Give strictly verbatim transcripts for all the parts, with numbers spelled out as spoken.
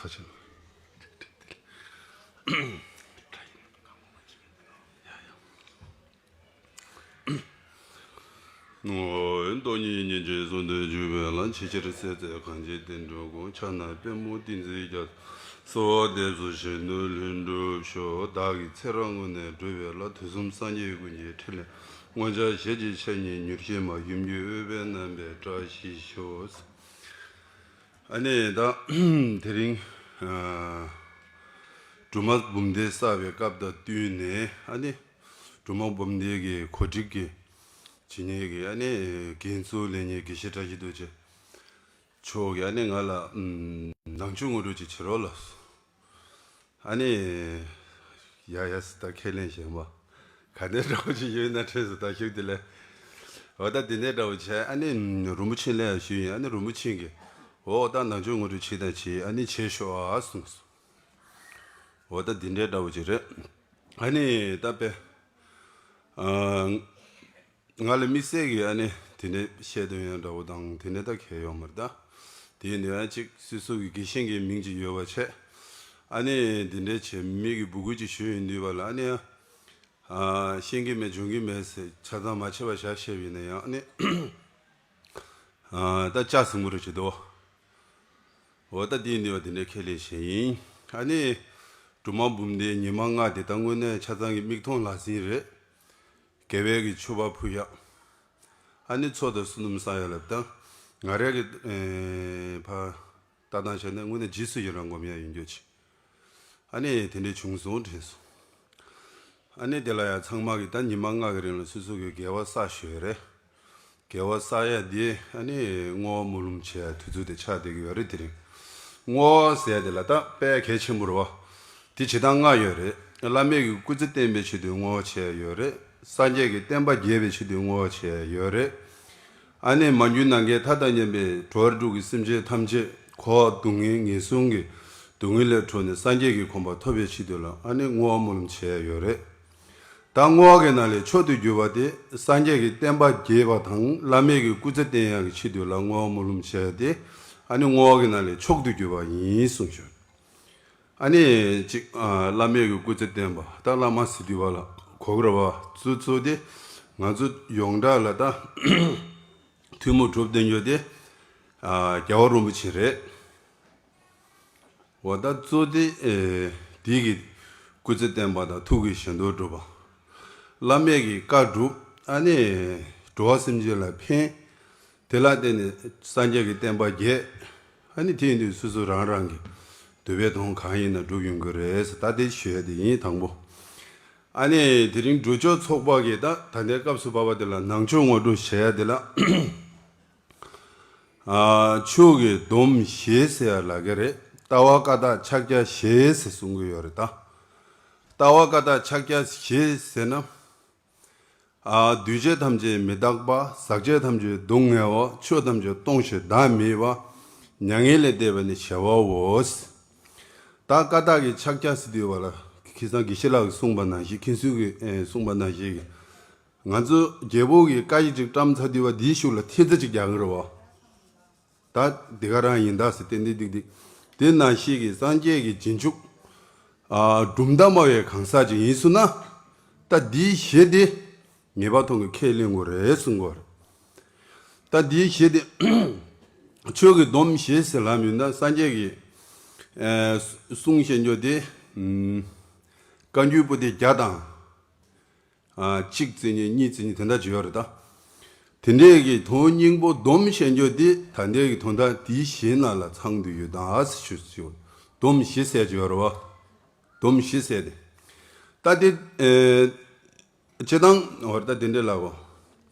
ཁ་ཆེ། ཨོ། སྟོང་ཉིད་སྙིང་རྗེ་གསུམ་དུ་འཇུག་པའི་ལམ། ཆེས་ཆེར་གསལ་མཛད་གངས་ཅན་བསྟན་འགྲོའི་མགོན། ཕྱག་ན་པདྨོ་ཏིང་འཛིན་རྒྱ་མཚོ། གསོལ་བ་འདེབས་སོ་གཞོན་ནུ་ལྷུན་གྲུབ་ཤོག། བདག་གིས་ཚེ་རབས་སྔོན་ནས་བགྲོད་པའི་ལམ། དུས་གསུམ་སངས་རྒྱས་ཀུན་གྱི་ཕྲིན་ལས། མངོན་བྱང་ཞལ་གྱི་ཕྱག་གཉིས་མྱུར་ཞི་མ། ཡུམ་གྱི་འོད་དཔལ་རྣམ་པའི་བཀྲ་ཤིས་ཤོག། ཨ་ནི་ད་དེ་རིང་ཨ་སྒྲོལ་མ་འབུམ་སྡེ་གསར་བའི་སྐབས་དང་བསྟུན་ནས། ཨ་ནི་སྒྲོལ་མ་འབུམ་སྡེ་གི་གོ་སྒྲིག་གི་བྱེད་མཁན་གྱི་ཨ་ནི་འགན་གཙོ་ལེན་མཁན་དགེ་བཤེས་བཀྲ་ཤིས་རྡོ་རྗེ་མཆོག་གིས་ཨ་ནི་ང་ལ་ཨམ་ནང་ཆོས་ངོ་སྤྲོད་ཅིག་བྱེད་རོགས་ལབ་སོང་། ཨ་ནི། ཡ་ཡ་སི་ད་ཁས་ལེན་བཞེས་པ། ག་འདྲ་འདྲ་བོ་ཅིག་ཡོད་ན་དྲན་སོང་། ད་ཞུ་དེ་ལས། འོ་ད་དེ་འདྲ་འདྲ་བོ་བྱས། ཨ་ནི་རིན་པོ་ཆེ་ལ་ཡང་ཞུས་ཡིན། ཨ་ནི་རིན་པོ་ཆེ་གིས། འོ་ད་ནང་ཆོས་ངོ་སྤྲོད་བྱེད་དང་བྱེད། ཨ་ནི་བྱེད་ཤོག་ཨ་གསུངས་སོང་། འོ་ད་དེ་འདྲ་འདྲ་བོ་ཅིག་རེད། ཨ་ནི་ད་དཔེ། ཨ། ང་ལ་དམིགས་བསལ་གྱི་ཨ་ནི་དེ་འདྲའི་བཤད་དོན་ཡང་འདྲ་བོ་དང་དེ་འདྲ་ད་གལ་ཡོད་མ་རེད་ད། དེ་ཡིན་དུས་ཡང་གཅིག་སོ་སོ་གི་དགེ་བཤེས་ཀྱི་མིང་ཅིག་ཡོད་པ་བྱས། ཨ་ནི་དེ་འདྲའི་བྱས་མི་གི་འབོད་སྐུལ་ཅིག་ཞུས་ཡོང་དུས་བ་ལ། ཨ་ནི་ཡང་ཨ་ཤེས་ཀྱི་མེད་འཇོན་གྱི་མེད་ཟེར་ཆ་ཚང་མ་ཕྱེ་བ་བཞག་བཤད་པ་ཡིན་ན་ཡང་། ཨ་ནི་ཨ་ད་ལྕགས་ཟིང་པོ་རེ་བྱེད་དོ། འོ་ད་དེ་ཡིན་དུས་བ་དེ་འདྲའི་ཁས་ལེན་བྱས་ཡིན། ཨ་ནི་སྒྲོལ་མ་འབུམ་སྡེའི་ཉི་མ་ལྔ་དེ་ད་དངོས་གནས་ཆ་ཚང་གི་མིག་མཐོང་ལག་ཟིན་རེད། དགེ་བའི་གི་མཆོད་པ་ཕུལ་ཡག། ཨ་ནི་ཚོགས་དང་བསོད་ནམས་བསགས་ཡག་ལབ་ད། ང་རའི་གི་ཨེ་ཕ་ལྟ་སྟངས་བྱས་ན་དངོས་གནས་རྗེས་སུ་ཡི་རང་སྒོམ་ཡག་ཡིན་རྒྱུ་ཅིག། ཨ་ནི་དེ་འདྲའི་བྱུང་སོང་དྲན་སོང་། ཨ་ནི་དེ་ལ་ཡང་ཚང་མ་གི་ད་ཉི་མ་ལྔ་གི་རིང་ལ་སོ་སོ་གི་དགེ་བ་བསགས་ཞུས་རེད། དགེ་བ་བསགས་ཡག་དེ་ཨ་ནི་བསྔོ་བ་སྨོན་ལམ་བྱེད་ཡག་དུས་ཚོད་དེ་ཆགས་བསྡད་ཀྱི་ཡོད་རེད། དེ་རིང་བསྔོ་བ་ཟེར་ཡག་དེ་ལ་ད་དཔེ་གལ་ཆེན་པོ་རེད་བ། དེ་བྱེད་སྟངས་ལྔ་ཡོད་རེད། བླ་མེད་ཀྱི་སྐུ་ཚེ་བརྟན་པའི་ཆེད་དུ་བསྔོ་བ་བྱེད་ཡག་ཡོད་རེད། སངས་རྒྱས་ཀྱི་བསྟན་པ་རྒྱས་པའི་ཆེད་དུ་བསྔོ་བ་བྱེད་ཡག་ཡོད་རེད། ཨ་ནི་མ་གྱུར་ནམ་མཁའི་མཐའ་དང་མཉམ་པའི་འགྲོ་བ་དྲུག་གི་སེམས་ཅན་ཐམས་ཅད་འཁོར་བ་སྡུག་བསྔལ་ངན་སོང་གི་སྡུག་བསྔལ་ལས་གྲོལ་ནས་སངས་རྒྱས་ཀྱི་གོ་འཕང་ཐོབ་པའི་ཆེད་དུ་ལ་ཨ་ནི་བསྔོ་བ་སྨོན་ལམ་བྱེད་ཡག་ཡོད་རེད། ད་བསྔོ་བ་གི་ནང་ལས་མཆོག་ཏུ་གྱུར་པ་དེ་སངས་རྒྱས་ཀྱི་བསྟན་པ་རྒྱས་པ་དང་བླ་མེད་ཀྱི་སྐུ་ཚེ་བརྟན་ཡག་གི་ཆེད་དུ་ལ་བསྔོ་བ་སྨོན་ལམ་བྱེད་ཡག་དེ་ཨ་ནི་བསྔོ་བ་གི་ནང་ལས་མཆོག་ཏུ་གྱུར་པ་ཡིན་གསུངས་ཞུ། ཨ་ནི་གཅིག་ཨ་བླ་མེད་ཀྱི་སྐུ་ཚེ་བརྟན་པ། ད་བླ་མ་ཟེར་དུས་བ་ལ་གོ་གི་རེད་བ། གཙོ་གཙོ་དེ་ང་ཚོ་ཡོངས་གྲགས་ལ་ད་ཐུན་མོང་གྲུབ་བསྟན་རྒྱུ་དེ་ཨ་རྒྱལ་བ་རིན་པོ་ཆེ་རེད། འོ་ད་གཙོ་དེ་ཨེ་དེ་གི་སྐུ་ཚེ་བརྟན་པ་དང་ཐུགས་ཀྱི་བཞེད་དོན་འགྲུབ་པ། བླ་མེད་ཀྱི་བཀའ་སྒྲུབ། ཨ་ནི་འགྲོ་བ་སེམས་ཅན་ལ་ཕན། དེ་ལ་བརྟེན་ནས་སངས་རྒྱས་ཀྱི་བསྟན་པ་རྒྱས། ཨ་ནི་དེ་ཡིན་དུས་སོ་སོ་རང་རང་གི་འདོད་པའི་དོན་གང་ཡིན་ན་འགྲུབ་ཡོང་གི་རེད་ཟེར། ད་དེ་ཞུ་ཡག་དེ་ཡིན་དང་པོ། ཨ་ནི་དེ་རིང་སྒྲུབ་མཆོད་ཚོགས་པ་གི་ད་ད་ལྟའི་སྐབས་སུ་བབས་པ་དེ་ལ་ནང་ཆོས་ངོ་སྤྲོད་བྱེད་ཡག་དེ་ལ། ཨ་ཆོས་ཀྱི་སྡོམ་བཞི་ཟེར་ཡག་ལབ་ཀྱི་རེད། ལྟ་བ་བཀའ་རྟགས་ཕྱག་རྒྱ་བཞི་ཟེར་གསུང་གི་ཡོད་རེད་ད། ལྟ་བ་བཀའ་རྟགས་ཕྱག་རྒྱ་བཞི་ཟེར་ན། ཨ་འདུས་བྱས་ཐམས་ཅད་མི་རྟག་པ། ཟག་བཅས་ཐམས་ཅད་སྡུག་བསྔལ་བ། ཆོས་ཐམས་ཅད་སྟོང་ཞིང་བདག་མེད་པ། མྱ་ངན་ལས་འདས་པ་ནི་བྱ་བའོ། ད་བཀའ་རྟགས་ཀྱི་ཕྱག་རྒྱ་ཟེར་དུས་བ་ལ་ཁ་སང་དགེ་བཤེས་ལགས་ཀྱིས་གསུངས་པ་ནང་བཞིན། མཁན་ཟུར་གྱིས་ཨེ་གསུངས་པ་ནང་བཞིན་གྱི། ང་ཚོ་རྒྱལ་པོ་གི་བཀའ་ཡིག་ཅིག་བཀྲམ་ཚར་དུས་བ་དེའི་གཞུག་ལ་ཐེལ་ཙེ་ཅིག་རྒྱག་གི་རེད་བ། ད་དེ་ག་རང་ཡིན་ད་ཟེར་ཏན་ཏན་ཏིག་ཏིག། དེ་ནང་བཞིན་གྱི་སངས་རྒྱས་ཀྱི་རྗེས་འཇུག་ཨ་གྲུབ་མཐའ་སྨྲ་བའི་གང་ཟག་ཅིག་ཡིན་སོང་ན། ད་འདིའི་གཞི་དེ་ངེས་པར་དུ་གིས་ཁས་ལེན་དགོས་རེད་གསུང་གི་ཡོད་རེད། ད་འདིའི་གཞི་དེ་ཆོས་ཀྱི་སྡོམ་བཞི་ཟེར་ལབ་ཡོད་ན། སངས་རྒྱས་ཀྱི་ཨ་གསུང་བཤད་རྒྱུ་དེ་ཨམ་བཀའ་འགྱུར་པོ་ཏི་བརྒྱ་དང་། ཨ་གཅིག་བརྩི་མཁན་གཉིས་བརྩི་མཁན་དེ་འདྲ་ཅིག་ཡོད་རེད་ད། དེ་འདྲའི་གི་དོན་སྙིང་པོ་སྡོམ་བཤད་རྒྱུ་དེ་ད་ལྟའི་གི་དོན་དག་དེའི་གཞི་ནང་ལ་ཚང་བསྡད་ཡོད་ད་ཟེར་ཞུ་ཞུ། སྡོམ་བཞི་ཟེར་གྱི་ཡོད་རེད་བ། སྡོམ་བཞི་ཟེར་དེ། ད་དེ་ཨེ་སྤྱིར་བཏང་འོ་ད་དེ་འདྲ་ལབ་དགོས།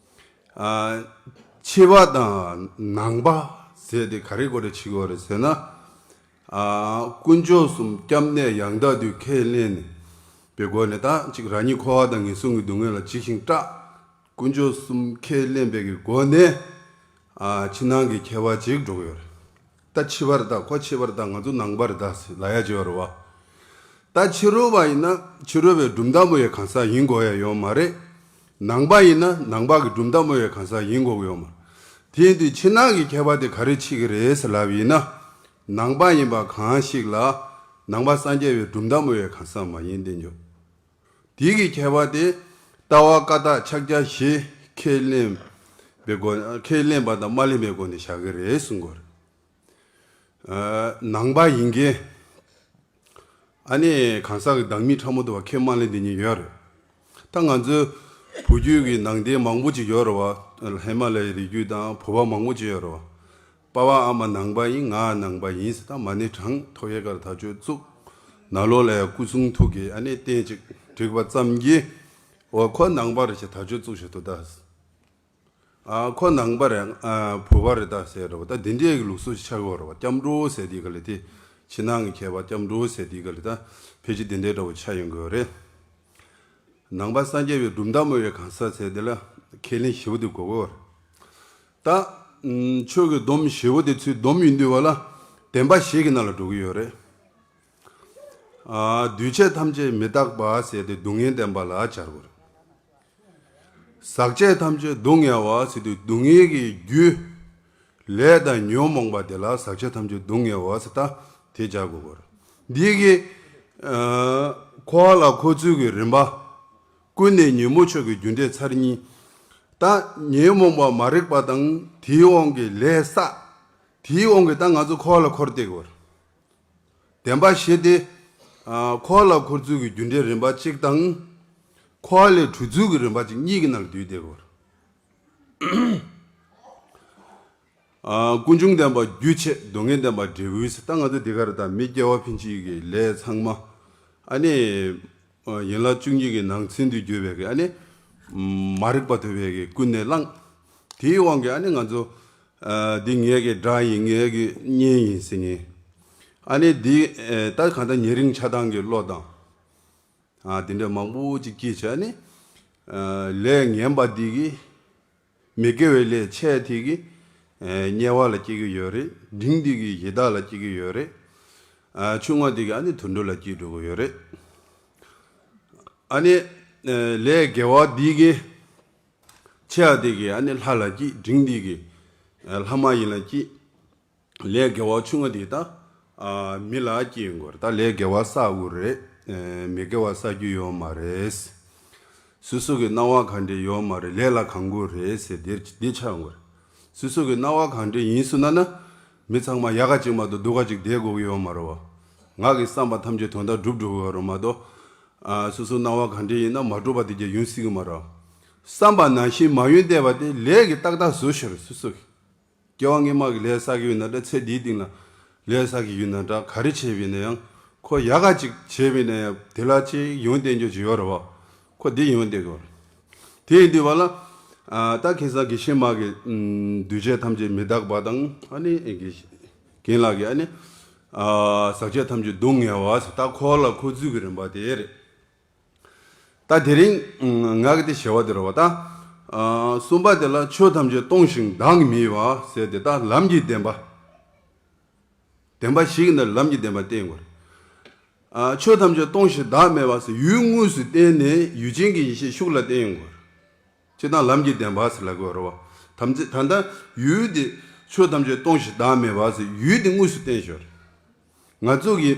ཨ་ཕྱི་པ་དང་ནང་པ་ཟེར་དེ་ག་རེ་གོ་རེ་བྱེད་དགོས་རེད་ཟེར་ན། ཨ་དཀོན་མཆོག་གསུམ་སྐྱབས་གནས་ཡང་དག་ཏུ་ཁས་ལེན་པའི་སྒོ་ནས། ད་ཅིག་རང་ཉིད་འཁོར་བ་དང་ངན་སོང་གི་སྡུག་བསྔལ་ལ་འཇིགས་ཤིང་སྐྲག། དཀོན་མཆོག་གསུམ་ཁས་ལེན་པའི་གི་སྒོ་ནས་ཨ་ཕྱི་ནང་གི་ཁྱད་པར་ཅིག་འགྲོ་གི་ཡོད་རེད། ད་ཕྱི་པ་རེད་ད། ཁོ་ཕྱི་པ་རེད་ད། ང་ཚོ་ནང་པ་རེད་ད་ཟེར་ལབ་ཡག་ཅིག་ཡོད་རེད་བ། ད་ཕྱི་རོལ་པ་ཡིན་ན་ཕྱི་རོལ་པའི་གྲུབ་མཐའ་སྨྲ་བའི་གང་ཟག་ཡིན་དགོས་ཡག་ཡོད་མ་རེད། ནང་པ་ཡིན་ན་ནང་པ་གི་གྲུབ་མཐའ་སྨྲ་བའི་གང་ཟག་ཡིན་དགོས་ཀྱི་ཡོད་མ་རེད། དེ་ཡིན་དུས་ཕྱི་ནང་གི་ཁྱད་པར་དེ་ག་རེ་ཕྱེ་གི་རེད་ཟེར་ལབ་ཡིན་ན། ནང་པ་ཡིན་པ་གང་ཞིག་ལ་ནང་པ་སངས་རྒྱས་པའི་གྲུབ་མཐའ་སྨྲ་བའི་གང་ཟག་མ་ཡིན་བསྟན་རྒྱུ། དེའི་གི་ཁྱད་པར་དེ་ལྟ་བ་བཀའ་རྟགས་ཕྱག་རྒྱ་བཞི་ཁས་ལེན་པའི་སྒོ་ཁས་ལེན་པ་དང་མ་ལེན་པའི་སྒོ་ནས་བཞག་གི་རེད་གསུང་གི་ཡོད་རེད། ནང་པ་ཡིན་མཁན། ཨ་ནི་གང་ཟག་གི་བདག་མེད་ཕྲ་མོ་དུ་བ་ཁས་མ་ལེན་དེ་ཉིད་ཡོད་རེད། ད་ང་ཚོའི་བུ་རྒྱུད་ཀྱི་ནང་བསྟན་མང་པོ་ཅིག་ཡོད་རེད་བ། ཧི་མ་ལ་ཡའི་རི་རྒྱུད་དང་བོད་པ་མང་པོ་ཅིག་ཡོད་རེད་བ། པ་ཕ་ཨ་མ་ནང་པ་ཡིན། ང་ནང་པ་ཡིན་ཟེར། ད་མ་ཎི་བགྲངས། ཐོ་ཡེ་ཀར་དར་ལྕོག་བཙུགས། ནང་ལོགས་ལ་ཡང་སྐུ་གསུང་ཐུགས་ཀྱི་ཨ་ནི་རྟེན་ཅིག་བསྒྲིགས་པ་ཙམ་གྱིས། འོ་ཁོ་ནང་པ་རེད་ཅེས་དར་ལྕོག་བཙུགས་བཞག་འདུག་ད། ཨ་ཁོ་ནང་པ་རེད། ཨ་བོད་པ་རེད་ད་ཟེར་རེད་བ། ད་འདི་འདྲའི་གི་ལུགས་སྲོལ་ཆགས་ཡོད་རེད་བ། སྐྱབས་འགྲོ་ཟེར་དེ་ག་ལ་དེ་ཕྱི་ནང་གི་ཁྱད་པར། སྐྱབས་འགྲོ་ཟེར་དེ་ག་ལ་ད་ཕལ་ཆེར་འདི་འདྲའི་འདྲ་བོ་ཆགས་ཡོང་གི་ཡོད་རེད། ནང་པ་སངས་རྒྱས་པའི་གྲུབ་མཐའ་སྨྲ་བའི་གང་ཟག་ཟེར་དེ་ལ་ཁས་ལེན་ཞེ་པོ་དེ་དགོས་ཀྱི་ཡོད་རེད། ད་ཨམ་ཆོས་ཀྱི་སྡོམ་ཞེ་པོ་དེ་ཚུར་སྡོམ་ཡོང་དུས་བ་ལ་བདེན་པ་བཞི་གི་ནང་ལ་འགྲོ་གི་ཡོད་རེད། ཨ་འདུས་བྱས་ཐམས་ཅད་མི་རྟག་པ་ཟེར་དེ་སྡུག་བསྔལ་བདེན་པ་ལ་སྦྱར་དགོས་རེད། ཟག་བཅས་ཐམས་ཅད་སྡུག་བསྔལ་བ་ཟེར་དུས་སྡུག་བསྔལ་གྱི་རྒྱུ། ལས་དང་ཉོན་མོངས་པ་དེ་ལ་ཟག་བཅས་ཐམས་ཅད་སྡུག་བསྔལ་བ་ཟེར་ད་དེ་སྦྱར་དགོས་པར། འདི་གི་ཨ་འཁོར་བ་ལ་འཁོར་ཚུལ་གྱི་རིམ་པ། ཀུན་ནས་ཉོན་མོངས་ཕྱོགས་ཀྱི་རྒྱུ་འབྲས་ཚར་གཉིས། ད་ཉོན་མོངས་པ་མ་རིག་པ་དང་དེའི་དབང་གིས་ལས་བསགས། དེའི་དབང་གིས་ད་ང་ཚོ་འཁོར་བ་ལ་འཁོར་བསྡད་དགོས་པར། བདེན་པ་བཞི་དེ། ཨ་འཁོར་བ་ལ་འཁོར་ཚུལ་གྱི་རྒྱུ་འབྲས་རིམ་པ་གཅིག་དང་། འཁོར་བ་ལས་གྲོལ་ཚུལ་གྱི་རིམ་པ་གཅིག་གཉིས་ཀྱི་ནང་ལ་འདུས་བསྡད་དགོས། ཨ་ཀུན་འབྱུང་བདེན་པ་རྒྱུ་བྱས། སྡུག་བསྔལ་བདེན་པ་འབྲས་བུའི་ཟེར། ད་ང་ཚོ་འདི་ག་རེ་ད་མི་སྐྱེ་བ་ཕན་ཆད་ཀྱི་ལས་ཚང་མ། ཨ་ནི་ཡན་ལག་བཅུ་གཉིས་ཀྱི་ནང་ཚན་དུ་གྱུར་པའི་གི་ཨ་ནི་མ་རིག་པ་ཐོབ་པའི་གི་ཀུན་ནས་བསླངས། དེའི་དབང་གིས་ཨ་ནི་ང་ཚོ། ཨ་འདི་ངའི་གི་དགྲ་ཡིན། ངའི་གི་གཉེན་ཡིན་ཟེར་ནས། ཨ་ནི་འདི་ཨེ་ད་གང་ལྟར་ཉེ་རིང་ཆགས་སྡང་གི་བློ་དང་། ཨ་དེ་འདྲ་མང་པོ་ཅིག་སྐྱེས་བྱས་ནས། ཨ་ལས་ངན་པ་འདི་གིས་མི་དགེ་བའི་ལས་བྱས་དེ་གིས་ཨེ་དམྱལ་བ་ལ་སྐྱེ་གི་ཡོད་རེད། འབྲིང་འདི་གིས་ཡི་དྭགས་ལ་སྐྱེ་གི་ཡོད་རེད། ཨ་ཆུང་བ་འདི་གིས་ཨ་ནི་དུད་འགྲོ་ལ་སྐྱེ་འགྲོ་གི་ཡོད་རེད། ཨ་ནི་ཨེ་ལས་དགེ་བ་འདི་གིས་ཆེ་བ་དེ་གིས་ཨ་ནི་ལྷ་ལ་སྐྱེས། འབྲིང་དེ་གིས་ཨ་ལྷ་མ་ཡིན་ལ་སྐྱེས། ལས་དགེ་བ་ཆུང་བ་དེ་ད་ཨ་མི་ལ་སྐྱེས་ཡོང་གི་རེད། ད་ལས་དགེ་བ་བསགས་དགོས་རེད། ཨ་མི་དགེ་བ་བསགས་རྒྱུ་ཡོད་མ་རེད། སོ་སོ་གི་སྣང་བ་གང་འདྲ་ཡོད་མ་རེད། ལས་ལ་གང་དགོས་རེད་ཟེར་དེ་དེ་ཆགས་ཡོང་གི་རེད། སོ་སོ་གི་སྣང་བ་གང་འདྲ་ཡིན་སོང་ན་ན། མི་ཚང་མ་ཡག་ག་ཅིག་མ་གཏོགས་སྡུག་ག་ཅིག་བསྡད་དགོས་ཀྱི་ཡོད་མ་རེད་བ། ངག་གི་བསམ་པ་ཐམས་ཅད་དོན་དག་འགྲུབ་འགྲོ་གི་ཡོད་རེད་མ་གཏོགས། ཨ་སོ་སོ་སྣང་བ་གང་འདྲ་ཡིན་ན་མ་འགྲུབ་པ་དེ་རྒྱ་ཡོང་སྲིད་ཀྱི་མ་རེད། བསམ་པ་ནང་བཞིན་མ་ཡོང་བསྡད་པ་དེ་ལས་ཀྱི་ཏག་ཏག་བཟོ་ཤོར་སོ་སོ་གི། སྐྱེ་བ་སྔོན་མ་གི་ལས་བསགས་ཀྱི་ཡོད་ན་འདྲ། ཚེ་འདིའི་སྟེང་ལ་ལས་བསགས་ཀྱི་ཡོད་ན་འདྲ། ག་རེ་བྱས་པ་ཡིན་ན་ཡང་ཁོ་ཡག་ག་ཅིག་བྱས་པ་ཡིན་ན་ཡང་དེ་ལ་ཅིག་ཡོང་བསྡད་རྒྱུ་ཅིག་ཡོད་རེད་བ། ཁོ་འདི་ཡོང་བསྡད་དགོས་རེད། དེ་ཡིན་དུས་བ་ལ། ཨ་ད་ཁ་སང་དགེ་བཤེས་མ་གི་ཨམ་འདུས་བྱས་ཐམས་ཅད་མི་རྟག་པ་དང་། ཨ་ནི་དགེ་རྒན་ལགས་ཀྱི་ཨ་ནི་ཨ་ཟག་བཅས་ཐམས་ཅད་སྡུག་བསྔལ་བ་ཟེར། ད་འཁོར་བ་ལ་འཁོར་ཚུལ་གྱི་རིམ་པ་དེ་རེད། ད་དེ་རིང་ང་གི་དེ་ཞེ་བ་དེ་རེད་བ། ད་ཨ་གསུམ་པ་དེ་ལ་ཆོས་ཐམས་ཅད་སྟོང་ཞིང་བདག་མེད་པ་ཟེར་དེ། ད་ལམ་གྱི་བདེན་པ། བདེན་པ་བཞི་གི་ནང་ལམ་གྱི་བདེན་པ་བསྟན་དགོས་རེད། ཨ་ཆོས་ཐམས་ཅད་སྟོང་ཞིང་བདག་མེད་པ་ཟེར་ཡུལ་དངོས་སུ་བསྟན་ནས་ཡུལ་ཅན་གྱི་ཡེ་ཤེས་ཤུགས་ལ་བསྟན་ཡོང་དགོས་རེད། སྤྱིར་བཏང་ལམ་གྱི་བདེན་པ་ཟེར་ལབ་དགོས་རེད་བ། ཐམས་ཅད་ད་ལྟ་ཡུལ་དེ་ཆོས་ཐམས་ཅད་སྟོང་ཞིང་བདག་མེད་པ་ཟེར་ཡུལ་དེ་དངོས་སུ་བསྟན་ཞོར། ང་ཚོ་གི་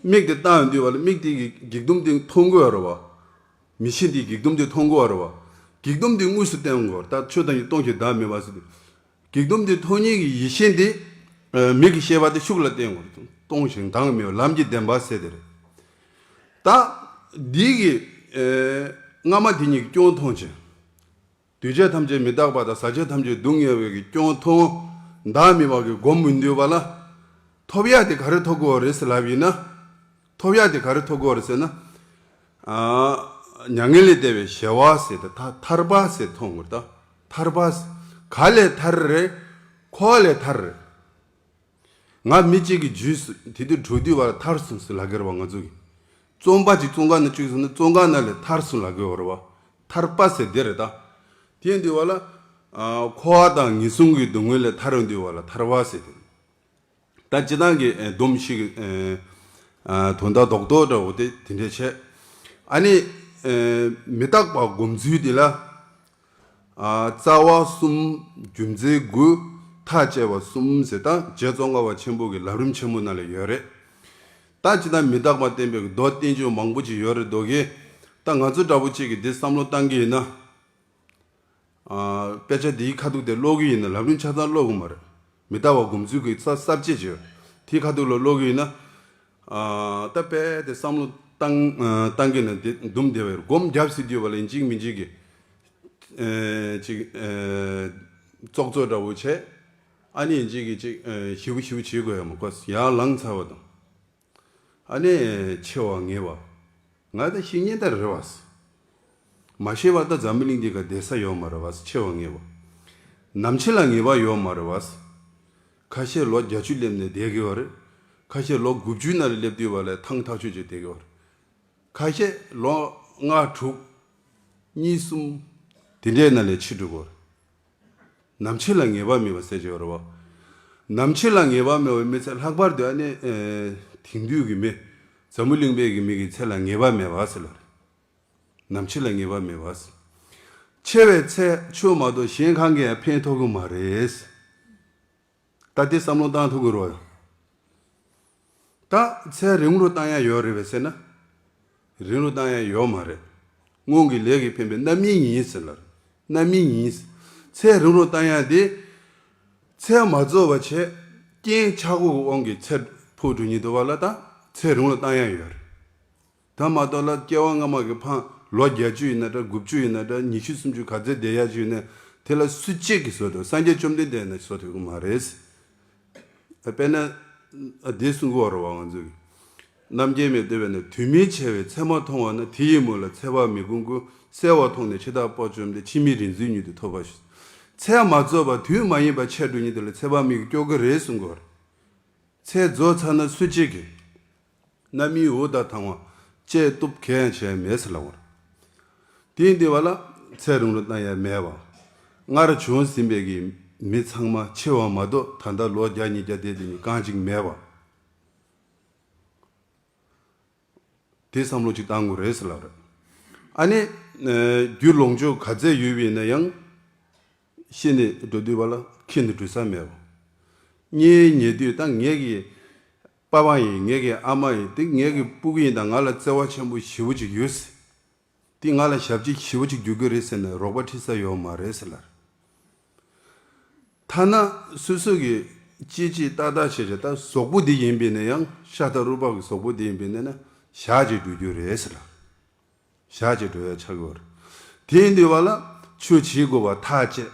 མིག་དེ་བལྟ་ཡོང་དུས་བ་ལ་མིག་དེ་གི་སྒེག་དུམ་དེ་མཐོང་གི་ཡོད་རེད་བ། མིག་ཤེས་དེ་སྒེག་དུམ་དེ་མཐོང་གི་ཡོད་རེད་བ། སྒེག་དུམ་དེ་དངོས་སུ་བསྟན་དགོས་རེད། ད་ཆོས་ཐམས་ཅད་སྟོང་ཞིང་བདག་མེད་པ་ཟེར་དུས། སྒེག་དུམ་དེ་མཐོང་མཁན་གྱི་ཡེ་ཤེས་དེ། ཨ་མིག་གི་ཤེས་པ་དེ་ཤུགས་ལ་བསྟན་དགོས་རེད། སྟོང་ཞིང་བདག་མེད་པ་ལམ་གྱི་བདེན་པ་ཟེར་དེ་རེད། ད་འདི་གི་ཨེ་སྔ་མ་དེ་གཉིས་ཀྱི་སྐྱོན་མཐོང་ཕྱིར། འདུས་བྱས་ཐམས་ཅད་མི་རྟག་པ་དང་ཟག་བཅས་ཐམས་ཅད་སྡུག་བསྔལ་བའི་གི་སྐྱོན་མཐོང་། བདག་མེད་པ་གི་སྒོམ་མི་འདུས་པ་ལ། ཐོབ་ཡག་དེ་ག་རེ་ཐོབ་དགོས་རེད་ཟེར་ལབ་ཡིན་ན། ཐོབ་ཡག་དེ་ག་རེ་ཐོབ་དགོས་རེད་ཟེར་ན། ཨ་མྱ་ངན་ལས་འདས་པའི་ཞི་བ་ཟེར་ཏེ་ཐ་ཐར་པ་ཟེར་མཐོང་དགོས་རེད། ད་ཐར་པ་ཟེར་ག་ལས་ཐར་རེད། འཁོར་བ་ལས་ཐར་རེད། ང་མི་གཅིག་གི་རྗེས་སུ་དེ་དུས་འགྲོ་དུས་བར་ཐར་སོང་ཟེར་ལབ་ཀྱི་རེད་བ། ང་ཚོ་གི་བཙོན་པ་ཅིག་བཙོན་ཁང་ནང་བཅུག་སོང་ན་བཙོན་ཁང་ནང་ལས་ཐར་སོང་ལབ་ཀྱི་ཡོད་རེད་བ། ཐར་པ་ཟེར་དེ་རེད་ད། དེ་ཡིན་དུས་བ་ལ་ཨ་འཁོར་བ་དང་ངན་སོང་གི་སྡུག་བསྔལ་ལས་ཐར་ཡོང་དུས་བ་ལ་ཐར་པ་ཟེར་དེ། ད་སྤྱིར་བཏང་གི་ཨེ་སྡོམ་ཞིག་ཨེ་ཨ་དོན་དག་རྡོག་རྡོག་འདྲ་བོ་དེ་དེ་འདྲས་བྱས། ཨ་ནི་ཨེ་མི་རྟག་པ་སྒོམ་ཚུལ་དེ་ལ། ཨ་རྩ་བ་གསུམ། རྒྱུ་མཚན་དགུ། ཐག་བཅད་པ་གསུམ་ཟེར་ད་རྗེ་ཙོང་ཁ་པ་ཆེན་པོ་གི་ལམ་རིམ་ཆེན་མོ་ནང་ལ་ཡོད་རེད། ད་ཅི་ད་མི་རྟག་པ་བསྟན་པའི་མདོ་བསྟན་བཅོས་མང་པོ་ཅིག་ཡོད་རེད་འདུག་གི། ད་ང་ཚོ་འདྲ་པོ་ཅིག་གིས་འདི་བསམ་བློ་བཏང་གི་ཡིན་ན། ཨ། དཔེ་ཆ་འདིའི་ཁ་ཐུག་དེ་ཀློག་གི་ཡིན་ན་ལམ་རིམ་ཆ་ཚང་ཀློག་གི་མ་རེད། མི་རྟག་པ་སྒོམ་ཚུལ་གྱི་ས་གསར་བཅད་བྱས། དེའི་ཁ་ཐུག་ལ་ཀློག་གི་ཡིན་ན། ཨ། ད་དཔེ་དེ་བསམ་བློ་བཏང་ཨ། བཏང་གི་ན་དེ་འདུམ་བསྡད་པའི་སྒོམ་རྒྱབ་ཟེར་དུས་བ་ལ་ཡིན་གཅིག་མིན་གཅིག་གི། ཨེ། ཅིག་ཨེ། ཙོག་ཙོག་འདྲ་བོ་བྱས། ཨ་ནི་ཡིན་གཅིག་གི་ཅིག་ཨེ། ཞིབ་པོ་ཞིབ་པོ་བྱེད་དགོས་ཡ་མ་གོ་ཡར་ལངས་ཚར་བ་དང་། ཨ་ནི་ཆེ་བ་ངེས་པ། ང་ད་ཤི་ཉེན་ད་རེ་བ། མ་ཤེས་པ་ད་འཛམ་བུ་གླིང་འདི་ག་བསྡད་ས་ཡོད་མ་རེད་བ། ཆེ་བ་ངེས་པ། ནམ་འཆི་ལ་ངེས་པ་ཡོད་མ་རེད་བ། ཁ་ཤས་ལོ་བརྒྱད་ཅུ་སླེབས་ནས་བསྡད་ཀྱི་ཡོད་རེད། ཁ་ཤས་ལོ་དགུ་བཅུའི་ནང་ལ་སླེབས་དུས་བ་ལ་ཐང་ཐག་ཆོད་ཅིག་བསྡད་ཀྱི་ཡོད་རེད། ཁ་ཤས་ལོ་ལྔ་དྲུག་གཉིས་གསུམ་དེ་འདྲའི་ནང་ལ་འཆི་འགྲོ་གི་ཡོད་རེད། ནམ་འཆི་ལ་ངེས་པ་མེད་པ་ཟེར་གྱི་ཡོད་རེད་བ། ནམ་འཆི་ལ་ངེས་པ་མེད་པའི་མི་ཚེ་ལྷག་པར་དུ་ཨ་ནི་ཨེ། དེང་དུས་ཀྱི་མི། འཛམ་བུ་གླིང་པའི་གི་མི་གི་ཚེ་ལ་ངེས་པ་མེད་པ་ཟེར་ལ་རེད། ནམ་འཆི་ལ་ངེས་པ་མེད་པ་ཟེར། འཆི་བའི་ཚེ་ཆོས་མ་གཏོགས་གཞན་གང་གིས་ཡང་ཕན་ཐོགས་ཀྱི་མ་རེད། ད་དེ་བསམ་བློ་བཏང་ཐུབ་ཀྱི་རེད་བ། ད་ཚེ་རིང་རུ་བཏང་ཡ་ཡོད་རེད་པས་ཟེར་ན། རིང་རུ་བཏང་ཡ་ཡོད་མ་རེད། སྔོན་གྱི་ལས་ཀྱིས་འཕེན་པའི་རྣམ་སྨིན་ཡིན་ཟེར་ལ། རྣམ་སྨིན་ཡིན། ཚེ་རིང་རུ་བཏང་ཡ་དེ། ཚེ་མ་རྫོགས་པ་བྱས། རྐྱེན་ཆག་སྒོ་གི་དབང་གིས་ཚེ་འཕོས་འགྲོ་ཉིད་དུ་བ་ལ་ད་ཚེ་རིང་རུ་བཏང་ཡ་ཡོད་རེད། ད་མ་གཏོགས་ལ་སྐྱེ་བ་སྔ་མ་གི་ཕ་ལོ་བརྒྱད་ཅུ་ཡིན་ན་འདྲ། དགུ་བཅུ་ཡིན་ན་འདྲ། ཉི་ཤུ་སུམ་ཅུ་ག་ཚད་བསྡད་ཡ་ཅིག་ཡིན་ན་དེ་ལ་སུ་གཅིག་གིས་བཟོ་ཐུབ། སངས་རྒྱས་བཅོམ་ལྡན་འདས་ནས་བཟོ་ཐུབ་ཀྱི་མ་རེད། དཔེར་ན། འདི་གསུང་གི་ཡོད་རེད་བ་ང་ཚོས། རྣམ་རྒྱལ་མས་བསྟོད་པ་ན། དུས་མིན་འཆི་བའི་ཚེ་མ་མཐོང་བ་ན། དེ་ཡི་མུ་ལ་ཚེ་བ་མི་ཀུན་ཀུན། གསལ་བར་མཐོང་ནས་འཆི་བདག་དཔའ་བཅོམ་སྟེ། འཆི་མེད་རིག་འཛིན་མྱུར་དུ་ཐོབ་པར་ཤོག། ཚེ་མ་རྫོགས་པ་དུས་མ་ཡིན་པར་འཆི་འགྲོ་ཉིད་དུ་ལ་ཚེ་དཔག་མེད་ཀྱིས་སྐྱོབ་ཀྱི་རེད་གསུང་གི་ཡོད་རེད། ཚེ་རྫོགས་ཚར་ན་སུ་གཅིག་གིས། རྣམ་སྨིན་འོད་དང་དང་བ། བཅད་གཏུབ་གང་ཡང་བྱས་མེད་ཟེར་ལབ་པ་རེད། དེ་ཡིན་དུས་བ་ལ་ཚེ་རིང་རུ་བཏང་ཡ་མེད་པ། སྔར་བྱུང་ཟིན་པའི་གི་མི་ཚང་མ་འཆི་བ་མ་གཏོགས་ད་ལྟ་ལོ་བརྒྱ་ཉིས་བརྒྱ་བསྡད་དེ་ནི་རྐང་གཅིག་མེད་པ། དེ་བསམ་བློ་ཅིག་བཏང་དགོས་རེད་ཟེར་ལབ་རེད། ཨ་ནི། རྒྱུ་ལོངས་སྤྱོད་ག་ཚད་ཡོད་པ་ཡིན་ན་ཡང་། ཤི་ནས་འགྲོ་དུས་བ་ལ་ཁྱེར་ནས་འགྲོ་ས་མེད་པ། གཉེན་ཉེ་དུས་ད་ངེད་ཀྱི་པ་ཕ་ཡིན། ངེད་ཀྱི་ཨ་མ་ཡིན། དེ་ངེད་ཀྱི་སྤུ་གུ་ཡིན། ད་ང་ལ་བརྩེ་བ་ཆེན་པོ་ཞེ་པོ་ཅིག་ཡོད། དེ་ང་ལ་ཞབས་ཕྱི་ཞེ་པོ་ཅིག་འགྱུར་གྱི་རེད་ཟེར་ནས་རོགས་པ་ཁྲིད་ས་ཡོད་མ་རེད་ཟེར་ལབ། ཐ་ན་སོ་སོ་གི་ཅི་ཅི་ཏག་ཏག་བྱས་བྱས་ད་གཟུགས་པོ་འདི་ཡིན་པས་ན་ཡང་། ཤ་དང་རུས་པ་གི་གཟུགས་པོ་འདི་ཡིན་པས་ན་ན་ཞག་ཅིག་འགྲོ་རྒྱུ་རེད་ཟེར་ལབ། ཞག་ཅིག་འགྲོ་ཡ་ཆགས་ཀྱི་ཡོད་རེད། དེ་ཡིན་དུས་བ་ལ་ཆོས་བྱེད་དགོས་པ་ཐག་བཅད།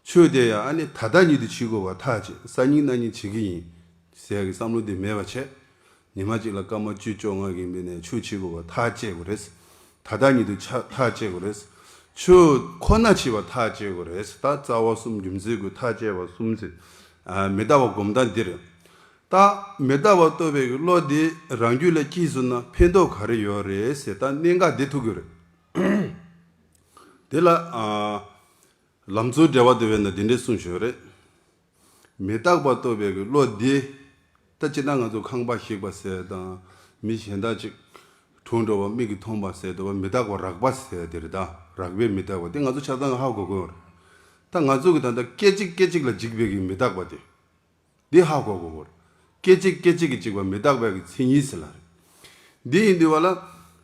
ཆོས་དེ་ཡང་ཨ་ནི་ད་ལྟ་ཉིད་དུ་བྱེད་དགོས་པ་ཐག་བཅད། སང་ཉིན་གནངས་ཉིན་བྱེད་ཀྱི་ཡིན་ཟེར་ཡ་གི་བསམ་བློ་དེ་མེད་པ་བྱས། ཉི་མ་གཅིག་ལ་སྐར་མ་བཅུ་བཅོ་ལྔ་གི་མི་ནས་ཆོས་བྱེད་དགོས་པ་ཐག་བཅད་དགོས་རེད། ད་ལྟ་ཉིད་དུ་ཆ་ཐག་བཅད་དགོས་རེད། ཆོས་ཁོ་ན་བྱེད་པ་ཐག་བཅད་དགོས་རེད། ད་རྩ་བ་གསུམ་རྒྱུ་མཚན་དགུ་ཐག་བཅད་པ་གསུམ་ཟེར། ཨ། མི་རྟག་པ་སྒོམ་སྟངས་འདི་རེད། ད་མི་རྟག་པ་རྟོགས་པའི་གི་བློ་འདི་རང་རྒྱུད་ལ་སྐྱེས་སོང་ན་ཕན་ཐོགས་ག་རེ་ཡོད་རེད་ཟེར། ད་གནད་འགག་འདི་ཐུག་གི་རེད། དེ་ལ། ཨ། ལམ་གཙོ་འགྲེལ་པ་དེ་བས་ན་དེ་འདྲའི་གསུངས་ཡོད་རེད། མི་རྟག་པ་རྟོགས་པའི་གི་བློ་འདི། ད་སྤྱིར་ན་ང་ཚོ་ཁང་པ་ཞིག་པ་ཟེར་དང་། མི་གཞན་དག་ཅིག་གྲོངས་འགྲོ་བ་མིག་གིས་མཐོང་བ་ཟེར་དུས་བ་མི་རྟག་པ་རགས་པ་ཟེར་དེ་རེད། ད་རགས་པའི་མི་རྟག་པ་དེ་ང་ཚོ་ཆ་ཚང་ཧ་གོ་གི་ཡོད་རེད། ད་ང་ཚོ་གི་ད་ལྟ་སྐད་ཅིག་སྐད་ཅིག་ལ་འཇིག་པའི་གི་མི་རྟག་པ་དེ། འདི་ཧ་གོ་དགོས་གོ། སྐད་ཅིག་སྐད་ཅིག་གིས་འཇིག་པ་མི་རྟག་པའི་གི་མཚན་ཉིད་ཟེར་ལ་རེད། འདི་ཡིན་དུས་བ་ལ།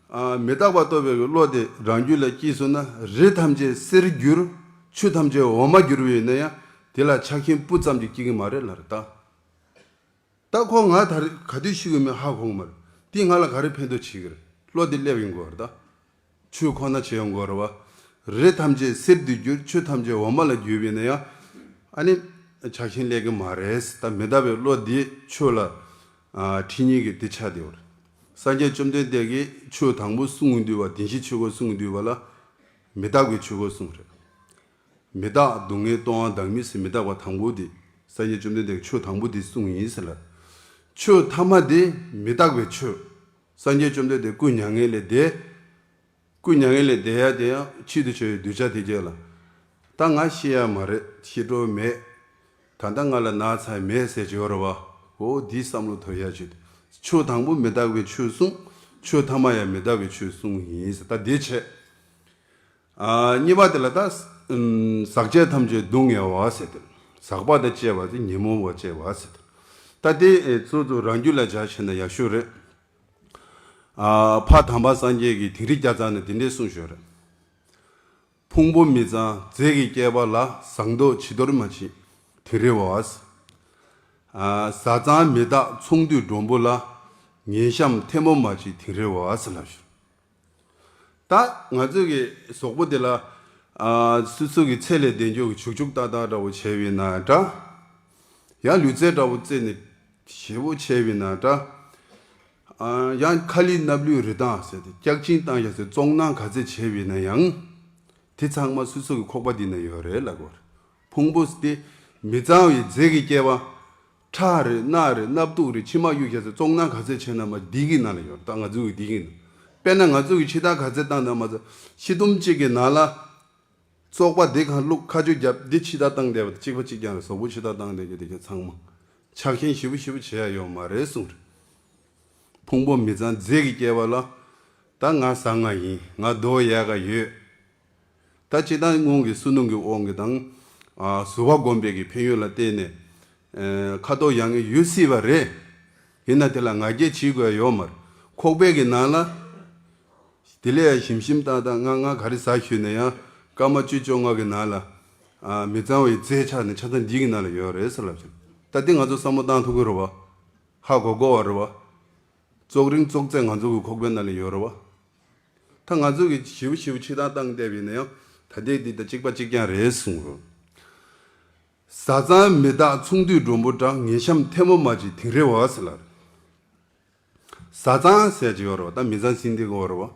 ཨ། མི་རྟག་པ་རྟོགས་པའི་གི་བློ་དེ་རང་རྒྱུད་ལ་སྐྱེས་སོང་ན། རི་ཐམས་ཅད་གསེར་གྱུར། ཆུ་ཐམས་ཅད་འོ་མ་གྱུར་པ་ཡིན་ན་ཡང་། དེ་ལ་ཆགས་ཞེན་སྤུ་ཙམ་གྱིས་སྐྱེ་གི་མ་རེད་ལབ་རེད་ད། ད་ཁོ་ང་ད་རེས་ག་དུས་ཤི་གི་མིན་ཧ་གོ་གི་མ་རེད། དེ་ང་ལ་ག་རེ་ཕན་ཐོགས་བྱེད་ཀྱི་རེད། བློ་དེ་སླེབས་ཡོང་གི་ཡོད་རེད་ད། ཆོས་ཁོ་ན་བྱེད་ཡོང་གི་ཡོད་རེད་བ། རི་ཐམས་ཅད་གསེར་དུ་གྱུར། ཆུ་ཐམས་ཅད་འོ་མ་ལ་གྱུར་པ་ཡིན་ན་ཡང་། ཨ་ནི་ཆགས་ཞེན་སླེབས་ཀྱི་མ་རེད། ད་མི་རྟག་པའི་བློ་འདི་ཆོས་ལ། ཨ། ཁྲིད་ཉན་གྱི་འདི་ཆ་དེ་ཡོད་རེད། སངས་རྒྱས་བཅོམ་ལྡན་འདས་ཀྱིས་ཆོས་དང་པོ་གསུང་གི་འདུལ་བ། བདེན་བཞིའི་ཆོས་འཁོར་གསུང་གི་འདུལ་བ་ལ་མི་རྟག་པའི་ཆོས་འཁོར་གསུངས་རེད། མི་རྟག་སྡུག་བསྔལ་སྟོང་པ་བདག་མེད་ཟེར། མི་རྟག་པ་དང་པོ་དེ། སངས་རྒྱས་བཅོམ་ལྡན་འདས་ཀྱིས་ཆོས་དང་པོ་དེ་གསུངས་ཡིན་ཟེར་ལ། ཆོས་ཐ་མ་དེ་མི་རྟག་པའི་ཆོས། སངས་རྒྱས་བཅོམ་ལྡན་འདས་སྐུ་མྱ་ངན་ལས་འདས། སྐུ་མྱ་ངན་ལས་འདས་ཡ་དེ་ཡང་ཆེད་དུ་བྱ་བའི་གདུལ་བྱ་དེ་གྱད་ལ། ད་ང་ཤི་ཡ་མ་རེད། ཤི་འགྲོ་མེད། ད་ལྟ་ང་ལ་ན་ཚ་མེད་ཟེར་གྱི་ཡོད་རེད་བ། འོ་འདིའི་བསམ་བློ་ཐོར་ཡ་ཆེད་དུ། ཆོས་དང་པོ་མི་རྟག་པའི་ཆོས་གསུངས། ཆོས་ཐ་མ་ཡང་མི་རྟག་པའི་ཆོས་གསུངས་ཡིན་ཟེར། ད་འདི་བྱས། ཨ། གཉིས་པ་དེ་ལ་ད། ཨམ། ཟག་བཅས་ཐམས་ཅད་སྡུག་བསྔལ་བ་ཟེར་དེ། ཟག་པ་དང་བཅས་པ་དེ་ཉོན་མོངས་པ་བཅས་པ་ཟེར། ད་དེ་ཨེ་ཚུར་དུ་རང་རྒྱུད་ལ་སྦྱར་བྱས་ན་ཡག་ཤོས་རེད། ཨ་ཕ་དམ་པ་སངས་རྒྱས་ཀྱིས་དིང་རི་བརྒྱ་རྩ་ནས་དེ་འདྲས་གསུངས་ཡོད་རེད། ཕུང་པོ་མི་གཙང་རྫས་ཀྱི་སྐྱེ་བ་ལ། ཟངས་མདོག་བྱི་དོར་མ་མཆིས་དིང་རི་བ། ཨ་བཟའ་ཚང་མི་རྟག་ཚོང་འདུས་མགྲོན་པོ་ལ། ངན་ཤམ་ཐལ་མོ་མ་མཆིས་དིང་རི་བ་ཟེར་ལབ་ཞུ། ད་ང་ཚོ་གི་གཟུགས་པོ་འདི་ལ་ཨ་སོ་སོ་གི་ཚད་ལས་འདས་འཇོག་གི་བྱུག་བྱུག་ཏག་ཏག་འདྲ་བོ་བྱས་པས་ན་འདྲ། ཡང་ལུས་རྩལ་འདྲ་བོ་རྩེད་ནས་ཞེ་བོ་བྱས་པས་ན་འདྲ། ཨ་ཡང་ཁ་ལི་སྣབས་ལུད་རི་ཐང་ཟེར་ཏེ་སྐྱག་གཅིན་བཏང་ཡ་ཟེར་བཙོང་ནང་ག་ཚད་བྱས་པས་ན་ཡང་། དེ་ཚང་མ་སོ་སོ་གི་ཁོག་པ་འདི་ན་ཡོད་རེད་ལབ་དགོས་རེད། ཕུང་པོ་དེ་མི་གཙང་བའི་རྫས་ཀྱི་སྐྱེ་བ། ཁྲག་རེད་རྣག་རེད་སྣབས་ཏུག་རེད་མཆི་མ་གཡུག་བྱས་ཟེར་བཙོང་ནང་ག་ཚད་བྱས་ན་མ་འདི་གི་ནང་ལ་ཡོད་རེད། ད་ང་ཚོ་གི་འདི་གི་ནང་། དཔེར་ན་ང་ཚོ་གི་ཕྱི་ཐག་ག་ཚད་བཏང་ན་མ་ཚད་ཕྱི་ཐུམ་གཅིག་གི་ནང་ལ། བཙོག་པ་འདི་གང་བླུགས་ཁ་གཅོད་རྒྱབ་འདི་ཕྱི་ཐག་བཏང་བསྡད་པ་དང་གཅིག་པ་གཅིག་རྐྱང་རེད། གཟུགས་པོ་ཕྱི་ཐག་བཏང་བསྡད་རྒྱུ་དེ་ག་ཚང་མ་ཆགས་ཞེན་ཞེ་པོ་ཞེ་པོ་བྱེད་ཡ་ཡོད་མ་རེད་གསུངས་རེད། ཕུང་པོ་མི་གཙང་རྫས་ཀྱི་སྐྱེ་བ་ལ། ད་ང་བཟང་ང་ཡིན་ང་རྡོ་ཡལ་ག་ཡོད། ད་སྤྱིར་བཏང་སྔོན་གྱི་བསོད་ནམས་ཀྱི་དབང་གིས་དང་། ཨ་བཟོད་པ་སྒོམ་པའི་གི་ཕན་ཡོན་ལ་བརྟེན་ནས། ཨེ་ཁ་དོག་ཡག་ངེས་ཡོད་སྲིད་པ་རེད། ཡིན་ན་དེ་ལ་ང་རྒྱལ་བྱེད་དགོས་ཡ་ཡོད་མ་རེད། ཁོག་པའི་གི་ནང་ལ། དེ་ལས་ཡང་ཞིམ་ཞིམ་ཏག་ཏག་ང་ང་ག་རེ་ཟ་ཞུས་ན་ཡང་སྐར་མ་བཅུ་བཅོ་ལྔ་གི་ནང་ལ་ཨ་མི་གཙང་བའི་རྫས་ཆགས་ནས་ཆ་ཚང་འདི་གི་ནང་ལ་ཡོད་རེད་ཟེར་ལབ་ཀྱི། ད་འདི་ང་ཚོ་བསམ་བློ་བཏང་ཐུབ་ཀྱི་རེད་བ། ཧ་གོ་གོ་བ་རེད་བ། བཙོག་རིང་བཙོག་རྫས་ང་ཚོ་གི་ཁོག་པའི་ནང་ལ་ཡོད་རེད་བ། ད་ང་ཚོ་གི་ཞེ་པོ་ཞེ་པོ་ཕྱི་ཐག་བཏང་བསྡད་པ་ཡིན་ན་ཡང་ད་ལྟའི་འདི་ད་གཅིག་པ་གཅིག་རྐྱང་རེད་གསུངས་རེད། བཟའ་ཚང་མི་རྟག་ཚོང་འདུས་མགྲོན་པོ་འདྲ། ངན་ཤམ་ཐལ་མོ་མ་མཆིས་དིང་རི་བ་ཟེར་ལབ་རེད། བཟའ་ཚང་ཟེར་གྱི་ཡོད་རེད་བ། ད་མི་ཚང་ཟིན་དེ་གོ་རེད་བ།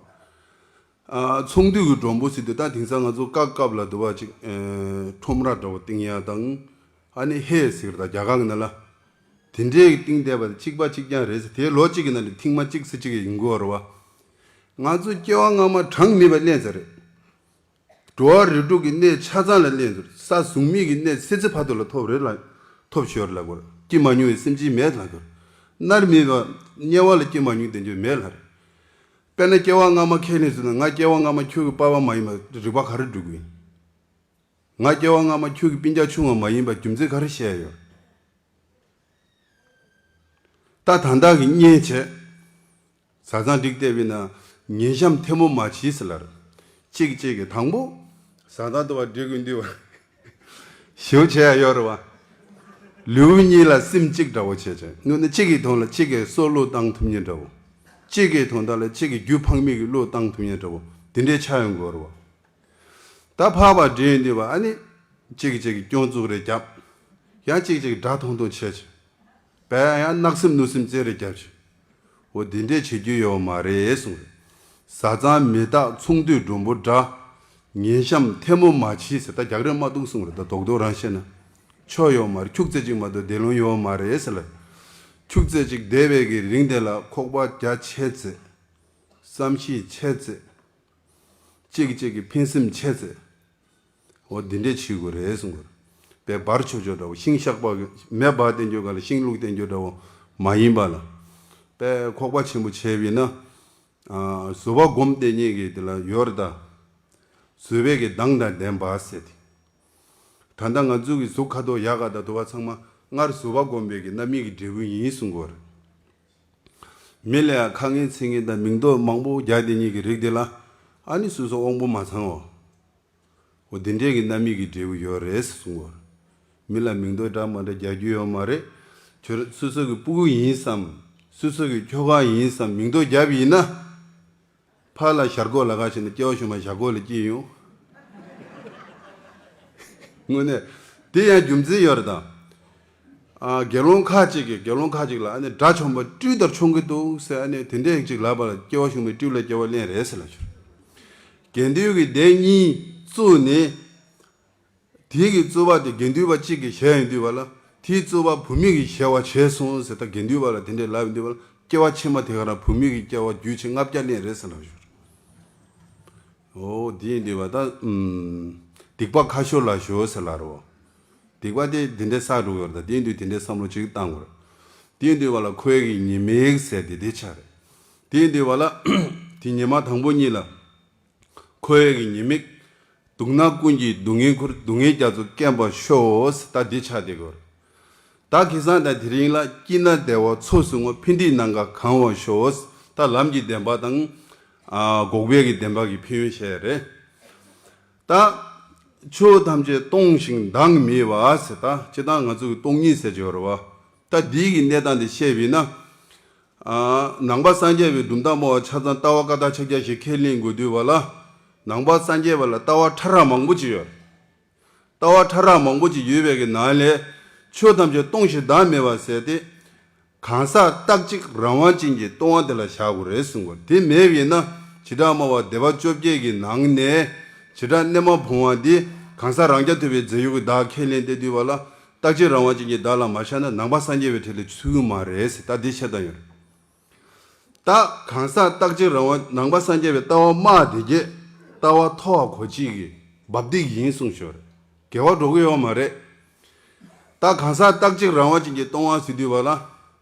ཨ་ཚོང་འདུས་ཀྱི་མགྲོན་པོ་ཟེར་དུས་ད་དེང་སང་ང་ཚོ་སྐབས་སྐབས་ལ་འདུག་བ་ཅིག་ཨེ་ཁྲོམ་ར་འདྲ་བོ་བཏིང་ཡ་དང་། ཨ་ནི་ཧེ་ཟེར་ད་རྒྱ་གར་གྱི་ནང་ལ། དེ་འདྲའི་བཏིང་བསྡད་པ་དེ་གཅིག་པ་གཅིག་རྐྱང་རེད་ཟེར། དེའི་ལོ་གཅིག་གི་ནང་ནས་ཐེངས་མ་གཅིག་ཙམ་གཅིག་ཡིན་དགོས་རེད་བ། ང་ཚོ་སྐྱེ་བ་སྔ་མ་གྲངས་མེད་པ་ལེན་ཚར་རེད། འགྲོ་བ་རིགས་དྲུག་གི་གནས་ཆ་ཚང་ལ་ལེན་ཚུལ་ས་བཟུང་མེད་ཀྱི་གནས་ཚེ་ཚེ་བར་དུ་ལ་ཐོབ་རེད་ལ། ཐོབ་ཤོར་ལ་གོ། སྐྱེ་མ་མྱོང་བའི་སེམས་ཅན་མེད་ལ་གོ། མནར་མེད་པ་དམྱལ་བ་ལ་སྐྱེ་མ་མྱོང་དེ་འདྲ་མེད་ལ་རེད། དཔེར་ན་སྐྱེ་བ་སྔ་མ་ཁས་ལེན་ཟེར་ན་ང་སྐྱེ་བ་སྔ་མ་ཁྱོད་ཀྱི་པ་ཕ་མ་ཡིན་པ་རིགས་པ་ག་རེ་འགྲིག་གི་ཡིན། ང་སྐྱེ་བ་སྔ་མ་ཁྱོད་ཀྱི་སྤུན་ཀྱག་ཆུང་བ་མ་ཡིན་པ་རྒྱུ་མཚན་ག་རེ་བཤད་ཡོད། ད་ད་ལྟ་གི་གཉེན་བྱས། བཟའ་ཚང་འགྲིག་བསྡད་པས་ན་ངན་ཤམ་ཐལ་མོ་མ་མཆིས་ཟེར་ལབ་རེད། གཅིག་གཅིག་གིས་དང་པོ། བཟའ་ཚང་དུ་བ་འགྲིག་གི་འདུག་བ། ཞེ་པོ་བྱས་ཡ་ཡོད་རེད་བ། ལུས་གཉིས་ལ་སེམས་གཅིག་འདྲ་བོ་བྱས་བྱས་དངོས་གནས་གཅིག་གི་དོན་ལ་གཅིག་གིས་སྲོག་བློས་བཏང་ཐུབ་མཁན་འདྲ་བོ། གཅིག་གི་དོན་དག་ལ་གཅིག་གིས་རྒྱུ་ཕངས་མེད་ཀྱི་བློས་བཏང་ཐུབ་མཁན་འདྲ་བོ་དེ་འདྲའི་ཆགས་ཡོང་དགོས་རེད་བ། ད་ཕར་བ་འདྲེན་འདི་བ་ཨ་ནི། གཅིག་གིས་གཅིག་གི་སྐྱོན་བཙུགས་རེ་རྒྱབ། ཡང་གཅིག་གིས་གཅིག་དགྲ་མཐོང་མཐོང་བྱས་ཆེ། བས་ཡང་གནག་སེམས་གནོད་སེམས་རྩེ་རེ་རྒྱབ་ཆེ། འོ་འདི་འདྲས་བྱེད་རྒྱུ་ཡོད་མ་རེད་གསུངས་རེད། བཟའ་ཚང་མི་རྟག་ཚོང་འདུས་མགྲོན་པོ་འདྲ། ངན་ཤམ་ཐལ་མོ་མ་མཆིས་ཟེར་ད་རྒྱག་རེས་མ་གཏོགས་གསུངས་རེད། ད་རྡོག་རྡོག་རང་བཤད་ན། ཆོ་ཡོད་མ་རེད། ཁྱུག་ཙེ་གཅིག་མ་གཏོགས་བདེ་ལོང་ཡོད་མ་རེད་ཟེར་ལ། ཁྱུག་ཙེ་གཅིག་བསྡད་པའི་གི་རིང་དེ་ལ་ཁོག་པ་རྒྱ་ཆེ་ཚེ། བསམ་ཤེས་ཆེ་ཚེ། གཅིག་གིས་གཅིག་གི་ཕན་སེམས་ཆེ་ཚེ། འོ་འདི་འདྲས་བྱེད་དགོས་རེད་གསུངས་དགོས། པས་འབར་ཆོག་ཆོག་འདྲ་བོ་ཤིང་གཤགས་པ་གི་མེ་འབར་བསྟན་རྒྱུ་ག་ལ་ཤིང་བླུགས་བསྟན་རྒྱུ་འདྲ་བོ་མ་ཡིན་པ་ལ། པས་ཁོག་པ་ཆེན་པོ་བྱས་པས་ན། ཨ་བཟོད་པ་སྒོམ་བསྟན་ཉེས་ཀྱི་དེ་ལ་ཡོད་རེད་ད། བཟོད་པའི་གི་མདངས་དང་ལྡན་པ་ཟེར་ཏེ། ད་ལྟ་ང་ཚོ་གི་གཟུགས་ཁ་དོག་ཡག་ག་དང་དུ་བ་ཚང་མ་སྔར་བཟོད་པ་སྒོམ་པའི་གི་རྣམ་སྨིན་གྱི་འབྲས་བུ་ཡིན་གསུངས་དགོས་རེད། མི་ལ་ཡང་ཁ་ངན་ཚིག་ངན་དང་མིང་འདོགས་མང་པོ་རྒྱག་དེ་ཉིད་ཀྱི་རིགས་དེ་ལ་ཨ་ནི་སོ་སོ་དབང་པོ་མ་ཚང་བ། འོ་དེ་འདྲས་ཀྱི་རྣམ་སྨིན་གྱི་འབྲས་བུ་ཡོད་རེད་གསུངས་པ། མི་ལ་མིང་འདོགས་འདྲ་མ་འདྲ་རྒྱག་རྒྱུ་ཡོད་མ་རེད། ཁྱོད་སོ་སོ་གི་སྤུ་གུ་ཡིན་བསམ། སོ་སོ་གི་ཁྱོ་ག་ཡིན་བསམ་མིང་འདོགས་རྒྱབ་ཡིན་ན། ཕར་ལ་ཞར་གོ་ལ་ག་བྱས་ན་སྐྱེ་བ་གཞུག་མ་ཞར་གོ་ལ་སྐྱེས་ཡོང་། དངོས་གནས། དེ་ཡང་རྒྱུ་མཚན་ཡོད་རེད་ད། ཨ་དགེ་སློང་ཁ་ཅིག་གིས་དགེ་སློང་ཁ་ཅིག་ལ་ཨ་ནི་དགྲ་བཅོམ་པ་སྤྲུལ་ལྟར་མཆོང་གི་འདུག་ཟེར་ཨ་ནི་དེ་འདྲས་ཅིག་ལབ་པ་ལ་སྐྱེ་བ་གཞུག་མའི་སྤྲུལ་ལ་སྐྱེ་བ་ལེན་རེད་ཟེར་ལབ་ཤོར། དགེ་འདུན་གྱི་སྡེ་གཉིས་བཙུགས་ནས། དེ་གི་རྩོད་པ་དེ་དགེ་འདུན་པ་གཅིག་གིས་གཞལ་ཡོང་དུས་བ་ལ་དེའི་རྩོད་པ་བུད་མེད་ཀྱིས་གཞལ་བ་བྱས་སོང་ཟེར་ད་དགེ་འདུན་པ་ལ་དེ་འདྲས་ལབ་ཡོང་དུས་བ་ལ་སྐྱེ་བ་ཕྱི་མ་དེ་ག་རང་བུད་མེད་ཀྱི་སྐྱེ་བ་རྒྱུད་ཆེ་ལྔ་བརྒྱ་ལེན་རེད་ཟེར་ལབ་ཤོར། འོ་དེ་ཡིན་དུས་བ་ད་ཨུམ། སྡིག་པ་ཁ་ཤོར་ལ་ཤོར་ཟེར་ལབ་རོ། སྡིག་པ་དེ་དེ་འདྲས་བསགས་འགྲོ་གི་ཡོད་རེད་ད། དེ་ཡིན་དུས་དེ་འདྲས་བསམ་བློ་ཅིག་བཏང་དགོས་རེད། དེ་ཡིན་དུས་བ་ལ་འཁོར་བའི་གི་ཉེས་དམིགས་ཟེར་དེ་དེ་ཆ་རེད། དེ་ཡིན་དུས་བ་ལ་དེ་ཉི་མ་དང་པོ་གཉིས་ལ། འཁོར་བའི་གི་ཉེས་དམིགས། སྡུག་ན་ཀུན་གྱིས་སྡུག་བསྔལ་ཁུར། སྡུག་བསྔལ་རྒྱ་མཚོ་སྐེམ་པར་ཤོག། ད་འདི་ཆ་དེ་གོ། ད་ཁེ་སང་དང་དེ་རིང་ལ་སྐྱིད་ན་བདེ་བ་མཚོ་བཟུང་ངོ་། ཕན་བདེའི་ནམ་མཁའ་གང་བར་ཤོག། ད་ལམ་གྱི་བདེན་པ་དང་། ཨ་འགོག་པའི་གི་བདེན་པ་གི་ཕན་ཡོན་བཤད་རེད། ད་ཆོས་ཐམས་ཅད་སྟོང་ཞིང་བདག་མེད་པ་ཟེར། ད་སྤྱིར་བཏང་ང་ཚོ་གི་སྟོང་ཉིད་ཟེར་གྱི་ཡོད་རེད་བ། ད་འདིའི་གི་གནས་སྟངས་འདི་བཤད་པས་ན། ཨ་ནང་པ་སངས་རྒྱས་པའི་གྲུབ་མཐའ་སྨྲ་བ་ཆ་ཚང་ལྟ་བ་བཀའ་རྟགས་ཕྱག་རྒྱ་བཞི་ཁས་ལེན་དགོས་དུས་བ་ལ། ནང་པ་སངས་རྒྱས་པ་ལ་ལྟ་བ་ཕྲ་རགས་མང་པོ་ཅིག་ཡོད། ལྟ་བ་ཕྲ་རགས་མང་པོ་ཅིག་ཡོད་པའི་གི་ནང་ལས། ཆོས་ཐམས་ཅད་སྟོང་ཞིང་བདག་མེད་པ་ཟེར་ཏེ། གང་ཟག་རྟག་གཅིག་རང་དབང་ཅན་གྱི་སྟོང་པ་དེ་ལ་བཞག་དགོས་རེད་གསུང་གོ། དེ་མེད་པས་ན་བྱེ་བྲག་སྨྲ་བ་སྡེ་པ་བཅོ་བརྒྱད་ཀྱི་ནང་ནས་བྱེ་བྲག་གནས་མ་བུ་དབང་འདི་གང་ཟག་རང་རྐྱ་ཐུབ་པའི་རྫས་ཡོད་ཀྱི་བདག་ཁས་ལེན་ཏེ་འདུལ་བ་ལ། རྟག་གཅིག་རང་དབང་ཅན་གྱི་བདག་ལ་མ་བཞག་ན་ནང་པ་སངས་རྒྱས་པའི་གྲས་ལ་ཚུད་ཀྱི་མ་རེད་ཟེར། ད་འདི་བཤད་སྟངས་ཡོད་རེད། ད་གང་ཟག་རྟག་གཅིག་རང་དབང་། ནང་པ་སངས་རྒྱས་པའི་ལྟ་བ་སྨྲ་སྡེ་བརྒྱད། ལྟ་བ་མཐོ་བ་གོ་གཅིག་གི་འབབ་སྟེགས་ཡིན་གསུངས་ཞོར། འགལ་བ་འགྲོ་གི་ཡོད་མ་རེད། ད་གང་ཟག་རྟག་གཅིག་རང་དབང་ཅན་གྱི་སྟོང་པ་ཟེར་དུས་བ་ལ།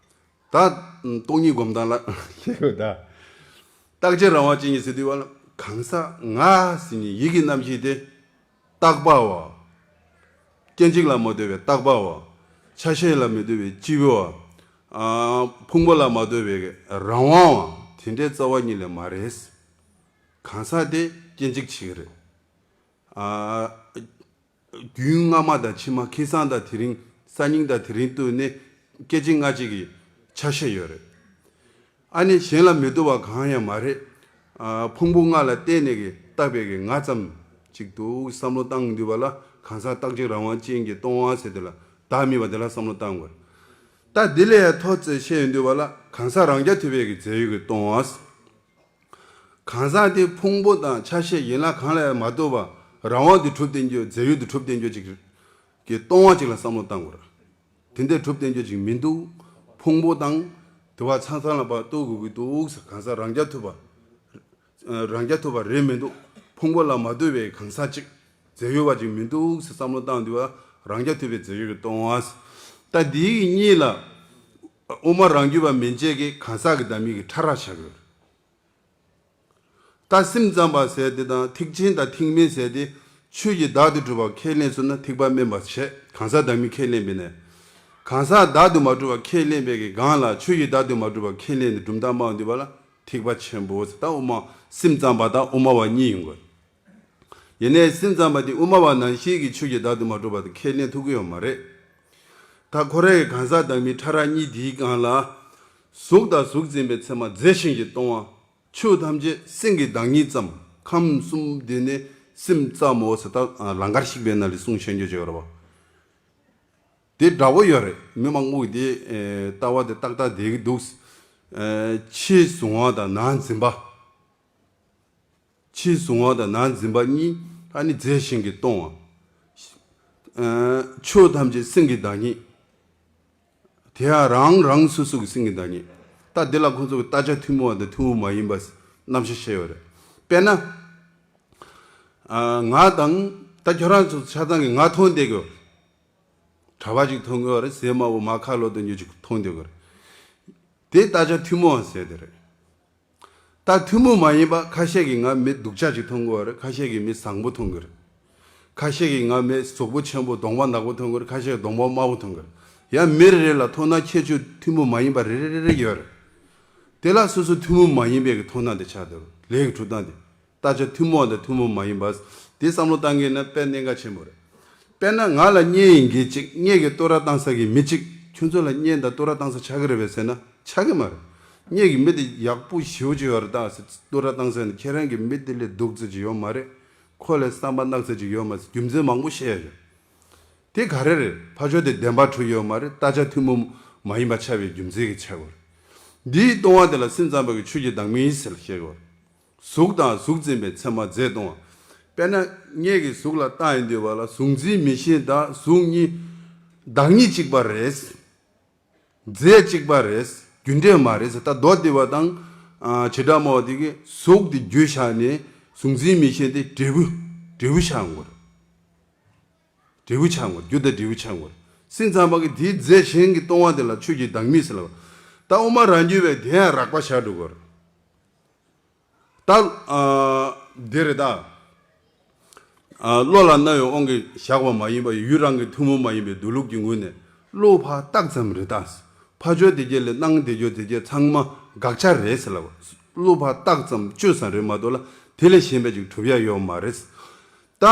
ད་སྟོང་ཉིད་སྒོམ་སྟངས་ལ་ཤེས་དགོས་ད། རྟག་གཅིག་རང་དབང་ཅན་གྱི་ཟེར་དུས་བ་ལ་གང་ཟག་ང་ཟེར་ནས་ཡིད་ཀྱི་རྣམ་ཤེས་དེ། རྟག་པ་བ། སྐྱེ་འཇིག་ལ་མ་ལྟོས་པའི་རྟག་པ་བ། ཆ་ཤས་ལ་མི་ལྟོས་པའི་སྤྱི་བོ་བ། ཨ་ཕུང་པོ་ལ་མ་ལྟོས་པའི་རང་དབང་བ། དེ་འདྲའི་རྩ་བ་ཉིད་ལས་མ་རེད། གང་ཟག་དེ་སྐྱེ་འཇིག་བྱེད་ཀྱི་རེད། ཨ་རྒྱུན་སྔ་མ་དང་ཕྱི་མ། ཁེ་སང་དང་དེ་རིང་། སང་ཉིན་དང་དེ་རིང་ལྟོས་ནས་སྐད་ཅིག་སྔ་ཅིག་གི་ཆ་ཤས་ཡོད་རེད། ཨ་ནི་གཞན་ལ་མི་ལྟོས་པ་གང་ཡང་མ་རེད། ཨ་ཕུང་པོ་ལྔ་ལ་བརྟེན་ནས་ཀྱི་བཏགས་པའི་གི་ང་ཙམ་ཅིག་འདུག་བསམ་བློ་བཏང་འདུས་པ་ལ། གང་ཟག་རྟག་གཅིག་རང་དབང་ཅན་གྱི་སྟོང་པ་ཟེར་དེ་ལ་བདག་མེད་པ་དེ་ལ་བསམ་བློ་བཏང་དགོས། ད་དེ་ལས་ཡང་མཐོ་ཙམ་བཤད་ཡོང་དུས་པ་ལ་གང་ཟག་རང་རྐྱ་ཐུབ་པའི་གི་རྫས་ཡོད་ཀྱི་སྟོང་པ། གང་ཟག་དེ་ཕུང་པོ་དང་ཆ་ཤས་ཡན་ལག་གང་ལ་ཡང་མ་ལྟོས་པ་རང་དབང་དུ་གྲུབ་བསྟན་རྒྱུ། རྫས་ཡོད་དུ་གྲུབ་བསྟན་རྒྱུ་ཅིག་གི་སྟོང་པ་ཅིག་ལ་བསམ་བློ་བཏང་དགོས། དེ་འདྲའི་གྲུབ་བསྟན་རྒྱུ་ཅིག་མི་འདུག་ཕུང་པོ་དང་དུ་བ་ཚང་ཚང་ལ་ཕར་གཏུག་དགོས་ཀྱི་འདུག་ཟེར། གང་ཟག་རང་རྐྱ་ཐུབ་པ། རང་རྐྱ་ཐུབ་པ་རེད་མི་འདུག་ཕུང་པོ་ལ་མ་ལྟོས་པའི་གང་ཟག་ཅིག་རྫས་ཡོད་པ་ཅིག་མི་འདུག་ཟེར་བསམ་བློ་བཏང་དུས་པ། རང་རྐྱ་ཐུབ་པའི་རྫས་ཡོད་ཀྱི་སྟོང་པ། ད་འདིའི་གཉིས་ལ་དབུ་མ་རང་རྒྱུད་པ་མན་ཆད་ཀྱིས་གང་ཟག་གི་བདག་མེད་ཀྱི་ཕྲ་རགས་བཞག་ཡོད། ད་སེམས་ཙམ་པ་ཟེར་དེ་དང་ཐེག་ཆེན་དང་ཐེག་དམན་ཟེར་དེ་ཆོས་ཀྱི་བདག་ཏུ་གྲུབ་པ་ཁས་ལེན་སོང་ན་ཐེག་པ་དམན་པ་བྱས། གང་ཟག་བདག་མེད་ཁས་ལེན་པས་ན། གང་ཟག་བདག་ཏུ་མ་གྲུབ་པ་ཁས་ལེན་པའི་གི་སྒང་ལ་ཆོས་ཀྱི་བདག་ཏུ་མ་གྲུབ་པ་ཁས་ལེན་ནས་གྲུབ་མཐའ་སྨྲ་འདུས་པ་ལ་ཐེག་པ་ཆེན་པོ་ཟེར། ད་དབུ་མ་སེམས་ཙམ་པ་དང་དབུ་མ་པ་གཉིས་ཡོང་དགོས། ཡིན་ནའི་སེམས་ཙམ་པ་དེ་དབུ་མ་པ་ནང་བཞིན་གྱི་ཆོས་ཀྱི་བདག་ཏུ་མ་གྲུབ་པ་དེ་ཁས་ལེན་ཐུབ་ཀྱི་ཡོད་མ་རེད། ད་ཁོ་རའི་གང་ཟག་བདག་མེད་ཕྲ་རགས་གཉིས་དེའི་སྒང་ལ། གཟུགས་དང་གཟུགས་འཛིན་པའི་མཚན་མ་རྫས་གཞན་གྱིས་སྟོང་པ། ཆོས་ཐམས་ཅད་སེམས་ཀྱི་བདག་ཉིད་ཙམ། ཁམས་གསུམ་འདི་ནི་སེམས་ཙམ་མོ་ཟེར། ད་ལང་ཀར་གཤེགས་པའི་ནང་ལ་གསུང་བཤད་རྒྱུ་ཅིག་ཡོད་རེད་པ། དེ་འདྲ་པོ་ཡོད་རེད། མི་མང་པོ་གིས་དེ་ལྟ་བ་དེ་ཏག་ཏག་བསྡད་ཀྱི་འདུག་ཕྱི་གཟུང་བ་དང་ནང་འཛིན་པ། ཕྱི་གཟུང་བ་དང་ནང་འཛིན་པ་གཉིས། ཨ་ནི་རྫས་གཞན་གྱིས་སྟོང་པ། ཆོས་ཐམས་ཅད་སེམས་ཀྱི་བདག་ཉིད། དེ་ཡང་རང་རང་སོ་སོ་གི་སེམས་ཀྱི་བདག་ཉིད། ད་འདི་ལ་ཁོང་ཚོ་གི་བརྟག་བྱ་ཐུན་མོང་བ་དང་ཐུན་མོང་མ་ཡིན་པ་རྣམ་གཞག་བཤད་ཡོད་རེད། དཔེར་ན། ང་དང་། ད་ཁྱོད་རང་ཚོ་ཆ་ཚང་གིས་ང་མཐོང་བསྡད་ཀྱི་ཡོད། གྲྭ་པ་ཅིག་མཐོང་གི་ཡོད་རེད། ཟས་མང་པོ་མར་ཁ་ལོག་སྟོན་རྒྱུ་ཅིག་མཐོང་བསྡད་ཀྱི་ཡོད་རེད། དེ་བརྟག་བྱ་ཐུན་མོང་བ་ཟེར་དེ་རེད། ད་ཐུན་མོང་མ་ཡིན་པ་ཁ་ཤས་ཀྱིས་ང་མི་སྡུག་ཅག་ཅིག་མཐོང་གི་ཡོད་རེད། ཁ་ཤས་ཀྱིས་མི་བཟང་པོ་མཐོང་གི་རེད། ཁ་ཤས་ཀྱིས་ང་མི་གཟུགས་པོ་ཆེན་པོ་གདོང་པ་ནག་པོ་མཐོང་གི་རེད། ཁ་ཤས་ཀྱིས་གདོང་པ་དམར་པོ་མཐོང་གི་རེད། ཡང་མི་རེ་རེ་ལ་མཐོང་སྣང་ཁྱད་ཆོས་ཐུན་མོང་མ་ཡིན་པ་རེ་རེ་རེ་རེ་ཡོད་རེད། དེ་ལ་སོ་སོ་ཐུན་མོང་མ་ཡིན་པའི་གི་མཐོང་སྣང་དེ་ཆགས་འདུག་ལས་ཀྱི་གྲུབ་སྟངས་དེ། བརྟག་བྱ་ཐུན་མོང་དང་ཐུན་མོང་མ་ཡིན་པ། དེ་བསམ་བློ་བཏང་གི་ན་དཔེ་གནད་འགག་ཆེན་པོ་རེད། དཔེར་ན་ང་ལ་གཉེན་ཡིན་མཁན་གཅིག་གཉེན་གྱིས་བསྟོད་ར་བཏང་ས་གི་མི་གཅིག་ཁྱོད་ཚོ་ལ་གཉེན་དང་བསྟོད་ར་བཏང་ས་ཆགས་ཀྱི་རེད་པས་ཟེར་ན་ཆགས་ཀྱི་མ་རེད། གཉེན་གྱི་མི་དེ་ཡག་པོ་ཞེ་པོ་ཅིག་ཡོད་རེད། ད་ཟེར་བསྟོད་ར་བཏང་ས་ནི་ཁྱེད་རང་གི་མི་དེ་ལས་སྡུག་ཙམ་ཅིག་ཡོད་མ་རེད། ཁོ་ལས་བསམ་པ་གནག་ཙམ་ཅིག་ཡོད་མ་རེད། རྒྱུ་མཚན་མང་པོ་བཤད་ཡ་ཡོད། དེ་ག་རེ་རེད། ཕར་ཕྱོགས་དེ་བདེན་པ་གྲུབ་ཡོད་མ་རེད། བརྟག་བྱ་ཐུན་མོང་མ་ཡིན་པ་ཆགས་པའི་རྒྱུ་མཚན་གྱིས་ཆགས་པ་རེད། འདིའི་ལྟུང་བ་དེ་ལ་སེམས་ཙམ་པ་གིས་ཆོས་ཀྱི་བདག་མེད་ཟེར་བཤད་ཀྱི་ཡོད་རེད། གཟུགས་དང་གཟུགས་འཛིན་པའི་མཚན་མ་རྫས་སྟོང་པ། དཔེར་ན་ངེད་ཀྱི་གཟུགས་ལ་བལྟ་ཡིན་དུས་བ་ལ་གཟུགས་འཛིན་མི་ཤེས། ད་གཟུགས་གཉིས་བདག་ཉིད་གཅིག་པ་རེད། རྫས་གཅིག་པ་རེད། རྒྱུ་འབྲས་མ་རེད་ཟེར། ད་མདོ་སྡེ་པ་དང་། ཨ་བྱེ་བྲག་སྨྲ་བ་དེ་གིས་གཟུགས་དེ་རྒྱུ་བཞག་ནས་གཟུགས་འཛིན་མི་ཤེས་དེ་འབྲས་བུ། འབྲས་བུ་ཆགས་འགོར། འབྲས་བུ་ཆགས་འགོར། རྒྱུ་དང་འབྲས་བུ་ཆགས་འགོར། སེམས་ཙམ་པ་གིས་དེའི་རྫས་གཞན་གྱི་ལྟུང་བ་དེ་ལ་ཆོས་ཀྱི་བདག་མེད་ཟེར་ལབ། ད་དབུ་མ་རང་རྒྱུད་པས་དེ་ཡང་རགས་པ་བཞག་འགྲོ་གི་ཡོད་རེད། ད་ཨ་འདི་རེད་ད། ཨ། བློ་ལ་རྣ་བའི་དབང་གིས་བཞག་པ་མ་ཡིན་པ་ཡི་ཡུལ་རང་གི་ཐུན་མོང་མ་ཡིན་པའི་འདུག་ལུགས་ཀྱི་ངོས་ནས་བློ་ཕར་བཏགས་ཙམ་རེད་ད། ཕར་ཕྱོགས་དེ་གྱད་ལ་སྣང་དེ་ཕྱོགས་དེ་གྱད་ཚང་མ་དགག་བྱ་རེད་ཟེར་ལབ་པ། བློ་ཕར་བཏགས་ཙམ་སྤྱོད་ཙམ་རེད་མ་གཏོགས་ལ་དེ་ལས་གཞན་པའི་ཅིག་གྲུབ་ཡ་ཡོད་མ་རེད། ད་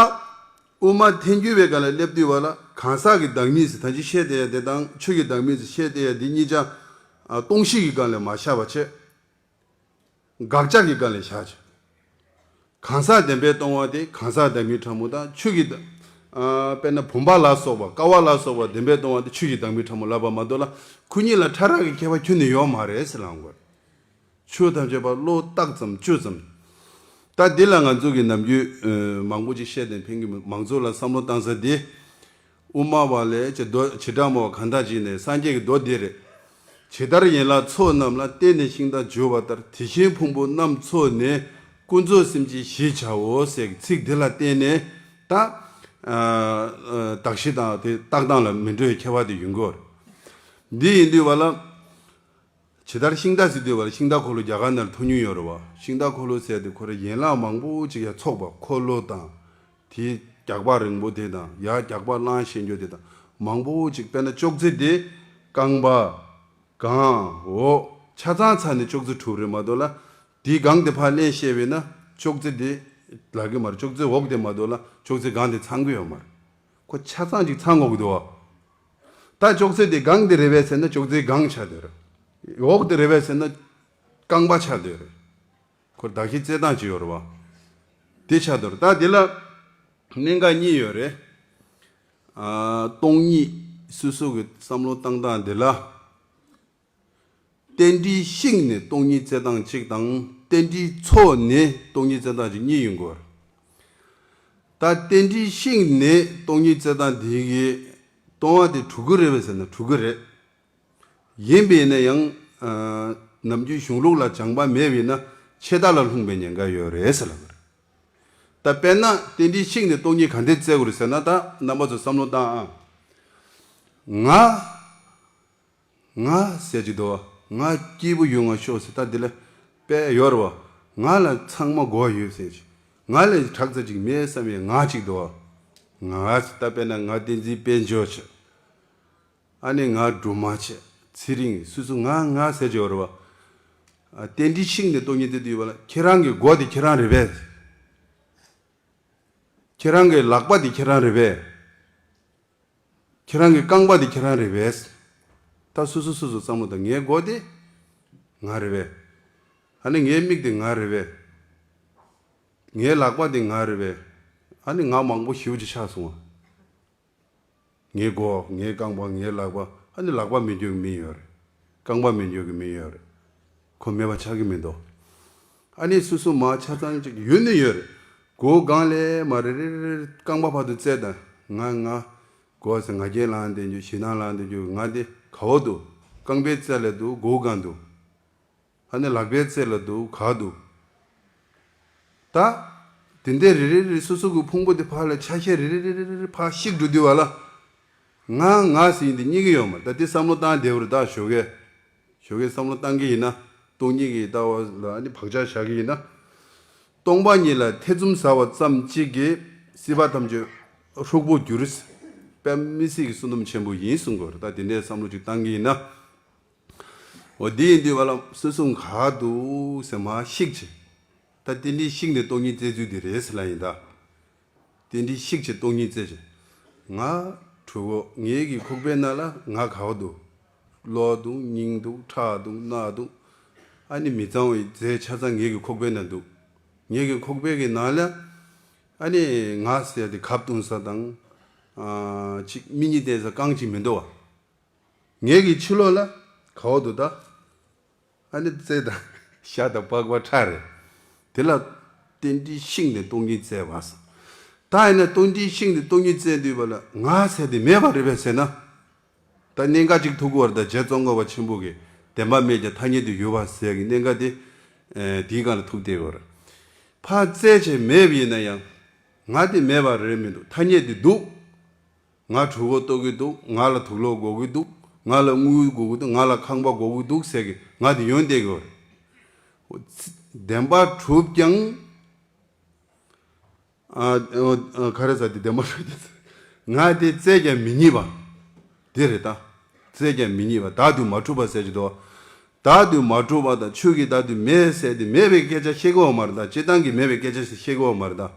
དབུ་མ་ཐལ་འགྱུར་བའི་སྒང་ལ་སླེབས་དུས་བ་ལ་གང་ཟག་གི་བདག་མེད་ཟེར་ད་ཅི་བཤད་དེ་ཡ་དེ་དང་ཆོས་ཀྱི་བདག་མེད་ཟེར་བཤད་དེ་ཡ་དེ་གཉིས་ཆ་ཨ་སྟོང་གཞི་གི་སྒང་ལ་མ་བཞག་པ་བྱས། དགག་བྱ་གི་སྒང་ལ་བཞག་བྱས། གང་ཟག་བདེན་པས་སྟོང་བ་དེ་གང་ཟག་བདག་མེད་ཕྲ་མོ་དང་ཆོས་ཀྱི་བདག་ཨ་དཔེར་ན་བུམ་པ་ལ་སོགས་པ་ཀ་བ་ལ་སོགས་པ་བདེན་པས་སྟོང་བ་དེ་ཆོས་ཀྱི་བདག་མེད་ཕྲ་མོ་ལབ་པ་མ་གཏོགས་ལ་ཁོ་གཉིས་ལ་ཕྲ་རགས་ཀྱི་ཁྱད་པར་ཁྱོན་ནས་ཡོད་མ་རེད་ཟེར་ལབ་དགོས། ཆོས་ཐམས་ཅད་པ་བློ་བཏགས་ཙམ་སྤྱོད་ཙམ། ད་འདི་ལ་ང་ཚོ་གི་ནམ་རྒྱུན་ཨ་མང་པོ་ཅིག་བཤད་དེ་ཕན་གྱི་མི་མང་ཚོགས་ལ་བསམ་བློ་བཏང་ས་འདི། དབུ་མ་པ་ལས་ཅི་མདོ་བྱེ་བྲག་སྨྲ་བ་གང་དག་ཅིག་ནས་སངས་རྒྱས་ཀྱི་མདོ་འདི་རེད། ཇི་ལྟར་ཡན་ལག་ཚོགས་རྣམས་ལ། བརྟེན་ནས་ཤིང་རྟ་བརྗོད་པ་ལྟར། དེ་བཞིན་ཕུང་པོ་རྣམས་ཚོགས་ནས། ཀུན་རྫོབ་སེམས་ཅན་ཞེས་བྱའོ་ཟེར་གྱི་ཚིག་འདི་ལ་བརྟེན་ནས་ད་ཨ་ཨ་གདགས་གཞི་དང་དེ་བཏགས་སྟངས་ལ་མི་འདྲ་བའི་ཁྱད་པར་དེ་ཡོང་གི་ཡོད་རེད། འདི་ཡིན་དུས་བ་ལ། ཇི་ལྟར་ཤིང་རྟ་ཟེར་དུས་བ་ལ་ཤིང་རྟ་འཁོར་ལོ་རྒྱ་གར་ནང་ལ་ཐོན་མྱོང་ཡོད་རེད་བ། ཤིང་རྟ་འཁོར་ལོ་ཟེར་དུས་ཁོ་ར་ཡན་ལག་མང་པོ་ཅིག་ཡ་ཚོགས་པ་འཁོར་ལོ་དང་། དེའི་རྒྱགས་པ་རིང་པོ་དེ་དང་ཡ་རྒྱགས་པ་གླང་ཞེས་འགྱོ་དེ་དང་མང་པོ་ཅིག་དཔེར་ན་ཅོག་ཙེ་དེ་རྐང་པ། སྒང་། འོག་ཆ་ཚང་ཚར་ནས་ཅོག་ཙེ་དྲུག་རེད་མ་གཏོགས་ལ། དེའི་སྒང་དེ་ཕར་ལེན་བཤད་པས་ན་ཅོག་ཙེ་དེ་ལབ་ཀྱི་མ་རེད། ཅོག་ཙེ་འོག་དེ་མ་གཏོགས་ལ་ཅོག་ཙེ་སྒང་དེ་ཚང་གི་ཡོད་མ་རེད། ཁོ་ཆ་ཚང་ཅིག་ཚང་དགོས་ཀྱི་འདུག་བ། ད་ཅོག་ཙེ་དེ་སྒང་དེ་རེད་པས་ཟེར་ན་ཅོག་ཙེའི་སྒང་ཆགས་བསྡད་རེད། འོག་དེ་རེད་པས་ཟེར་ན་རྐང་པ་ཆགས་བསྡད་རེད། ཁོར་གདགས་གཞི་བཙལ་སྟངས་ཅིག་ཡོད་རེད་བ། དེ་ཆགས་བསྡད་རེད། ད་དེ་ལ་གནད་འགག་གཉིས་ཡོད་རེད། ཨ་སྟོང་ཉིད་སོ་སོ་གི་བསམ་བློ་བཏང་སྟངས་དེ་ལ། རྟེན་འབྲེལ་བཤིག་ནས་སྟོང་ཉིད་བཙལ་སྟངས་གཅིག་དང་རྟེན་འབྲེལ་ཚོགས་ནས་སྟོང་ཉིད་བཙལ་སྟངས་གཅིག་གཉིས་ཡོང་གི་ཡོད་རེད། ད་རྟེན་འབྲེལ་བཤིག་ནས་སྟོང་ཉིད་བཙལ་སྟངས་དེ་གི་སྟོང་པ་དེ་གྲུབ་ཀྱི་རེད་པས་ཟེར་ན་གྲུབ་ཀྱི་རེད། ཡིན་པས་ན་ཡང་ཨ་ནམ་རྒྱུན་གཞུང་ལུགས་ལ་སྦྱངས་པ་མེད་པས་ན་ཆད་ལྟ་ལ་ལྷུང་བའི་ཉེན་ཁ་ཡོད་རེད་ཟེར་ལབ་པ་རེད། ད་དཔེར་ན་རྟེན་འབྲེལ་བཤིག་ནས་སྟོང་ཉིད་ག་འདྲས་བཙལ་དགོས་རེད་ཟེར་ན་ད་རྣམ་པ་ཚོ་བསམ་བློ་བཏང་ཨ། ང་། ང་ཟེར་གྱི་འདུག་ང་སྐྱིད་པོ་ཡོང་ང་ཤོག་ཟེར་ད་འདི་ལ་དཔེ་ཡོད་རེད་བ། ང་ལ་ཚང་མ་དགོས་ཡོད་ཟེར་གྱི། ང་ལས་དྲག་ཙམ་ཅིག་མེད་བསམ་པའི་ང་གཅིག་འདུག་ང་ཟེར་ད་དཔེར་ན་ང་བསྟན་འཛིན་དཔལ་འབྱོར་བྱས། ཨ་ནི་ང་སྒྲོལ་མ་བྱས། ཚེ་རིང་། སུ་སུ་ང་ང་ཟེར་གྱི་ཡོད་རེད་བ། ཨ་རྟེན་འབྲེལ་བཤིག་ནས་སྟོང་ཉིད་བཙལ་དུས་བ་ལ་ཁྱེད་རང་གི་མགོ་དེ་ཁྱེད་རང་རེད་པས། ཁྱེད་རང་གི་ལག་པ་དེ་ཁྱེད་རང་རེད་པས། ཁྱེད་རང་གི་རྐང་པ་དེ་ཁྱེད་རང་རེད་པས། ད་སོ་སོ་སོ་སོ་བསམ་བློ་དང་ངའི་མགོ་དེ་ང་རེད་པས། ཨ་ནི་ངའི་མིག་དེ་ང་རེད་པས། ངའི་ལག་པ་དེ་ང་རེད་པས། ཨ་ནི་ང་མང་པོ་ཞེ་པོ་ཅིག་ཆགས་སོང་ང་། ངའི་མགོ། ངའི་རྐང་པ། ངའི་ལག་པ། ཨ་ནི་ལག་པ་མེད་རྒྱུ་གི་མི་ཡོད་རེད། རྐང་པ་མེད་རྒྱུ་གི་མི་ཡོད་རེད། ཁོ་མེད་པ་ཆགས་ཀྱི་མི་འདུག་ཨ་ནི་སོ་སོ་མ་ཆ་ཚང་ཅིག་ཡོད་ནི་ཡོད་རེད། མགོ་སྒང་ལས་མར་རེ་རེ་རེ་རེ་རྐང་པ་བར་དུ་བཙལ་དང་ང་ང་། མགོ་ཟེར་ང་རྒྱལ་ལངས་བསྡད་རྒྱུ་ཞེད་སྣང་ལངས་བསྡད་རྒྱུ་ང་དེ་ག་བ་འདུག་རྐང་པའི་རྩེ་ལ་འདུག་མགོ་སྒང་འདུག་ཨ་ནི་ལག་པའི་རྩེ་ལ་འདུག་ག་འདུག་ད། དེ་འདྲའི་རེ་རེ་རེ་སོ་སོ་གི་ཕུང་པོ་དེ་ཕར་ལ་ཆ་ཤས་རེ་རེ་རེ་རེ་རེ་ཕར་བཤིག་འགྲོ་དུས་བ་ལ། ང་ང་ཟེར་ཡིན་དེ་རྙེད་ཀྱི་ཡོད་མ་རེད། ད་དེ་བསམ་བློ་བཏང་བསྡད་པ་རེད། ད་ཞོགས་ཀས། ཞོགས་ཀས་བསམ་བློ་བཏང་གི་ཡིན་ན། སྟོང་ཉིད་ཀྱི་ལྟ་བ་ལ་ནི་བག་ཆགས་བཞག་གི་ཡིན་ན། སྟོང་པ་ཉིད་ལ་ཐེ་ཚོམ་ཟ་བ་ཙམ་གཅིག་གིས་སྲིད་པ་ཐམས་ཅད་ཧྲུག་པོར་འགྱུར། དཔེ་མི་སྲིད་ཀྱི་བསོད་ནམས་ཆེན་པོ་ཡིན་གསུང་གི་ཡོད་རེད། ད་དེ་འདྲའི་བསམ་བློ་ཅིག་བཏང་གི་ཡིན་ན། འོ་འདི་ཡིན་དུས་བ་ལ་སོ་སོ་ག་འདུག་ཟེར་མར་བཤིག་བྱས། ད་རྟེན་འབྲེལ་བཤིག་ནས་སྟོང་ཉིད་བཙལ་ཚུལ་འདི་རེད་ཟེར་ལབ་ཡིན་ད། རྟེན་འབྲེལ་བཤིག་བྱས་སྟོང་ཉིད་བཙལ་བྱས། ང་གྲོད་ཁོག་ངའི་གི་ཁོག་པའི་ནང་ལ་ང་ག་བ་འདུག་གློ་འདུག་སྙིང་འདུག་ཁྲག་འདུག་སྣ་འདུག་ཨ་ནི་མི་གཙང་བའི་རྫས་ཆ་ཚང་ངའི་གི་ཁོག་པའི་ནང་འདུག་ངའི་གི་ཁོག་པའི་གི་ནང་ལ་ཨ་ནི་ང་ཟེར་ཏེ་ཁབ་བཏུང་ས་དང་། ཨ་ཅིག་མི་གཉིས་བསྡད་ས་རྐང་གཅིག་མི་འདུག་བ། ངའི་གི་ཕྱི་ལོགས་ལ་ག་བ་འདུག་ད། ཨ་ནི་རྩེ་དང་ཤ་དང་པགས་པ་ཁྲག་རེད། དེ་ལ་རྟེན་འབྲེལ་བཤིག་ནས་སྟོང་ཉིད་བཙལ་བ་ཟེར། ད་ཡིན་ན་རྟེན་འབྲེལ་བཤིག་ནས་སྟོང་ཉིད་བཙལ་དུས་བ་ལ་ང་ཟེར་དེ་མེད་པ་རེད་པས་ཟེར་ན། ད་གནད་འགག་ཅིག་ཐུག་གི་བར་ད་རྗེ་ཙོང་ཁ་པ་ཆེན་པོ་གིས་བདེན་པ་མེད་ཀྱང་ཐ་སྙད་དུ་ཡོད་པ་ཟེར་གི་གནད་འགག་དེ། ཨེ་དེའི་སྒང་ལ་ཐུག་བསྡད་ཡོད་རེད། ཕར་བཙལ་བྱས་མེད་པ་ཡིན་ན་ཡང་། ང་དེ་མེད་པ་རེད་མི་འདུག་ཐ་སྙད་དེ་འདུག་ང་གྲོད་ཁོག་ལྟོགས་ཀྱི་འདུག་ང་ལ་དུག་ལོག་འགོ་གི་འདུག་ང་ལ་དངུལ་འགོ་གི་འདུག་ང་ལ་ཁང་པ་འགོ་གི་འདུག་ཟེར་གི་ང་དེ་ཡོང་བསྡད་ཀྱི་ཡོད་རེད། བདེན་པ་གྲུབ་ཀྱང་ ཨ་ཨ་ཨ་ག་རེ་ཟེར་དེ་བདེན་པ་རེད་དེ། ང་དེ་བཙལ་ཀྱང་མི་རྙེད་པ། དེ་རེད་ད། བཙལ་ཀྱང་མི་རྙེད་པ། བདག་ཏུ་མ་གྲུབ་པ་ཟེར་གྱི་འདུག་བདག་ཏུ་མ་གྲུབ་པ་དང་ཆོས་ཀྱི་བདག་ཏུ་མེད་ཟེར་དེ་མེད་པའི་སྐད་ཆ་བཤད་ཀྱི་ཡོད་མ་རེད་ད། སྤྱིར་བཏང་གི་མེད་པའི་སྐད་ཆ་ཞིག་བཤད་ཀྱི་ཡོད་མ་རེད་ད།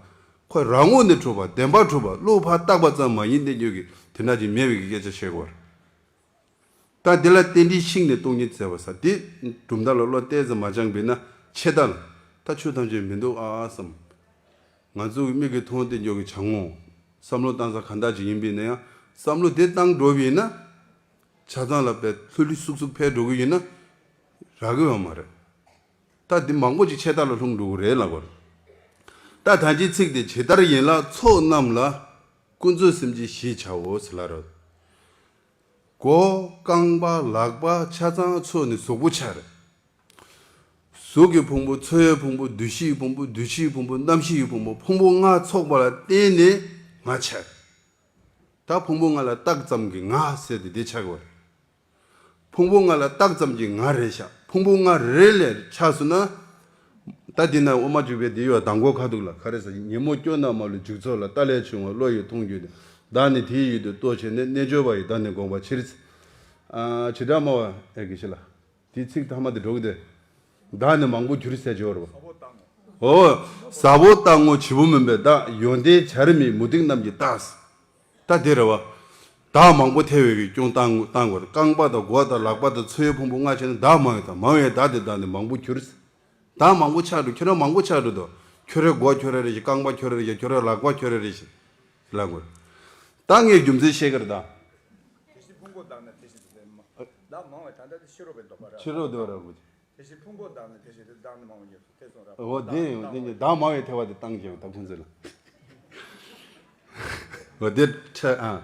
ཁོ་རང་ངོས་ནས་གྲུབ་པ་བདེན་པར་གྲུབ་པ་བློ་ཕར་བཏགས་པ་ཙམ་མ་ཡིན་བསྟན་རྒྱུ་གི་དེ་འདྲ་ཅིག་མེད་པའི་སྐད་ཆ་བཤད་ཀྱི་ཡོད་རེད། ད་འདི་ལ་རྟེན་འབྲེལ་ཤིང་ནས་སྟོང་ཉིད་བཙལ་བ་ཟེར་དེ་གྲུབ་མཐའ་ལ་བློ་གཏད་ཙམ་མ་སྦྱངས་པས་ན་ཆད་ལྟ་ལ་ད་ཆོས་ཐམས་ཅད་མི་འདུག་ཨ་བསམ། ང་ཚོ་གི་མིག་གིས་མཐོང་བསྟན་རྒྱུ་གི་བྱ་དངོས། བསམ་བློ་བཏང་ས་གང་དག་ཅིག་ཡིན་པས་ན་ཡང་བསམ་བློ་དེ་བཏང་འགྲོ་བས་ན། ཆ་ཚང་ལ་པའི་ལྷུ་ལྷུ་སུག་སུག་འཕེལ་འགྲོ་གི་ཡིན་ན། རག་གི་ཡོད་མ་རེད། ད་འདི་མང་པོ་ཅིག་ཆད་ལྟ་ལ་ལྷུང་འགྲོ་གི་རེད་ལབ་པ་རེད། ད་ད་ཅིའི་ཚིག་དེ་ཇི་ལྟར་ཡན་ལག་ཚོགས་རྣམས་ལ། ཀུན་རྫོབ་སེམས་ཀྱི་གཞི་བྱའོ་ཟེར་ལབ་རེད། མགོ་རྐང་པ་ལག་པ་ཆ་ཚང་ཚོགས་ནི་གཟུགས་པོ་ཆགས་རེད། གཟུགས་ཀྱི་ཕུང་པོ་ཚོར་བའི་ཕུང་པོ་འདུ་ཤེས་ཀྱི་ཕུང་པོ་འདུ་བྱེད་ཀྱི་ཕུང་པོ་རྣམ་ཤེས་ཀྱི་ཕུང་པོ་ཕུང་པོ་ལྔ་ཚོགས་པ་ལ་བརྟེན་ནས་ང་ཆགས། ད་ཕུང་པོ་ལྔ་ལ་བཏགས་ཙམ་གྱི་ང་ཟེར་དེ་དེ་ཆགས་པ་རེད། ཕུང་པོ་ལྔ་ལ་བཏགས་ཙམ་གྱི་ང་རེད་ཤག་ཕུང་པོ་ལྔ་རེ་ལས་ཆགས་སོང་ན། ད་འདི་ན་དབུ་མ་འཇུག་པའི་འདི་ཡོད་དང་པོ་ཁ་ཐུག་ལ་ག་རེ་ཟེར། ཉོན་མོངས་སྐྱོ་ན་མ་ལུས་འཇུག་ཚོགས་ལ། རྟ་ལས་བྱུང་བ་བློ་ཡིས་མཐོང་འགྱུར་ཏེ། བདག་ནི་དེ་ཡི་ཡུལ་དུ་རྟོག་བྱས་ནས། རྣལ་འབྱོར་པ་ཡི་བདག་ནི་དགོངས་པ་ཕྱིར། ཨ་བྱེ་བྲག་སྨྲ་བ་ཨེ་གི་ཤི་ལ། དེའི་ཚིག་ཐ་མ་དེ་འགྲོ་གི་དེ། བདག་ནི་མང་པོ་གྱུར་ཟེར་གྱི་ཡོད་རེད་པ། ཨོ། ཟ་འོག་བཏང་ངོ་བྱེད་པོ་མིན་པའི་བདག་ཡོན་ཏན་བྱར་མེད་མུ་སྟེགས་རྣམས་ཀྱི་རྟགས། ད་དེ་རེད་པ། བདག་མང་པོ་ཐལ་བའི་གི་སྐྱོན་བཏང་བཏང་དགོས་རེད། རྐང་པ་དང་མགོ་དང་ལག་པ་དང་ཚོའི་ཕུང་པོ་ལྔ་བྱས་ན་བདག་མང་བའི་དང་མང་བའི་བདག་དེ་བདག་ནི་མང་པོ་གྱུར། བདག་མང་པོ་ཆགས་འགྲོ། ཁྱོད་རང་མང་པོ་ཆགས་འགྲོ་དོ། ཁྱོད་རའི་མགོ་ཁྱོད་ར་རེད་ཤག་རྐང་པ་ཁྱོད་ར་རེད་ཤག་ཁྱོད་རའི་ལག་པ་ཁྱོད་ར་རེད་ཤག་ལབ་དགོས་རེད། ད་ངས་རྒྱུ་མཚན་བཤད་གི་རེད་ད། དེ་བཞིན་ཕུང་པོ་དག་ན་དེ་བཞིན་དུ་བདག་མང་བས་ད་ལྟ་དེ་ཕྱི་རོལ་པའི་འདོད་པ་ར། ཕྱི་རོལ་འདོད་པ་ར་དགོས། དེ་བཞིན་ཕུང་པོ་དག་ན་དེ་བཞིན་དུ་བདག་ནི་མང་བ་ཉིད་སུ་ཐེ་ཚོམ་ར། འོ་དེ་ཡང་དེ་ཉིད་བདག་མང་བའི་ཐལ་བ་དེ་བཏང་བྱས་པ་ད་ཁོང་ཚོ་ལ། འོ་དེ་ཆ་ཨ།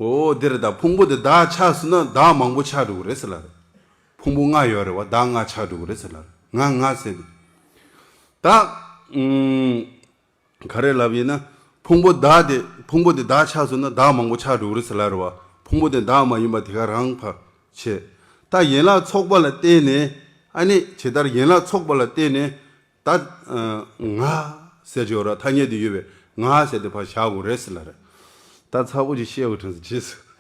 འོ་དེ་རེད་ད། ཕུང་པོ་དེ་བདག་ཆགས་སོང་ན་བདག་མང་པོ་ཆགས་འགྲོ་གི་རེད་ཟེར་ལ་རེད། ཕུང་པོ་ལྔ་ཡོད་རེད་པ། བདག་ལྔ་ཆགས་འགྲོ་གི་རེད་ཟེར་ལ་རེད། ང་ང་ཟེར་དེ། ད་ཨུམ། ག་རེ་ལབ་ཡིན་ན། ཕུང་པོ་བདག་དེ་ཕུང་པོ་དེ་བདག་ཆགས་སོང་ན་བདག་མང་པོ་ཆགས་འགྲོ་གི་རེད་ཟེར་ལབ་རེད་པ། ཕུང་པོ་དེ་བདག་མ་ཡིན་པ་དེ་ག་རང་ཕར་བྱས། ད་ཡན་ལག་ཚོགས་པ་ལ་བརྟེན་ནས། ཨ་ནི་ཇི་ལྟར་ཡན་ལག་ཚོགས་པ་ལ་བརྟེན་ནས་ད་ཨ་ང་ཟེར་གྱི་ཡོད་ར། ཐ་སྙད་དུ་ཡོད་པའི་ང་ཟེར་དེ་ཕར་བཞག་དགོས་རེད་ཟེར་ལབ་རེད། ད་ཚ་པོ་ཅིག་བཤད་དགོས་དྲན་སོང་བྱས་སོང་།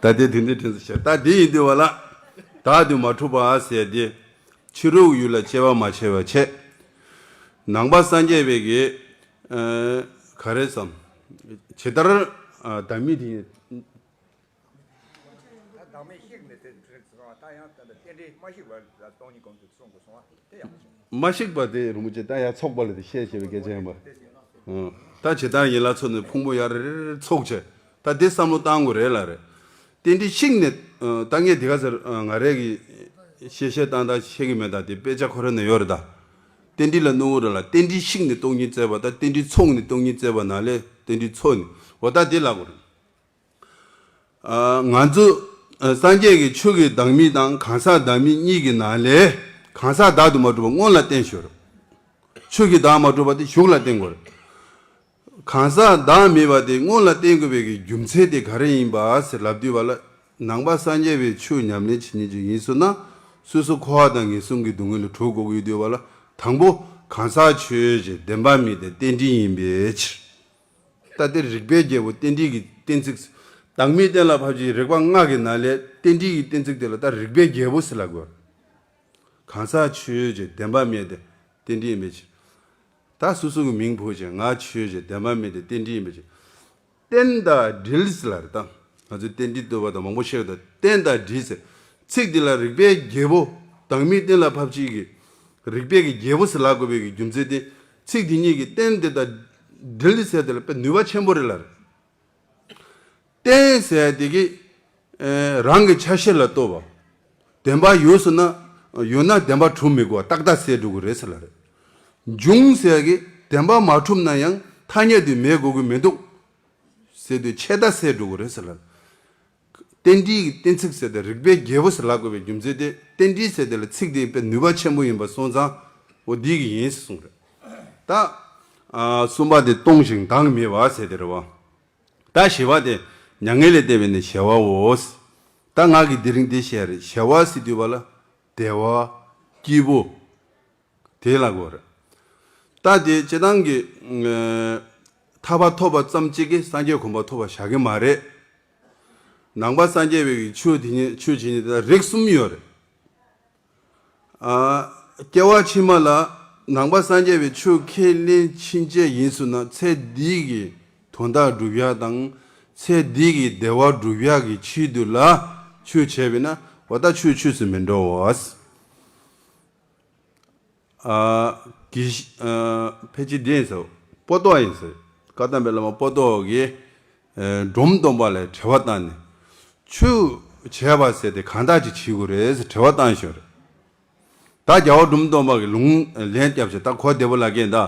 ད་དེ་དེ་འདྲའི་དྲན་སོང་བཤད། ད་དེ་ཡིན་དུས་བ་ལ། བདག་ཏུ་མ་གྲུབ་པ་ཟེར་དེ། ཕྱི་རོལ་ཡུལ་ལ་དཔྱད་པ་མ་བྱས་པ་བྱས། ནང་པ་སངས་རྒྱས་པའི་གི་ཨ་ག་རེ་བསམ། ཇི་ལྟར་ཨ་བདག་མེད་དེ། ད་བདག་མེད་བཤིག་ནས་དེ་འདྲ་ཚོ་ད་ཡང་ད་རྟེན་འབྲེལ་མ་བཤིག་པར་སྟོང་ཉིད་སྒོམ་དུ་གསུང་དགོས་སོང་བ་དེ་ཡང་མ་བྱུང་། མ་བཤིག་པ་དེ་རིན་པོ་ཆེ་ད་ཡང་ཚོགས་པ་ལ་དེ་བཤད་བྱས་པའི་སྐད་ཆ་ཡིན་པ། ཨ་ད་ཇི་ལྟར་ཡན་ལག་ཚོགས་ནས་ཕུང་པོ་ཡར་རེ་རེ་རེ་ཚོགས་བྱས། ད་དེ་བསམ་བློ་བཏང་དགོས་རེད་ལབ་རེད། རྟེན་འབྲེལ་བཤིག་ནས་ཨ་ད་ངས་དེ་ག་ཟེར་ཨ་ང་རས་ཀྱི་བཤད་བཤད་བཏང་བཏང་བཤད་གི་མེད། ད་དེ་དཔེ་ཆ་ཁོ་རང་ན་ཡོད་རེད་ད། རྟེན་འབྲེལ་ལ་ནོར་བ་རེད་ལ། རྟེན་འབྲེལ་བཤིག་ནས་སྟོང་ཉིད་བཙལ་བ་དང་རྟེན་འབྲེལ་ཚོགས་ནས་སྟོང་ཉིད་བཙལ་བ་ནང་ལས་རྟེན་འབྲེལ་ཚོགས་ནས། འོ་ད་དེ་ལབ་དགོས་རེད། ཨ་ང་ཚོ་ཨ་སངས་རྒྱས་ཀྱིས་ཆོས་ཀྱི་བདག་མེད་དང་གང་ཟག་བདག་མེད་གཉིས་ཀྱི་ནང་ལས་གང་ཟག་བདག་ཏུ་མ་གྲུབ་པ་སྔོན་ལ་བསྟན་ཞོར། ཆོས་ཀྱི་བདག་མ་གྲུབ་པ་དེ་གཞུག་ལ་བསྟན་དགོས་རེད། གང་ཟག་བདག་མེད་པ་དེ་སྔོན་ལ་བསྟན་དགོས་པའི་གི་རྒྱུ་མཚན་དེ་ག་རེ་ཡིན་པ་ཟེར་ལབ་དུས་བ་ལ། ནང་པ་སངས་རྒྱས་པའི་ཆོས་ཉམས་ལེན་བྱེད་མཁན་ཅིག་ཡིན་སོང་ན། སོ་སོ་འཁོར་བ་དང་ངན་སོང་གི་སྡུག་བསྔལ་ལས་གྲོལ་དགོས་ཀྱི་ཡོད་དུས་བ་ལ། དང་པོ་གང་ཟག་ཆོས་ཅན་བདེན་པ་མེད་དེ་རྟེན་འབྲེལ་ཡིན་པའི་ཕྱིར། ད་དེ་རིགས་པའི་རྒྱལ་པོ་རྟེན་འབྲེལ་གྱི་གཏན་ཚིགས། བདག་མེད་གཏན་ལ་ཕབ་བྱའི་རིགས་པ་ལྔ་གི་ནང་ལས་རྟེན་འབྲེལ་གྱི་གཏན་ཚིགས་དེ་ལ་ད་རིགས་པའི་རྒྱལ་པོ་ཟེར་ལབ་དགོས། གང་ཟག་ཆོས་ཅན་བདེན་པ་མེད་དེ་རྟེན་འབྲེལ་ཡིན་པའི་ཕྱིར། ད་སོ་སོ་གི་མིང་འབོད་བྱས། ང་ཆོས་ཅན་བདེན་པ་མེད་དེ་རྟེན་འབྲེལ་ཡིན་པའི་ཕྱིར། རྟེན་དང་འབྲེལ་ཟེར་ལབ་རེད་ད། ང་ཚོས་རྟེན་འབྲེལ་བསྟོད་པ་དང་མང་པོ་བཤད་ཡོད་ད། རྟེན་དང་འབྲེལ་ཟེར། ཚིག་འདི་ལ་རིགས་པའི་རྒྱལ་པོ། བདག་མེད་གཏན་ལ་ཕབ་བྱེད་ཀྱི་རིགས་པའི་གི་རྒྱལ་པོ་ཟེར་ལབ་དགོས་པའི་གི་རྒྱུ་མཚན་དེ། ཚིག་འདི་གཉིས་ཀྱི་རྟེན་དེ་དང་འབྲེལ་ཟེར་དེ་ལ་དཔེ་ནུས་པ་ཆེན་པོ་རེད་ལབ་རེད། རྟེན་ཟེར་དེ་གི་ཨེ་རང་གི་ཆ་ཤས་ལ་ལྟོས་པ། བདེན་པ་ཡོད་སོང་ན། ཡོད་ན་བདེན་པ་གྲུབ་མི་དགོས་པ་ཏག་ཏག་ཟེར་འགྲོ་གི་རེད་ཟེར་ལབ་རེད། འབྱུང་ཟེར་གི་བདེན་པ་མ་གྲུབ་ན་ཡང་ཐ་སྙད་དུ་མེད་དགོས་ཀྱི་མི་འདུག་ཟེར་དུས་ཆད་ལྟ་ཟེར་འགྲོ་གི་རེད་ཟེར་ལབ་རེད། རྟེན་འབྲེལ་གྱི་གཏན་ཚིགས་ཟེར་དེ་རིགས་པའི་རྒྱལ་པོ་ཟེར་ལབ་དགོས་པའི་རྒྱུ་མཚན་དེ། རྟེན་འབྲེལ་ཟེར་དེ་ལ་ཚིག་དེ་དཔེ་ནུས་པ་ཆེན་པོ་ཡིན་པ་སོང་ཙང་འོ་འདི་གི་ཡིན་ཟེར་གསུངས་རེད། ད་ཨ་གསུམ་པ་དེ་སྟོང་ཞིང་བདག་མེད་པ་ཟེར་དེ་རེད་བ། ད་བཞི་པ་དེ་མྱ་ངན་ལས་འདས་པས་ནི་བྱེ་བའོ། ད་ང་གིས་དེ་རིང་འདི་བཤད་རེད། བྱེ་བ་ཟེར་དུས་བ་ལ་བདེ་བ། སྐྱིད་པོ། དེ་ལ་གོ་རེད། ད་དེ་སྤྱིར་བཏང་གི་ཨ་ཐར་པ་ཐོབ་པ་ཙམ་གཅིག་གིས་སངས་རྒྱས་གོ་འཕང་ཐོབ་པ་བཞག་གི་མ་རེད། ནང་པ་སངས་རྒྱས་པའི་གི་ཆོས་དེ་ཉིད་ཆོས་བྱེད་ཉིད་དེ་ལ་རིགས་གསུམ་ཡོད་རེད། ཨ། སྐྱེ་བ་ཕྱི་མ་ལ་ནང་པ་སངས་རྒྱས་པའི་ཆོས་ཁས་ལེན་ཕྱིན་ཆད་ཡིན་ཟེར་ན་ཚེ་འདི་གི་དོན་དག་སྒྲུབ་ཡ་དང་ཚེ་འདི་གི་བདེ་བ་སྒྲུབ་ཡ་གི་ཆེད་དུ་ལ་ཆོས་བྱས་པས་ན་འོ་ད་ཆོས་ཆོས་སུ་མི་འགྲོ་བ། ཨ། གི་ཨ། ཕལ་ཆེར་འདི་ཡིན་ཟེར། པོ་ཏོ་ཡིན་ཟེར། བཀའ་གདམས་པའི་བླ་མ་པོ་ཏོ་གིས་ཨ་འབྲོམ་སྟོན་པ་ལ་དྲི་བ་བཏང་ནས། ཆོས་བྱས་པ་ཟེར་དེ་གང་དག་ཅིག་བྱེད་དགོས་རེད་ཟེར་དྲི་བ་བཏང་ཞོར། ད་རྒྱལ་བ་འབྲོམ་སྟོན་པ་གིས་ལུང་ལན་བརྒྱབ་བྱས་ད་གོ་བདེ་པོ་ལ་སྐད་ད།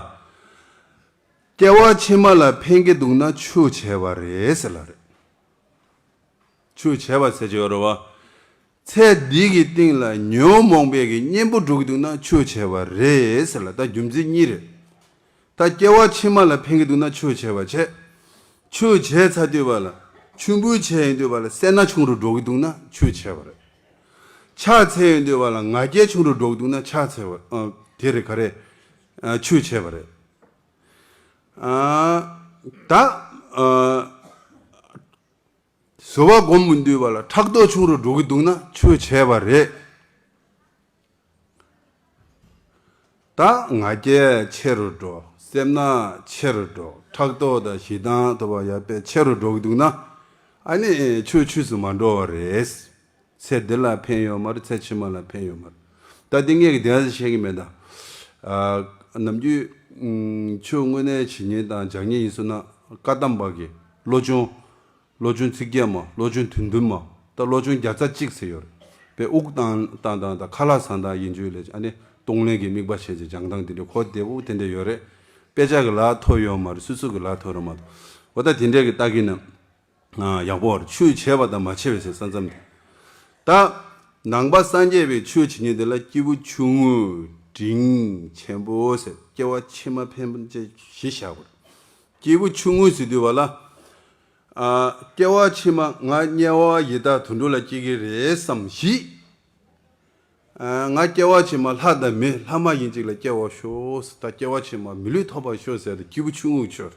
སྐྱེ་བ་ཕྱི་མ་ལ་ཕན་གྱི་འདུག་ན་ཆོས་བྱས་པ་རེད་ཟེར་ལ་རེད། ཆོས་བྱས་པ་ཟེར་གྱི་ཡོད་རེད་བ། ཚེ་འདི་གི་སྟེང་ལ་ཉོན་མོངས་པའི་གི་གཉེན་པོ་འགྲོ་གི་འདུག་ན་ཆོས་བྱས་པ་རེད་ཟེར་ལ་ད་རྒྱུ་མཚན་གཉིས་རེད། ད་སྐྱེ་བ་ཕྱི་མ་ལ་ཕན་གི་འདུག་ན་ཆོས་བྱས་པ་བྱས། ཆོས་བྱས་ཚར་དུས་པ་ལ་མཆོད་འབུལ་བྱས་ཡིན་དུས་པ་ལ་སེར་སྣ་ཆུང་རུ་འགྲོ་གི་འདུག་ན་ཆོས་བྱས་པ་རེད། ཕྱག་འཚལ་ཡིན་དུས་པ་ལ་ང་རྒྱལ་ཆུང་རུ་འགྲོ་གི་འདུག་ན་ཕྱག་འཚལ་བ་ཨ་དེ་རེད་ག་རེ་ཨ་ཆོས་བྱས་པ་རེད། ཨ་ད་ཨ། བཟོད་པ་སྒོམ་མི་འདུས་པ་ལ་ཕྲག་དོག་ཆུང་རུ་འགྲོ་གི་འདུག་ན་ཆོས་བྱས་པ་རེད། ད་ང་རྒྱལ་ཆེ་རུ་འགྲོ། སེར་སྣ་ཆེ་རུ་འགྲོ། ཕྲག་དོག་དང་ཞེ་སྡང་ཐོབ་པ་ཡར་དཔེ་ཆེ་རུ་འགྲོ་གི་འདུག་ན་ཨ་ནི་ཆོས་ཆོས་སུ་མ་འགྲོ་བ་རེད། ཚེ་འདི་ལ་ཕན་ཡོད་མ་རེད། ཚེ་ཕྱི་མ་ལ་ཕན་ཡོད་མ་རེད། ད་འདི་ངས་ཀྱི་དེ་ཡང་བཤད་ཀྱི་མེད་ད། ཨ་ནམ་རྒྱུན་ཨུམ་ཆོས་དངོས་གནས་བྱེད་མཁན་དང་སྦྱང་མཁན་ཡིན་སོང་ན་བཀའ་གདམས་པ་གི་བློ་སྦྱོང་། བློ་སྦྱོང་ཚིག་བརྒྱད་མ། བློ་སྦྱོང་དོན་བདུན་མ། ད་བློ་སྦྱོང་བརྒྱ་རྩ་གཅིག་ཟེར་ཡོད་རེད། དཔེ་དབུགས་བཏང་བཏང་བཏང་དང་ཁ་ལག་བཟང་དང་ཡིན་རྒྱུ་ལས་ཨ་ནི་གཏོང་ལེན་གྱི་དམིགས་པ་བྱས་ཏེ་སྦྱང་སྟངས་དེ་འདྲ་ཁོ་བདེ་པོ་དེ་འདྲ་ཡོད་རེད། དཔེ་ཆ་གི་ལག་ཐོག་ཡོད་མ་རེད། སོ་སོ་གི་ལག་ཐོག་རེད་མ་གཏོགས། འོ་ད་དེ་འདྲས་ཀྱི་ལྟ་གི་ན་ཡག་པོ་རེད། ཆོས་བྱས་པ་དང་མ་བྱས་པའི་ཟེར་ས་མཚམས་དེ། ད་ནང་པ་སངས་རྒྱས་པའི་ཆོས་བྱེད་མཁན་དེ་ལ་སྐྱེས་བུ་ཆུང་ངུ་འབྲིང་ཆེན་པོ་ཟེར་སྐྱེ་བ་ཕྱི་མ་ཕན་ཆེ་བཞི་བཞག་པ་རེད། སྐྱེས་བུ་ཆུང་ངུ་ཟེར་དུས་བ་ལ། ཨ། སྐྱེ་བ་ཕྱི་མ་ང་དམྱལ་བ་ཡི་དྭགས་དུད་འགྲོ་ལ་སྐྱེ་གི་རེད་བསམ་བཞི། ཨ། ང་སྐྱེ་བ་ཕྱི་མ་ལྷ་དང་མི་ལྷ་མ་ཡིན་ཅིག་ལ་སྐྱེ་བར་ཤོག་ད་སྐྱེ་བ་ཕྱི་མ་མི་ལུས་ཐོབ་པར་ཤོག་ཟེར་ཏེ་སྐྱེས་བུ་ཆུང་ངུ་ཆོས།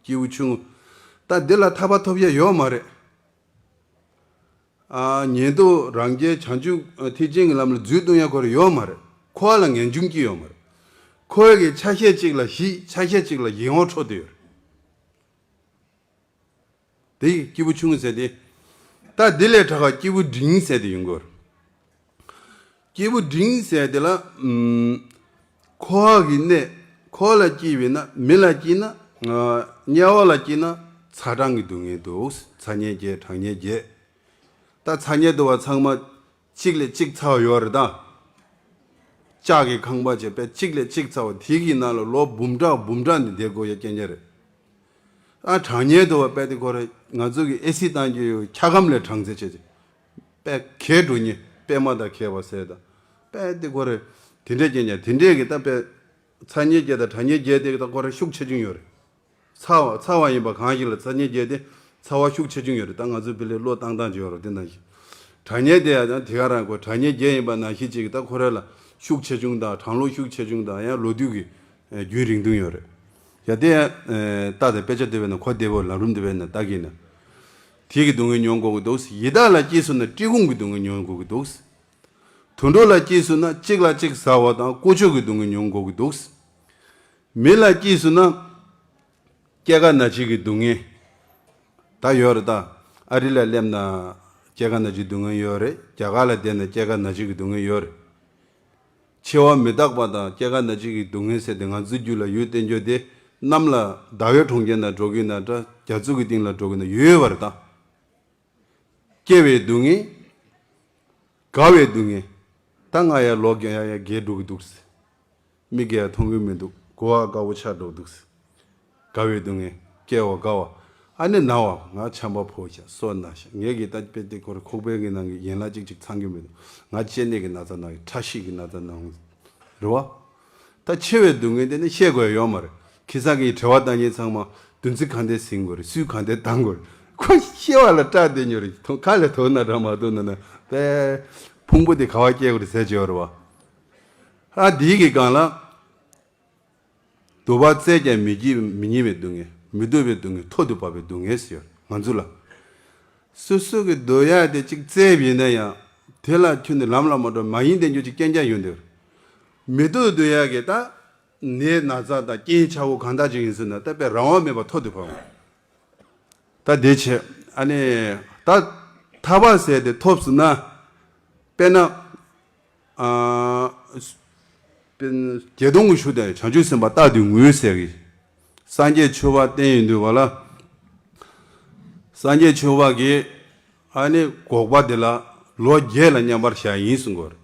སྐྱེས་བུ་ཆུང་ངུ། ད་འདི་ལ་ཐར་པ་ཐོབ་ཡ་ཡོད་མ་རེད། ཨ། ཉན་ཐོས་རང་རྒྱལ་བྱང་ཆུབ་ཐེག་ཆེན་གྱི་ལམ་ལ་འཛུལ་གཏོང་ཡ་ཁོ་ར་ཡོད་མ་རེད། ཁོ་ལ་ངེས་འབྱུང་གི་ཡོད་མ་རེད། ཁོའི་གི་ཆ་ཤས་གཅིག་ལ་བཞི་ཆ་ཤས་གཅིག་ལ་ཡིད་འོང་འཕྲོད་དེ་ཡོད་རེད། དེ་ཡི་སྐྱེས་བུ་ཆུང་ཟེར་ཏེ། ད་དེ་ལས་དྲག་པ་སྐྱེས་བུ་འབྲིང་ཟེར་ཏེ་ཡོང་གི་ཡོད་རེད། སྐྱེས་བུ་འབྲིང་ཟེར་དེ་ལ་ཨམ། འཁོར་བ་གི་གནས། འཁོར་ལ་སྐྱེས་པས་ན་མི་ལ་སྐྱེས་ན་ཨ། དམྱལ་བ་ལ་སྐྱེས་ན་ཚ་གྲང་གི་སྡུག་བསྔལ་འདུག་ཚ་དམྱལ་བརྒྱད་གྲང་དམྱལ་བརྒྱད། ད་ཚ་དམྱལ་དུ་བ་ཚང་མ་གཅིག་ལས་གཅིག་ཚ་བ་ཡོད་རེད་ད། ལྕགས་ཀྱི་ཁང་པ་བྱས་པས་གཅིག་ལས་གཅིག་ཚ་བ་དེ་གི་ནང་ལ་ལོ་འབུམ་ཕྲག་འབུམ་ཕྲག་ནས་བསྡད་དགོས་ཡ་རྐྱེན་ཅན་རེད། ཨ་གྲང་དམྱལ་དུ་བ་དཔེ་དེ་ཁོ་རེ་ང་ཚོ་གི་ཨེ་སི་བཏང་རྒྱུ་ཡོད་འཁྱག་སྒམ་ལས་གྲང་ཚད་བྱས་ཅིག་དཔེ་གས་འགྲོ་ཉེ་པད་མ་དང་ཁྱད་པར་ཟེར་དང་། དཔེ་དེ་ཁོ་རེ་དེ་འདྲས་རྐྱེན་ཅན་དེ་འདྲས་ཀྱི་ད་དཔེ་ཚ་དམྱལ་བརྒྱད་དང་གྲང་དམྱལ་བརྒྱད་དེ་ད་ཁོ་རེ་ཤུགས་ཆེ་ཆུང་ཡོད་རེད། ཚ་བ་ཚ་བ་ཡིན་པ་གང་ཞིག་ལ་ཚ་དམྱལ་བརྒྱད་དེ་ཚ་བ་ཤུགས་ཆེ་ཆུང་ཡོད་རེད། ད་ང་ཚོ་དཔེ་ལས་བློ་བཏང་སྟངས་ཅིག་ཡོད་རེད་དེ་ནང་བཞིན། གྲང་དམྱལ་དེ་ཡང་དེ་ག་རང་ཁོ་གྲང་དམྱལ་བརྒྱད་ཡིན་པ་ནང་བཞིན་ཅིག་ད་ཁོ་རེ་ལ་ཤུགས་ཆེ་ཆུང་དང་གྲང་ལོ་ཤུགས་ཆེ་ཆུང་དང་ཡང་ལོ་དུས་ཀྱི་རྒྱུན་རིང་ཐུང་ཡོད་རེད། ཡ་དེ་ཡང་རྟགས་དང་དཔེ་ཆ་དེ་བས་ན་ཁོ་བདེ་བོ་ལམ་རིམ་དེ་བས་ན་ལྟ་གི་ན། དེ་གི་སྡུག་བསྔལ་མྱོང་དགོས་ཀྱི་འདུག་ཡི་དྭགས་ལ་སྐྱེས་སོང་ན་བཀྲེས་སྐོམ་གྱི་སྡུག་བསྔལ་མྱོང་དགོས་ཀྱི་འདུག་དུད་འགྲོ་ལ་སྐྱེས་སོང་ན་གཅིག་ལ་གཅིག་ཟ་བ་དང་ཀོ་ཅོ་གི་སྡུག་བསྔལ་མྱོང་དགོས་ཀྱི་འདུག་མི་ལ་སྐྱེས་སོང་ན་སྐྱེ་རྒ་ན་འཆི་གི་སྡུག་བསྔལ། ད་ཡོད་རེད་ད། ཨ་རི་ལ་སླེབས་ན་སྐྱེ་རྒ་ན་འཆི་སྡུག་བསྔལ་ཡོད་རེད། རྒྱ་གར་ལ་བསྡད་ན་སྐྱེ་རྒ་ན་འཆི་གི་སྡུག་བསྔལ་ཡོད་རེད། འཆི་བ་མི་རྟག་པ་དང་སྐྱེ་རྒ་ན་འཆི་གི་སྡུག་བསྔལ་ཟེར་ཏེ་ང་ཚོའི་རྒྱུད་ལ་ཡོད་བསྟན་རྒྱུ་དེ་གནམ་ལ་ཟླ་བའི་གྲོང་ཁྱེར་ན་འགྲོ་གི་ན་འདྲ། རྒྱ་མཚོ་གི་སྟེང་ལ་འགྲོ་གི་ན་ཡོད་པ་རེད་ད། སྐྱེ་བའི་སྡུག་བསྔལ། རྒ་བའི་སྡུག་བསྔལ། ད་ང་ཡ་ལོ་རྒས་ཡ་ཡ་རྒས་འགྲོ་གི་འདུག་ཟེར། མིག་གིས་ཡ་མཐོང་གི་མི་འདུག་གོ་བ་དཀའ་བོ་ཆགས་འགྲོ་གི་འདུག་ཟེར། རྒ་བའི་སྡུག་བསྔལ། སྐྱེ་བ་རྒ་བ། ཨ་ནི་ན་བ། ང་ཆམ་པ་ཕོག་ཤག་སོ་ན་ཤག་ངས་ཀྱི་ད་དཔེ་དེ་ཁོ་རེ་ཁོག་པའི་གི་ནང་གི་ཡན་ལག་གཅིག་གཅིག་ཚང་གི་མི་འདུག་ང་ལྕེ་ནད་ཀྱི་ན་ཚ་ན་གི་ཁྲག་ཤེད་ཀྱི་ན་ཚ་ན་འོང་། རེད་བ། ད་འཆི་བའི་སྡུག་བསྔལ་དེ་ནི་བཤད་དགོས་ཡ་ཡོད་མ་རེད། ཁ་སང་གི་དྲི་བ་བཏང་མཁན་ཚང་མ་བདུན་ཚིགས་གང་དེ་ཟིན་དགོས་རེད། སུས་གང་དེ་བཏང་དགོས་རེད། ཁོ་བཤད་པ་ལ་སྐྲག་བསྡད་ཉོ་རེད། ཐོ་ཁ་ལས་ཐོག་ན་འདྲ་མ་ཐོག་ན་ན་པས་ཕུང་པོ་དེ་ག་བ་སྐྱེ་དགོས་རེད་ཟེར་གྱི་ཡོད་རེད་བ། ཨ་དེའི་གི་སྒང་ལ། སྡུག་པ་བཙལ་ཀྱང་མི་སྙིང་མི་སྙིང་བའི་སྡུག་བསྔལ། མི་སྡུག་པའི་སྡུག་བསྔལ། ཐོག་ཏུ་བབས་པའི་སྡུག་བསྔལ་ཟེར་ཡོད་ང་ཚོ་ལ། སོ་སོ་གི་སྡུག་ཡག་དེ་གཅིག་བཙལ་བ་ཡིན་ན་ཡང་དེ་ལ་ཁྱོན་ནས་ལམ་ལ་མ་འགྲོ་མ་ཡིན་དེ་འགྱུར་གྱི་རྐྱང་རྐྱང་ཡོང་འདུག་མི་སྡུག་སྡུག་ཡག་གི་ད་ནད་ན་ཚ་དང་རྐྱེན་ཆག་སྒོ་གང་དག་ཅིག་ཡིན་ཟེར་ན་ད་དཔེ་རང་དབང་མེད་པར་ཐོག་ཏུ་བབས། ད་དེ་བྱས་ཨ་ནི་ད་ཐར་པ་ཟེར་དེ་ཐོབ་ཟིན་ན། དཔེར་ན། ཨ། དཔེར་ན་བརྒྱད་སྟོང་གི་ཞུ་དེ་བྱང་ཆུབ་སེམས་དཔའ་རྟག་ཏུ་ངུས་ཟེར་གི། སངས་རྒྱས་ཆོས་འཕགས་བསྟན་ཡོད་འདུག་བ་ལ། སངས་རྒྱས་ཆོས་འཕགས་ཀྱིས་ཨ་ནི་འགོག་པ་དེ་ལ་ལོ་བརྒྱད་ལ་མཉམ་པར་བཞག་ཡིན་གསུང་གི་ཡོད་རེད།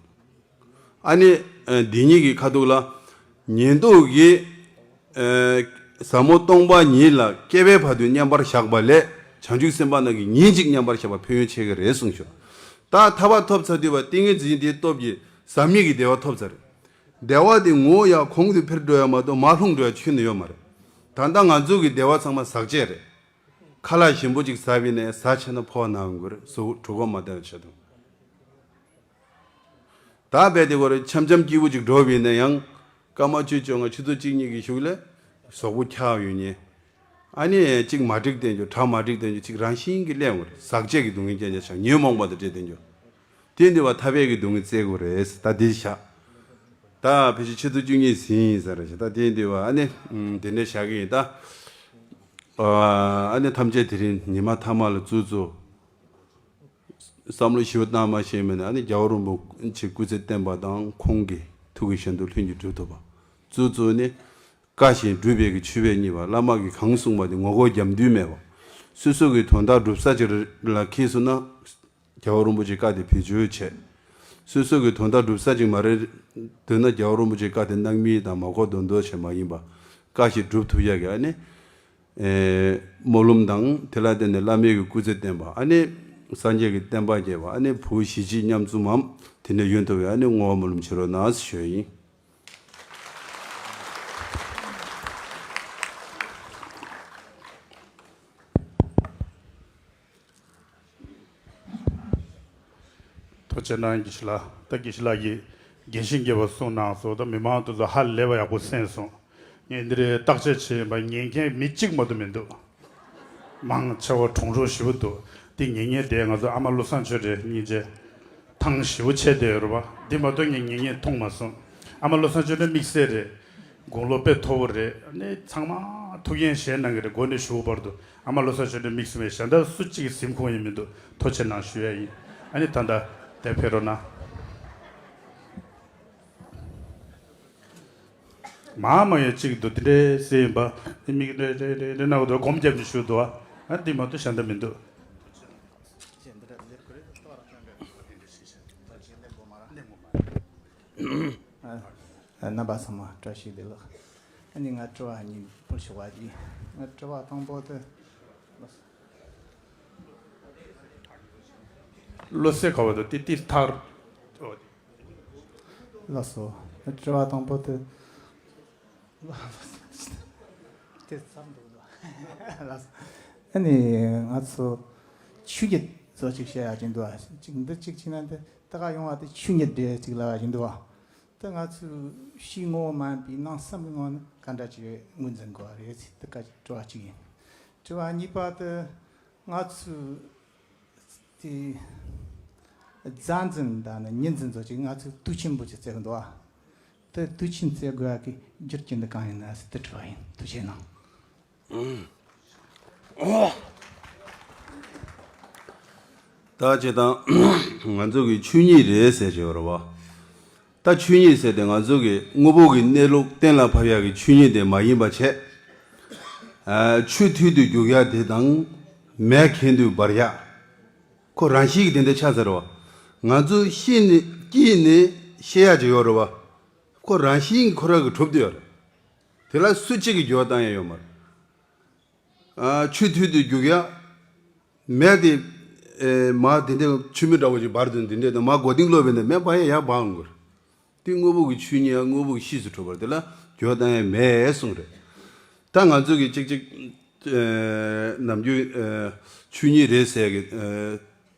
ཨ་ནི་འདི་ཉིད་ཀྱི་ཁ་ཐུག་ལ་ཉན་ཐོས་ཀྱིས། ཨ། ཟབ་མོ་སྟོང་པ་ཉིད་ལ་སྐྱེ་བའི་བར་དུ་མཉམ་པར་བཞག་པ་ལས་བྱང་ཆུབ་སེམས་དཔའ་རྣམས་ཀྱིས་ཉིན་གཅིག་མཉམ་པར་བཞག་པ་ཕན་ཡོན་ཆེ་གི་རེད་གསུངས་ཤོག་ད་ཐར་པ་ཐོབ་ཚར་དུས་བ་ཏིང་ངེ་འཛིན་དེའི་སྟོབས་ཀྱིས་ཟབ་གཉེར་གྱི་བདེ་བ་ཐོབ་ཚར་རེད། བདེ་བ་དེ་ངོ་བོ་ཡང་གོང་དུ་འཕེལ་འགྲོ་ཡ་མ་གཏོགས་མར་ལྷུང་འགྲོ་ཡ་ཁྱོན་ནས་ཡོད་མ་རེད། ད་ལྟ་ང་ཚོ་གི་བདེ་བ་ཚང་མ་ཟག་བཅས་རེད། ཁ་ལག་ཞིམ་པོ་ཅིག་ཟ་བ་ཡིན་ན་ཡང་ཟ་ཆེ་ན་ཕོ་བ་ན་ཡོང་གི་རེད། གཟུགས་གྲོད་ཁོག་མ་བདེ་བ་ཆེ་དང་། ད་རྦད་དེ་ཁོ་རེ་འཆམ་འཆམ་སྐྱིད་པོ་ཅིག་འགྲོ་བ་ཡིན་ན་ཡང་། སྐར་མ་བཅུ་བཅོ་ལྔ་ཆུ་ཚོད་གཅིག་གཉིས་ཀྱི་གཞུག་ལ་གཟུགས་པོ་འཁྱག་ཡོང་ཉེ། ཨ་ནི་གཅིག་མ་འགྲིག་བསྟན་རྒྱུ་དྲག་མ་འགྲིག་བསྟན་རྒྱུ་གཅིག་རང་བཞིན་གྱིས་སླེབས་འོང་རེད། ཟག་བཅས་ཀྱི་སྡུག་བསྔལ་ཅན་ཅན་ཆགས་ཉོན་མོངས་པ་དང་འདྲེས་བསྟན་རྒྱུ། དེ་འདི་བ་ཐར་པའི་གི་སྡུག་བསྔལ་བཙལ་དགོས་རེད། ད་འདི་བཞག་ད་ཕལ་ཆེར་ཆུ་ཚོད་བཅུ་གཉིས་ཟིན་ཡིན་ས་རེད་ཤག་ད་དེ་འདི་བ་ཨ་ནི་དེ་འདྲ་བཞག་གི་ཡིན་ད། ཨ་ནི་ཐམས་ཅད་དེ་རིང་ཉི་མ་ཐ་མ་ལ་བཙུགས་བཙུགས། བསམ་བློ་ཞིབ་བཏང་མ་ཤེས་མེད་ན་ཨ་ནི་རྒྱལ་བ་རིན་པོ་ཆེ་སྐུ་ཚེ་བརྟན་པ་དང་ཁོང་གི་ཐུགས་ཀྱི་བཞེད་དོན་ལྷུན་གྱིས་གྲུབ་ཐུབ་པ། གཙོ་གཙོ་ནི། བཀའ་བཞིན་སྒྲུབ་པའི་གི་མཆོད་པས་མཉེས་པ། བླ་མ་གིས་གང་གསུངས་པ་དེ་ངོ་རྒོལ་རྒྱབ་འདུན་མེད་པ། སོ་སོ་གི་དོན་དག་སྒྲུབ་ས་ཅིག་ལ་འཁེལ་སོང་ན། རྒྱལ་བ་རིན་པོ་ཆེའི་བཀའ་དེ་བེད་སྤྱོད་བྱེད། སོ་སོ་གི་དོན་དག་སྒྲུབ་ས་ཅིག་མ་རེད། འདོད་ན་རྒྱལ་བ་རིན་པོ་ཆེའི་བཀའ་དེ་སྣང་མེད་དང་མ་གོ་མདོག་མདོག་བྱས་མ་ཡིན་པ། བཀའ་བཞིན་སྒྲུབ་ཐུབ་ཡ་གི་ཨ་ནི། ཨེ། སྨོན་ལམ་དང་དེ་ལ་བརྟེན་ནས་བླ་མའི་གི་སྐུ་ཚེ་བརྟན་པ་ཨ་ནི། སངས་རྒྱས་ཀྱི་བསྟན་པ་རྒྱས་པ་ཨ་ནི་བུ་གཞིས་བྱེས་མཉམ་འཛོམས་མམ་དེ་འདྲ་ཡོང་ཐུབ་པའི་ཨ་ནི་བསྔོ་བ་སྨོན་ལམ་བྱེད་རོགས་གནང་ཞུ་ཡ་ཡིན། ཐུགས་རྗེ་གནང་། དགེ་བཤེས་ལགས། ད་དགེ་བཤེས་ལགས་ཀྱིས་རྒྱས་ཤིང་རྒྱས་པ་གསུངས་གནང་སོང་། ད་མི་མང་དེ་ཚོ་ཧ་ལས་པ་ཡག་པོ་གསན་སོང་། ངས་འདི་རེད་བརྟག་དཔྱད་བྱས་པ་ཉན་མཁན་མི་གཅིག་མ་གཏོགས་མི་འདུག་མང་ཆེ་བ་གྲུང་གྲུང་ཞེ་པོ་འདུག་དེ་ཉན་མཁན་དེ་ང་ཚོ་ཨ་མ་བློ་བཟང་ཆོས་སྒྲོན་སྙིང་རྗེ་ཐང་ཞེ་པོ་ཆད་བསྡད་ཡོད་རེད་པ། འདི་མ་གཏོགས་ངས་ཉན་མཁན་མཐོང་མ་སོང་། ཨ་མ་བློ་བཟང་ཆོས་སྒྲོན་དམིགས་བསལ་རེད། དགུང་ལོ་དཔེ་མཐོ་པོ་རེད། ཨ་ནི་ཚང་མ་ཐུགས་འགན་བཞེས་གནང་གི་རེད། འགོ་ནས་གཞུག་བར་དུ་ཨ་མ་བློ་བཟང་ཆོས་སྒྲོན་དམིགས་བསལ་མེད། གཞན་དག་སུ་གཅིག་གི་སེམས་ཁོང་ཡང་མི་འདུག་ཐུགས་རྗེ་གནང་ཞུ་ཡ་ཡིན། ཨ་ནི་ད་ལྟ་དེ་ཕེབས་རོགས་གནང་། མ་མ་ཡ་གཅིག་འདུག་དེ་འདྲའི་ཟེར་ཡིན་པ། དེ་མིག་རེ་རེ་རེ་རེ་ན་འོ་དོ་སྒོམ་རྒྱབ་ནས་ཞུ་འདུག་ཨ་འདི་མ་གཏོགས་གཞན་དག་མི་འདུག་རྣམ་པ་ཚང་མ་བཀྲ་ཤིས་བདེ་ལེགས། ཨ་ནི་ང་དྲི་བ་གཉིས་ཕུལ་ཆོག་པ་ཡིན། ང་དྲི་བ་དང་པོ་དེ། བློ་གསལ་ག་བ་དང་ཏི་ཏི་ཐར། ལགས་སོ། དྲི་བ་དང་པོ་དེ། དེ་ཙམ་འདུག་ལ། ལགས་སོ། ཨ་ནི་ང་ཚོ་ཆོས་ཉིད་བཟོ་ཅིག་བཤད་ཡག་ཅིག་འདུག་ཅིག་འདི་གཅིག་བྱས་ན་འདི་ད་ག་ཡོང་བ་དེ་ཆོས་ཉིད་འདྲ་ཅིག་ལབ་ཡག་ཅིག་འདུག་ད་ང་ཚོས་ཕྱིའི་ངོ་བོ་མ་ཡིན་པའི་ནང་སེམས་ཀྱི་ངོ་ནས་ག་འདྲ་ཅིག་ངོས་འཛིན་དགོས་རེད་ཟེར་དེ་ག་དྲི་བ་གཅིག་ཡིན། དྲི་བ་གཉིས་པ་དེ་ང་ཚོས་དེ་མཛའ་འཛིན་དང་ནི་གཉེན་འཛིན་ཚོ་ཅིག་ང་ཚོས་དུས་ཆེན་པོ་ཅིག་བརྩི་གི་འདུག་ཨ། དེ་དུས་ཆེན་བརྩི་དགོས་ཡག་གི་རྒྱུ་རྐྱེན་འདི་གང་ཡིན་ན་ཟེར་དེ་དྲི་བ་ཡིན། ཐུགས་རྗེ་གནང་། ད་བྱས་ཙང་ང་ཚོ་གི་ཆོས་ཉིད་རེད་ཟེར་གྱི་ཡོད་རེད་བ། ད་ཆོས་ཉིད་ཟེར་ཏེ་ང་ཚོ་གི་དངོས་པོ་གི་གནས་ལུགས་གཏན་ལ་ཕབ་ཡག་གི་ཆོས་ཉིད་དེ་མ་ཡིན་པ་བྱས། ཨ། ཆུ་ཐུལ་དུ་རྒྱུག་ཡག་དེ་དང་། མེ་གྱེན་དུ་འབར་ཡག་ཁོ་རང་བཞིན་གྱིས་དེ་འདྲ་ཆགས་ཚར་བ། ང་ཚོ་ཤི་ནས་སྐྱེས་ནས་ཤི་ཡག་ཅིག་ཡོད་རེད་བ། ཁོ་རང་བཞིན་གྱིས་ཁོ་རང་གིས་གྲུབ་བསྡད་ཡོད་རེད། དེ་ལ་སུ་གཅིག་གིས་འགྱུར་བ་བཏང་ཡག་ཡོད་མ་རེད། ཨ། ཆུ་ཐུལ་དུ་རྒྱུག་ཡག་མེ་དེ། ཨེ། མར་དེ་འདྲ་ཆུ་མིག་འདྲ་བོ་ཅིག་འབར་དུས་དེ་འདྲ་དང་མར་མགོ་རྟིང་སློག་པ་ཡིན་ན་མེ་འབར་ཡག་ཡར་འབར་འོང་གི་རེད། དེ་དངོས་པོ་གི་ཆོས་ཉིད་ཡང་དངོས་པོ་གི་གཤིས་སུ་གྲུབ་པ་རེད། དེ་ལ་འགྱུར་བ་བཏང་ཡག་མེད་གསུངས་རེད། ད་ང་ཚོ་གི་གཅིག་གཅིག་ཨེ། ནམ་རྒྱུན། ཨེ། ཆོས་ཉིད་རེད་ཟེར་གི། ཨེ།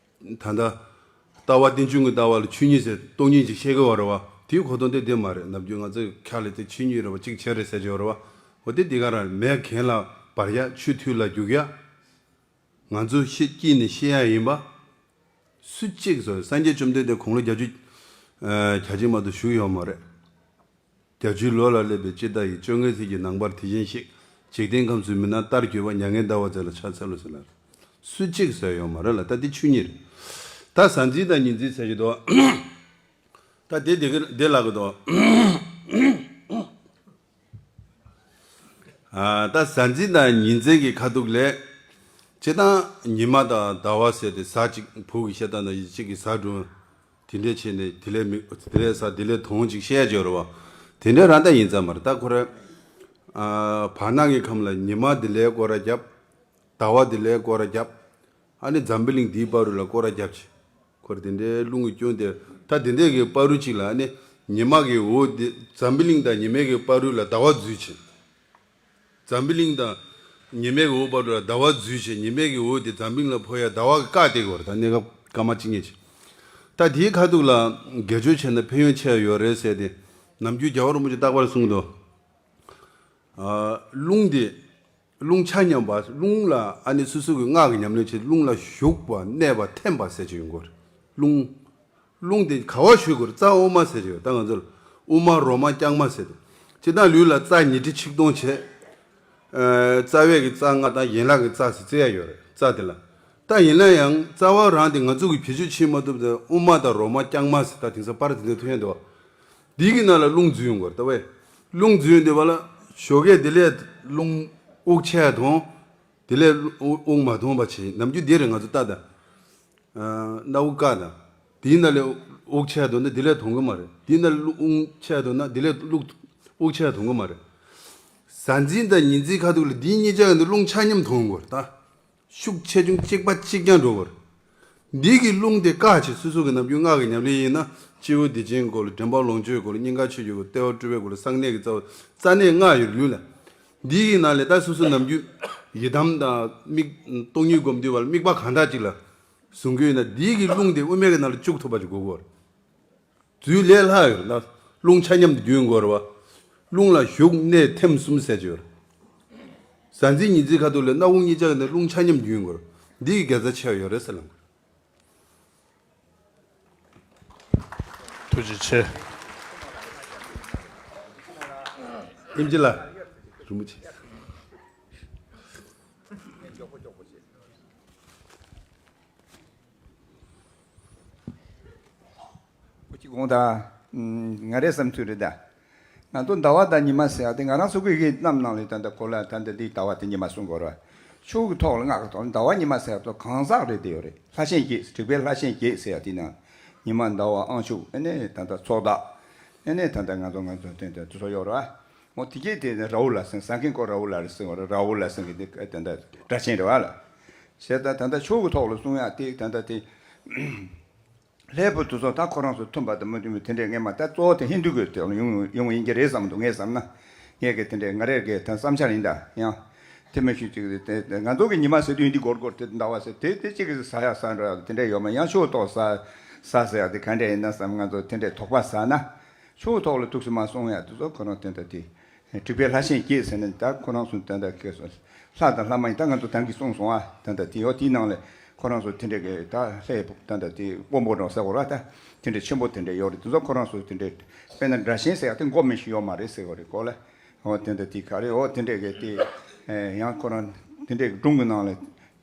ད་ལྟ་ལྟ་བ་རྟེན་འབྱུང་གི་ལྟ་བ་ལ་ཆོས་ཉིད་ཟེར་སྟོང་ཉིད་ཅིག་བཤད་གི་ཡོད་རེད་བ། དེའི་གོ་དོན་དེ་དེ་མ་རེད། ནམ་རྒྱུན་ང་ཚོའི་ཁ་ལ་དེ་ཆོས་ཉིད་རེད་བ། གཅིག་བྱས་རེད་ཟེར་གྱི་ཡོད་རེད་བ། འོ་དེ་འདི་ག་རང་མེད་མཁན་ལ་བར་ཡ་ཆུ་ཐུད་ལ་རྒྱུག་ཡ། ང་ཚོ་ཤི་སྐྱིད་ནས་ཤི་ཡ་ཡིན་པ། སུ་གཅིག་ཟེར་སངས་རྒྱས་བཅོམ་ལྡན་འདས་དགུང་ལོ་བརྒྱད་ཅུ་གྱ་གཅིག་མ་གཏོགས་བཞུགས་ཡོད་མ་རེད། བརྒྱད་ཅུའི་ལོ་ལ་སླེབས་པའི་ཅི་ལྟ་ཡི། བཅོ་ལྔའི་ཚེས་ཀྱི་ནངས་པར་དེ་བཞིན་གཤེགས། འཇིག་རྟེན་ཁམས་སུ་མི་སྣང་ལྟར་གྱུར་པ། མྱ་ངན་འདའ་བ་མཛད་ལ་ཕྱག་འཚལ་ལོ་ཟེར་ལ། སུ་གཅིག་ཟེར་ཡོད་མ་རེད་ལ། ད་འདི་ཆོས་ཉིད་རེད། ད་གཟའ་འཛིན་དང་ཉི་འཛིན་ཟེར་གྱི་འདུག་ད་དེ་དེ་གི་དེ་ལ་གི་འདུག་ཨ། ད་གཟའ་འཛིན་དང་ཉི་འཛིན་གྱི་ཁ་ཐུག་ལས། སྤྱིར་བཏང་ཉི་མ་དང་ཟླ་བ་ཟེར་ཏེ་གཟའ་གཅིག་བོད་ཀྱི་བཤད་སྟངས་ནང་བཞིན་གཅིག་གིས་གཟའ་སྒྲུབ། དེ་འདྲས་བྱས་ནས་དེ་ལས་མི་དེ་ལས་གཟའ་དེ་ལས་དོན་གཅིག་བཤད་ཡ་ཅིག་ཡོད་རེད་བ། དེ་འདྲས་རང་ལྟ་ཡིན་ཙང་མ་རེད། ད་ཁོ་རེ། ཨ། བར་སྣང་གི་ཁམས་ལ་ཉི་མ་དེ་ལས་སྐོར་ར་བརྒྱབ། ཟླ་བ་དེ་ལས་སྐོར་ར་བརྒྱབ། ཨ་ནི་འཛམ་བུ་གླིང་འདིའི་བར་རུ་ལ་སྐོར་ར་བརྒྱབ་བྱས། ཁོ་རེ་དེ་འདྲའི་རླུང་གི་སྐྱོན་དེ། ད་དེ་འདྲས་ཀྱི་བར་རུ་གཅིག་ལ་ཨ་ནི་ཉི་མ་གི་འོག་དེ་འཛམ་བུ་གླིང་དང་ཉི་མའི་གི་བར་རུ་ལ་ཟླ་བ་འཛུལ་བྱས། འཛམ་བུ་གླིང་དང་ཉི་མའི་འོག་བར་དུ་ལ་ཟླ་བ་འཛུལ་བྱས། ཉི་མའི་གི་འོག་དེ་འཛམ་བུ་གླིང་ལ་འཕོ་ཡ་ཟླ་བ་གི་བཀག་སྟེ་གོ་ར། ད་གནས་སྐབས་སྐར་མ་གཅིག་ཉིད་ཅིག་ད་དེའི་ཁ་ཐུག་ལ་དགེ་སྦྱོར་བྱས་ན་ཕན་ཡོན་ཆེ་ཡོད་རེད་ཟེར་ཏེ། ནམ་རྒྱུན་རྒྱལ་བ་རིན་པོ་ཆེ་རྟག་པར་གསུངས་འདུག་ཨ། རླུང་དེ། རླུང་ཆ་མཉམ་པ། རླུང་ལ་ཨ་ནི་སོ་སོ་གི་སྔགས་ཀྱི་ཉམས་ལེན་བྱེད། རླུང་ལ་ཞུགས་པ་གནས་པ་ཐིམ་པ་ཟེར་གྱི་ཡོང་གི་རེད། རླུང་། རླུང་དེ་ག་བ་ཞུགས་དགོས་རེད། རྩ་དབུ་མ་ཟེར་གྱི་ཡོད། ད་ང་ཚོ་ལ་དབུ་མ་རོ་མ་རྐྱང་མ་ཟེར་ཏེ། སྤྱིར་བཏང་ལུས་ལ་རྩ་ཉི་ཁྲི་ཆིག་སྟོང་བྱས། ཨ། རྩ་བའི་གི་རྩ་ལྔ་དང་ཡན་ལག་གི་རྩ་ཟེར་བརྩི་ཡ་ཡོད་རེད། རྩ་དེ་ལ། ད་ཡིན་ན་ཡང་རྩ་བ་རང་དེ་ང་ཚོ་གི་བེད་སྤྱོད་བྱེད་མ་ཐུབ་དེ། དབུ་མ་དང་རོ་མ་རྐྱང་མ་ཟེར། ད་དེང་སང་པར་དེ་འདྲ་ཐོན་འདུག་འདི་གི་ནང་ལ་རླུང་འཛུལ་ཡོང་གི་རེད། ད་བས་རླུང་འཛུལ་ཡོང་དུས་བ་ལ་ཞོགས་ཀས་དེ་ལས་རླུང་དབུགས་ཆད་ཐོང་། དེ་ལས་དབུགས་མ་ཐོང་བ་བྱེད། ནམ་རྒྱུན་དེ་རེད། ང་ཚོ་ལྟ་ད། ཨ། སྣ་བུག་བཀག་ན། དེའི་ནང་ལས་དབུགས་ཆད་ཐོང་ན་དེ་ལས་ཐོང་གི་མ་རེད། དེའི་ནང་ལས་དབུགས་ཆད་ཐོང་ན་དེ་ལས་དབུགས་དབུགས་ཆད་ཐོང་གི་མ་རེད། གཟའ་འཛིན་དང་ཉི་འཛིན་ཁ་ཐུག་ལ་འདི་གཉིས་ཆ་ཡང་དུ་རླུང་ཆ་མཉམ་ཐོང་དགོས་རེད་ད། ཤུགས་ཆེ་ཆུང་གཅིག་པ་གཅིག་རྐྱང་འགྲོ་དགོས་རེད། འདི་གི་རླུང་དེ་བཀག་བྱས། སོ་སོ་གི་ནམ་རྒྱུན་སྔགས་ཀྱི་ཉམས་ལེན་ཡིན་ན། སྤྱི་བོ་བདེ་ཆེན་སྐོར་ལ། འདྲེན་པ་ལོངས་སྤྱོད་སྐོར་ལ། སྙིང་ག་ཆོས་སྐྱོང་སྐོར་ལ། ལྟེ་བ་སྤྲུལ་པའི་སྐོར་ལ། གསང་གནས་ཀྱི་རྩ་བ། རྩ་གནས་ལྔ་ཡོད་ལུས་ལ། འདི་ཡི་ནང་ལས་ད་སོ་སོ་ནམ་རྒྱུན་ཡི་དམ་དང་དམིགས་སྟོང་ཉིད་སྒོམ་དུས་བ་ལ་དམིགས་པ་གང་དག་ཅིག་ལ་བཟུང་གི་ཡོད་ན། འདི་གི་རླུང་དེ་དབུ་མའི་གི་ནང་ལ་བཅུག་ཐུབ་པ་ཅིག་དགོས་གོ། རྫུས་ལས་ལྷག་ཡོད་ལ། རླུང་ཆ་མཉམ་དུ་རྒྱུན་འགོར་བ། རླུང་ལ་ཞུགས་གནས་ཐིམ་གསུམ་ཟེར་གྱི་ཡོད། གཟའ་འཛིན་ཉི་འཛིན་ཁ་ཐུག་ལ་སྣ་བུག་གཉིས་ཆ་གི་ནས་རླུང་ཆ་མཉམ་རྒྱུན་འགོར། འདི་གི་དགེ་རྩ་ཆེ་བ་ཡོད་རེད་ཟེར་ལ། ཐུགས་རྗེ་ཆེ། ཨིན་ཇི་ལ། རིན་པོ་ཆེ། ཁོ་གཅིག་དགོངས་དག་ང་རའི་བསམ་ཚུལ་རེད་ད། ང་ཚོ་ཟླ་བ་དང་ཉི་མ་ཟེར་ཡ་དེ་ང་རང་ཚོ་གི་གི་གནམ་ནང་ལ་ད་ལྟ་གོ་ལ་ད་ལྟ་འདི་ཟླ་བ་དེ་ཉི་མ་གསུང་དགོས་ར། ཆོས་ཀྱི་ཐོག་ལ་ང་གི་ཐོག་ལ་ཟླ་བ་ཉི་མ་ཟེར་ཡ་ཐོག་གང་ཟག་རེད་དེ་ཡོད་རེད། ལྷ་ཆེན་བརྒྱད། དྲུག་པའི་ལྷ་ཆེན་བརྒྱད་ཟེར་ཡ་དེ་ནང་ཉི་མ་ཟླ་བ་དབང་ཕྱུག་ཨ་ནི་ད་ལྟ་ཚོགས་བདག་ཨ་ནི་ད་ལྟ་ང་ཚོ་ང་ཚོ་དེ་འདྲ་དེ་ཚོ་ཡོད་ར། འོ་དེ་གས་དེ་ནི་ར་ཧུ་ལ་ཟེར། ས་ཀེན་ཀོ་ར་ཧུ་ལ་རེད་ཟེར་བ་ར། ར་ཧུ་ལ་ཟེར་གི་དེ་ད་ལྟ་སྒྲ་ཆེན་རེད་བ་ལ། བྱས་ད་ད་ལྟ་ཆོས་ཀྱི་ཐོག་ལ་གསུང་ཡ་དེ་ད་ལྟ་དེ། ལྷའི་བུ་དེ་ཚོ་ད་ཁོ་རང་ཚོ་མཐུན་པ་དང་མི་མཐུན་པ་དེ་འདྲས་ངས་མ། ད་གཙོ་བོ་དེ་ཧིན་དུ་གི་དེ་ཡོང་ཡོང་ཡིན་གྱི་རེད་བསམ་འདུག་ངས་བསམ་ན། ངས་གི་དེ་འདྲས་ང་རེར་གི་ད་བསམ་འཆར་ཡིན་ད་ཡང་། དེ་མ་ཞུ་ཅིག་དེ་ང་ཚོ་གི་ཉི་མ་ཟེར་དུས་འདི་སྒོར་སྒོར་དེ་ཟླ་བ་ཟེར་དེ་དེ་གཅིག་གི་ཟ་ཡ་ཟ་འགྲོ་ཡ་དེ་འདྲས་ཡོད་མ། ཡང་ཆུ་ཏོག་ཟ་ཟ་ཟེར་ཡ་དེ་ག་འདྲས་ཡིན་ན་བསམ། ང་ཚོ་དེ་འདྲས་དོགས་པ་ཟ་ན། ཆུ་ཐོག་ལ་ཐུགས་སུ་མ་སོང་ཡ་དེ་ཚོ་ཁོ་རང་དེ་འདྲ་དེ། དྲུག་པའི་ལྷ་ཆེན་བརྒྱད་ཟེར་ནས་ད་ཁོ་རང་ཚོ་ད་ལྟ་སྐད་སོ། ལྷ་དང་ལྷ་མ་ཡིན་ད་ང་ཚོ་ད་གིན་གསུངས་སོང་ཨ། ད་ལྟ་དེ་ཡོད་དེའི་ནང་ལས་ཁོ་རང་ཚོ་དེ་འདྲ་གི་ད་ལྷའི་ད་ལྟ་དེ་དབོན་པོ་འདྲ་ཟེར་བ་ར། ད་དེ་འདྲ་ཆེན་པོ་དེ་འདྲ་ཡོད་རེད། དེ་ཚོ་ཁོ་རང་ཚོ་དེ་འདྲ་དཔེར་ན་སྒྲ་གཤེན་ཟེར་ཡ་དེ་མགོ་མི་ཤེས་ཡོད་མ་རེད་ཟེར་བ་རེད་གོ་ལ། འོ་དེ་འདྲ་དེ་ག་རེ་འོ་དེ་འདྲ་གི་དེ་ཡང་ཁོ་རང་དེ་འདྲ་གི་སྒྲུང་གི་ནང་ལ།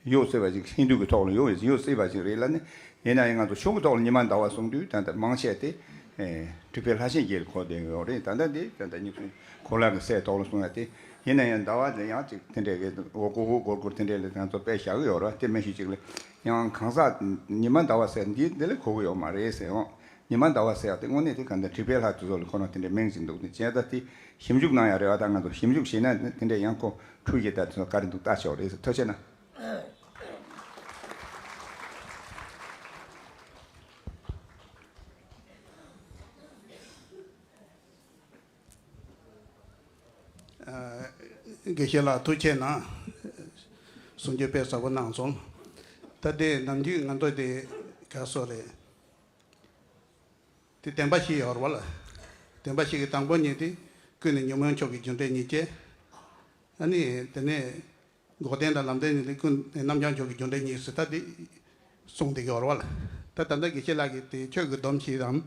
ཡོད་སྲིད་པ་ཞིག་ཧིན་དུ་གི་ཐོག་ལ་ཡོད་ཡོད་སྲིད་པ་ཞིག་རེད་ལ་ནི། ཡིན་ན་ཡང་ང་ཚོ་ཆོས་ཀྱི་ཐོག་ལ་ཉི་མ་ཟླ་བ་གསུང་དུས་ད་ལྟ་མང་ཆེ་དེ། ཨེ། དྲུག་པའི་ལྷ་ཆེན་བརྒྱད་ལ་གོ་བསྡད་ཡོད་རེད། ད་ལྟ་འདི་ད་ལྟ་ཉི་ཚེ་འཁོར་ལོ་གི་སྲས་ཐོག་ལ་གསུང་ཡ་དེ། ཡིན་ན་ཡང་ཟླ་བ་དེ་ཡང་ཅིག་དེ་འདྲའི་གི་འོ་གོ་གོ་གོར་གོར་དེ་འདྲའི་ལ་ང་ཚོ་དཔེ་བཞག་གི་ཡོད་རེད། དེ་མ་གཞི་ཅིག་ལ་ཡང་གང་ཟག་ཉི་མ་ཟླ་བ་ཟེར་འདི་འདི་ལ་གོ་གི་ཡོད་མ་རེད་ཟེར་འོང་། ཉི་མ་ཟླ་བ་ཟེར་ཡ་དེ་དངོས་གནས་དེ་ག་འདྲ་དྲེགས་པའི་ལྷ་དེ་ཚོ་ལ་ཁོ་རང་དེ་འདྲའི་མིང་ཅིག་འདུག་དེ་བྱས་ད་དེ་ཞིབ་འཇུག་གནང་ཡ་རེད་བ། ད་ང་ཚོ་ཞིབ་འཇུག་བྱས་ན་དེ་འདྲའི་ཡང་ཁོ་འཁྲུལ་གྱི་ད་དེ་ཚོ་ག་རེ་འདུག་ལྟ་ཆོག་རེད་ཟེར། ཐུགས་རྗེ་གནང་། དགེ་བཤེས་ལགས་ཐུགས་རྗེ་གནང་། གསུང་ཆོས་དཔེ་ཟབ་པོ་གནང་སོང་། ད་དེ་ནམ་རྒྱུན་ང་ཚོ་དེ་ག་སོ་རེད། དེ་བདེན་པ་བཞི་ཡོད་རེད་བ་ལ། བདེན་པ་བཞི་གི་དང་པོ་ཉིད་དེ་ཀུན་ནས་ཉོན་མོངས་ཕྱོགས་ཀྱི་རྒྱུ་འབྲས་གཉིས་བྱས། ཨ་ནི་དེ་ནས་འགོག་བདེན་དང་ལམ་བདེན་ནི་ཀུན་རྣམ་བྱང་ཆོས་ཀྱི་རྒྱུ་འབྲས་གཉིས་སུ་ད་དེ་གསུངས་བསྡད་ཀྱི་ཡོད་རེད་བ་ལ། ད་ད་ལྟ་དགེ་བཤེས་ལགས་ཀྱིས་དེ་ཆོས་ཀྱི་སྡོམ་ཞིག་དམ་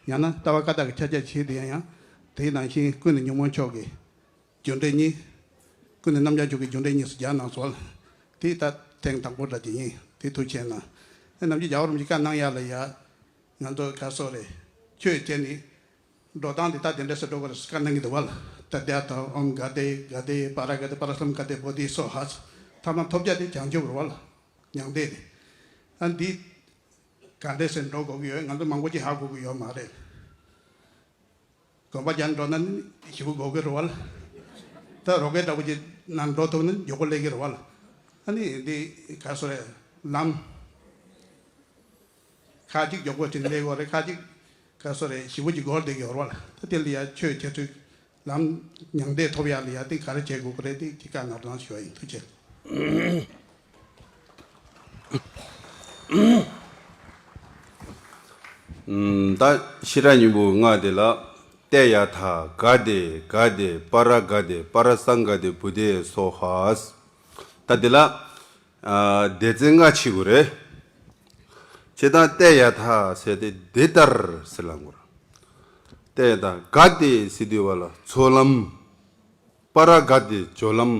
ཡང་ན་ལྟ་བ་བཀའ་རྟགས་ཀྱི་ཕྱག་རྒྱ་ཞིག་དེ་ཡང་ཡང་དེའི་ནང་བཞིན་ཀུན་ནས་ཉོན་མོངས་ཕྱོགས་ཀྱི་རྒྱུ་འབྲས་གཉིས། ཀུན་ནས་རྣམ་བྱང་ཆོས་ཀྱི་རྒྱུ་འབྲས་གཉིས་སུ་སྦྱར་གནང་སོང་བ་ལ། དེ་ད་ཐེངས་དང་པོ་འདྲ་ཅིག་ཡིན། དེ་ཐུགས་ཆེ་གནང་། ཨེ་ནམ་རྒྱུན་རྒྱལ་བ་རིན་པོ་ཆེས་བཀའ་གནང་ཡག་ལ་ཡ། ང་ཚོ་ག་སོ་རེད། ཆོས་བྱས་ནས་འགྲོ་སྟངས་དེ་ད་དེ་འདྲ་སེ་འགྲོ་དགོས་རེད་ཟེར་བཀའ་གནང་གི་འདུག་བ་ལ། ད་ལྟ་དང་ཨོཾ་ག་དེ་ག་དེ་པ་ར་ག་དེ་པ་ར་སཾ་ག་དེ་བོ་དྷི་སྭཱ་ཧཱ་ཟེར། ཐ་མ་ཐོབ་རྒྱ་དེ་བྱང་ཆུབ་རེད་བ་ལ། མྱང་འདས་དེ། ཨ་འདི་ག་འདྲ་སེ་འགྲོ་དགོས་ཀྱི་ཡོད། ང་ཚོ་མང་པོ་ཅིག་ཧ་གོ་གི་ཡོད་མ་རེད། གོམ་པ་རྒྱག་འགྲོ་ན་ནི་ཞེ་པོ་དགོས་ཀྱི་རེད་བ་ལ། ད་རོ་ཀེ་འདྲ་པོ་ཅིག་ནང་འགྲོ་ཐུབ་ན་མགྱོགས་པོ་སླེབས་ཀྱི་རེད་བ་ལ། ཨ་ནི་འདི་ག་སོ་རེད། ལམ་ཁ་ཅིག་མགྱོགས་པོ་ཅིག་སླེབས་ཀྱི་རེད། ཁ་ཅིག་ག་སོ་རེད། ཞེ་པོ་ཅིག་འགོར་བསྡད་ཀྱི་ཡོད་རེད་བ་ལ། ད་དེ་ལ་ཡ་ཆོས་ཁྱེད་ཚོས་ལམ་མྱང་འདས་ཐོབ་ཡག་ལ་ཡ་དེ་ག་རེ་བྱེད་དགོས་ཀྱི་རེད། དེ་ཅིག་བཀའ་གནང་རོགས་གནང་ཞུ་བ་ཡིན། ཐུགས་རྗེ་ཆེ། ད་ཤེས་རབ་སྙིང་པོ་ལྔ་དེ་ལ། ཏདྱ་ཐཱ་ག་དེ་ག་དེ་པཱ་ར་ག་དེ་པཱ་ར་སཾ་ག་དེ་བོ་དྷི་སྭཱ་ཧཱ། ད་དེ་ལ་ཨ་སྡེ་ཚན་ལྔ་ཕྱེ་དགོས་རེད། བྱས་ཙང་ཏདྱ་ཐཱ་ཟེར་ཏེ་འདི་ལྟར་ཟེར་ལབ་དགོས་རེད། ཏདྱ་ཐཱ་ག་དེ་ཟེར་དུས་བ་ལ་ཚོགས་ལམ། པཱ་ར་ག་དེ་སྦྱོར་ལམ།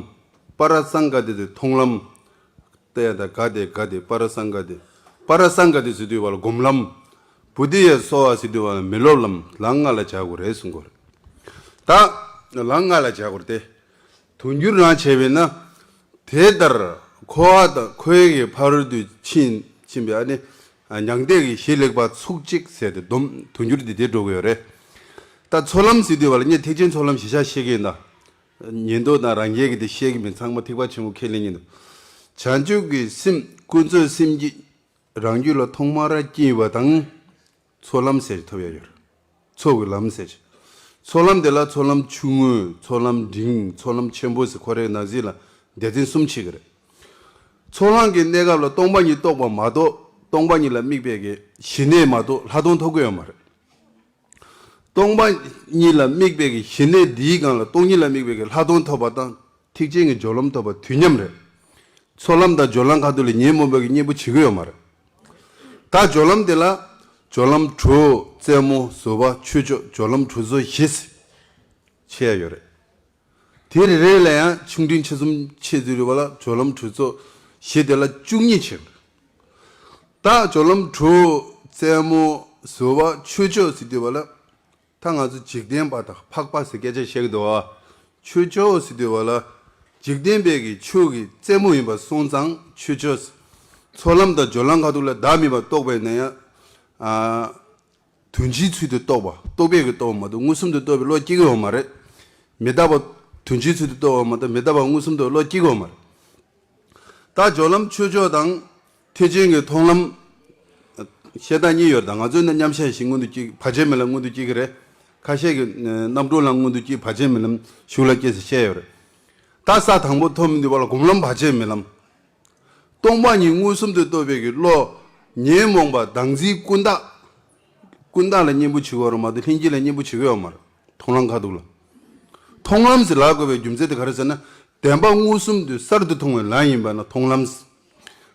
པཱ་ར་སཾ་ག་དེ་དེ་མཐོང་ལམ། ཏདྱ་ཐཱ་ག་དེ་ག་དེ་པཱ་ར་སཾ་ག་དེ། པཱ་ར་སཾ་ག་དེ་ཟེར་དུས་བ་ལ་སྒོམ་ལམ། བོ་དྷི་ཡ་སྭཱ་ཧཱ་ཟེར་དུས་བ་ལ་མི་སློབ་ལམ། ལམ་ལྔ་ལ་སྦྱར་དགོས་རེད་གསུང་གི་ཡོད་རེད། ད་ལམ་ལྔ་ལ་སྦྱར་དགོས་རེད་དེ། དུང་འགྱུར་རང་བྱས་པས་ན། དེ་ལྟར་འཁོར་བ་དང་འཁོར་བའི་ཕ་རོལ་ཏུ་ཕྱིན་ཕྱིན་པའི་ཨ་ནི་མྱང་འདས་ཀྱི་གཞི་ལེགས་པ་ཚུགས་གཅིག་ཟེར་ཏེ་སྡོམ་དུང་འགྱུར་འདི་དེ་འགྲོ་གི་ཡོད་རེད། ད་ཚོགས་ལམ་ཟེར་དུས་བ་ལ་ངས་ཐེག་ཆེན་ཚོགས་ལམ་གཞི་བཞག་བཤད་ཀྱི་ཡིན་ད། ཉན་ཐོས་དང་རང་རྒྱལ་གྱི་དེ་བཤད་ཀྱི་མིན། ཚང་མ་ཐེག་པ་ཆེན་པོ་ཁས་ལེན་གྱི་འདུག་བྱང་ཆུབ་ཀྱི་སེམས་ཀུན་རྫོབ་སེམས་ཀྱི་རང་རྒྱུད་ལ་ཐོག་མར་སྐྱེས་པ་དང་། ཚོགས་ལམ་ཟེར་ཐོབ་ཡ་ཡོད་རེད། ཚོགས་ཀྱི་ལམ་ཟེར་བྱས། ཚོགས་ལམ་དེ་ལ་ཚོགས་ལམ་ཆུང་ངུ་ཚོགས་ལམ་འབྲིང་ཚོགས་ལམ་ཆེན་པོ་ཟེར་ཁོ་རའི་ནང་གསེས་ལ་སྡེ་ཚན་གསུམ་ཕྱེ་གི་རེད། ཚོགས་ལམ་གྱི་གནས་སྐབས་ལ་སྟོང་པ་ཉིད་རྟོགས་པ་མ་གཏོགས་སྟོང་པ་ཉིད་ལ་དམིགས་པའི་གི་ཞི་གནས་མ་གཏོགས་ལྷག་མཐོང་ཐོབ་ཀྱི་ཡོད་མ་རེད། སྟོང་པ་ཉིད་ལ་དམིགས་པའི་གི་ཞི་གནས་འདིའི་སྒང་ལ་སྟོང་ཉིད་ལ་དམིགས་པའི་གི་ལྷག་མཐོང་ཐོབ་པ་དང་ཐེག་ཆེན་གྱི་སྦྱོར་ལམ་ཐོབ་པ་དུས་མཉམ་རེད། ཚོགས་ལམ་དང་སྦྱོར་ལམ་ཁ་ཐུག་ལ་ཉོན་མོངས་པའི་གི་གཉེན་པོ་བྱེད་ཀྱི་ཡོད་མ་རེད། ད་སྦྱོར་ལམ་དེ་ལ་སྦྱོར་ལམ་དྲུག་རྩེ་མོ་ཟུར་པ་ཆོས་སྐྱོང་སྦྱོར་ལམ་དྲུག་ཚོ་བཞི་ཕྱེ་ཡ་ཡོད་རེད། དེ་རེ་རེ་ལ་ཡང་ཆུང་འབྲིང་ཆེ་གསུམ་ཕྱེ་དུས་རེ་བ་ལ་སྦྱོར་ལམ་དྲུག་ཚོ་བཞི་དེ་ལ་བཅུ་གཉིས་ཕྱེ། ད་སྦྱོར་ལམ་དྲུག་རྩེ་མོ་ཟུར་པ་ཆོས་སྐྱོང་ཟེར་དུས་བ་ལ། ད་ང་ཚོ་འཇིག་རྟེན་པ་དང་འཕགས་པ་ཟེར་སྐད་ཆ་བཤད་ཀྱི་འདུག་བ། ཆོས་སྐྱོང་ཟེར་དུས་བ་ལ། འཇིག་རྟེན་པའི་གི་ཆོས་ཀྱི་རྩེ་མོ་ཡིན་པ་སོང་ཙང་ཆོས་སྐྱོང་། ཚོགས་ལམ་དང་སྦྱོར་ལམ་ཁ་ཐུག་ལ་བདག་མེད་པ་རྟོགས་པས་ན་ཡང་། ཨ། དོན་སྤྱིའི་ཚུལ་དུ་རྟོགས་པ་རྟོག་པས་ཀྱི་རྟོགས་པ་མ་གཏོགས་མངོན་སུམ་དུ་རྟོགས་པའི་བློ་སྐྱེ་གི་ཡོད་མ་རེད། མི་རྟག་པ་དོན་སྤྱིའི་ཚུལ་དུ་རྟོགས་པ་མ་གཏོགས་མི་རྟག་པ་མངོན་སུམ་དུ་བློ་སྐྱེ་གི་ཡོད་མ་རེད། ད་སྦྱོར་ལམ་ཆོས་སྐྱོང་དང་ཐེག་ཆེན་གྱི་མཐོང་ལམ། བཤད་སྟངས་གཉིས་ཡོད་རེད། ད་ང་ཚོས་ནི་མཉམ་བཤད་ཞིག་སྔོན་དུ་སྐྱེ་བར་ཆད་མེད་ལམ་སྔོན་དུ་སྐྱེ་གི་རེད། ཁ་ཤས་ཀྱིས་རྣམ་གྲོལ་ལམ་སྔོན་དུ་སྐྱེ་བར་ཆད་མེད་ལམ་གཞུག་ལ་སྐྱེ་ཟེར་བཤད་ཡོད་རེད། ད་ས་དང་པོ་ཐོབ་མི་འདུག་བ་ལ་སྒོམ་ལམ་བར་ཆད་མེད་ལམ། སྟོང་པ་ཉིད་མངོན་སུམ་དུ་རྟོགས་པའི་གི་བློ། ཉོན་མོངས་པ་བདག་འཛིན་ཀུན་བཏགས། ཀུན་བཏགས་ལ་གཉེན་པོ་བྱེད་དགོས་རེད་མ་གཏོགས་ལྷན་སྐྱེས་ལ་གཉེན་པོ་བྱེད་དགོས་ཡོད་མ་རེད། མཐོང་ལམ་ཁ་ཐུག་ལ། མཐོང་ལམ་ཟེར་ལབ་དགོས་པའི་རྒྱུ་མཚན་དེ་ག་རེ་ཟེར་ན། བདེན་པ་མངོན་སུམ་དུ་གསར་དུ་མཐོང་བའི་ལམ་ཡིན་པ་ན་མཐོང་ལམ།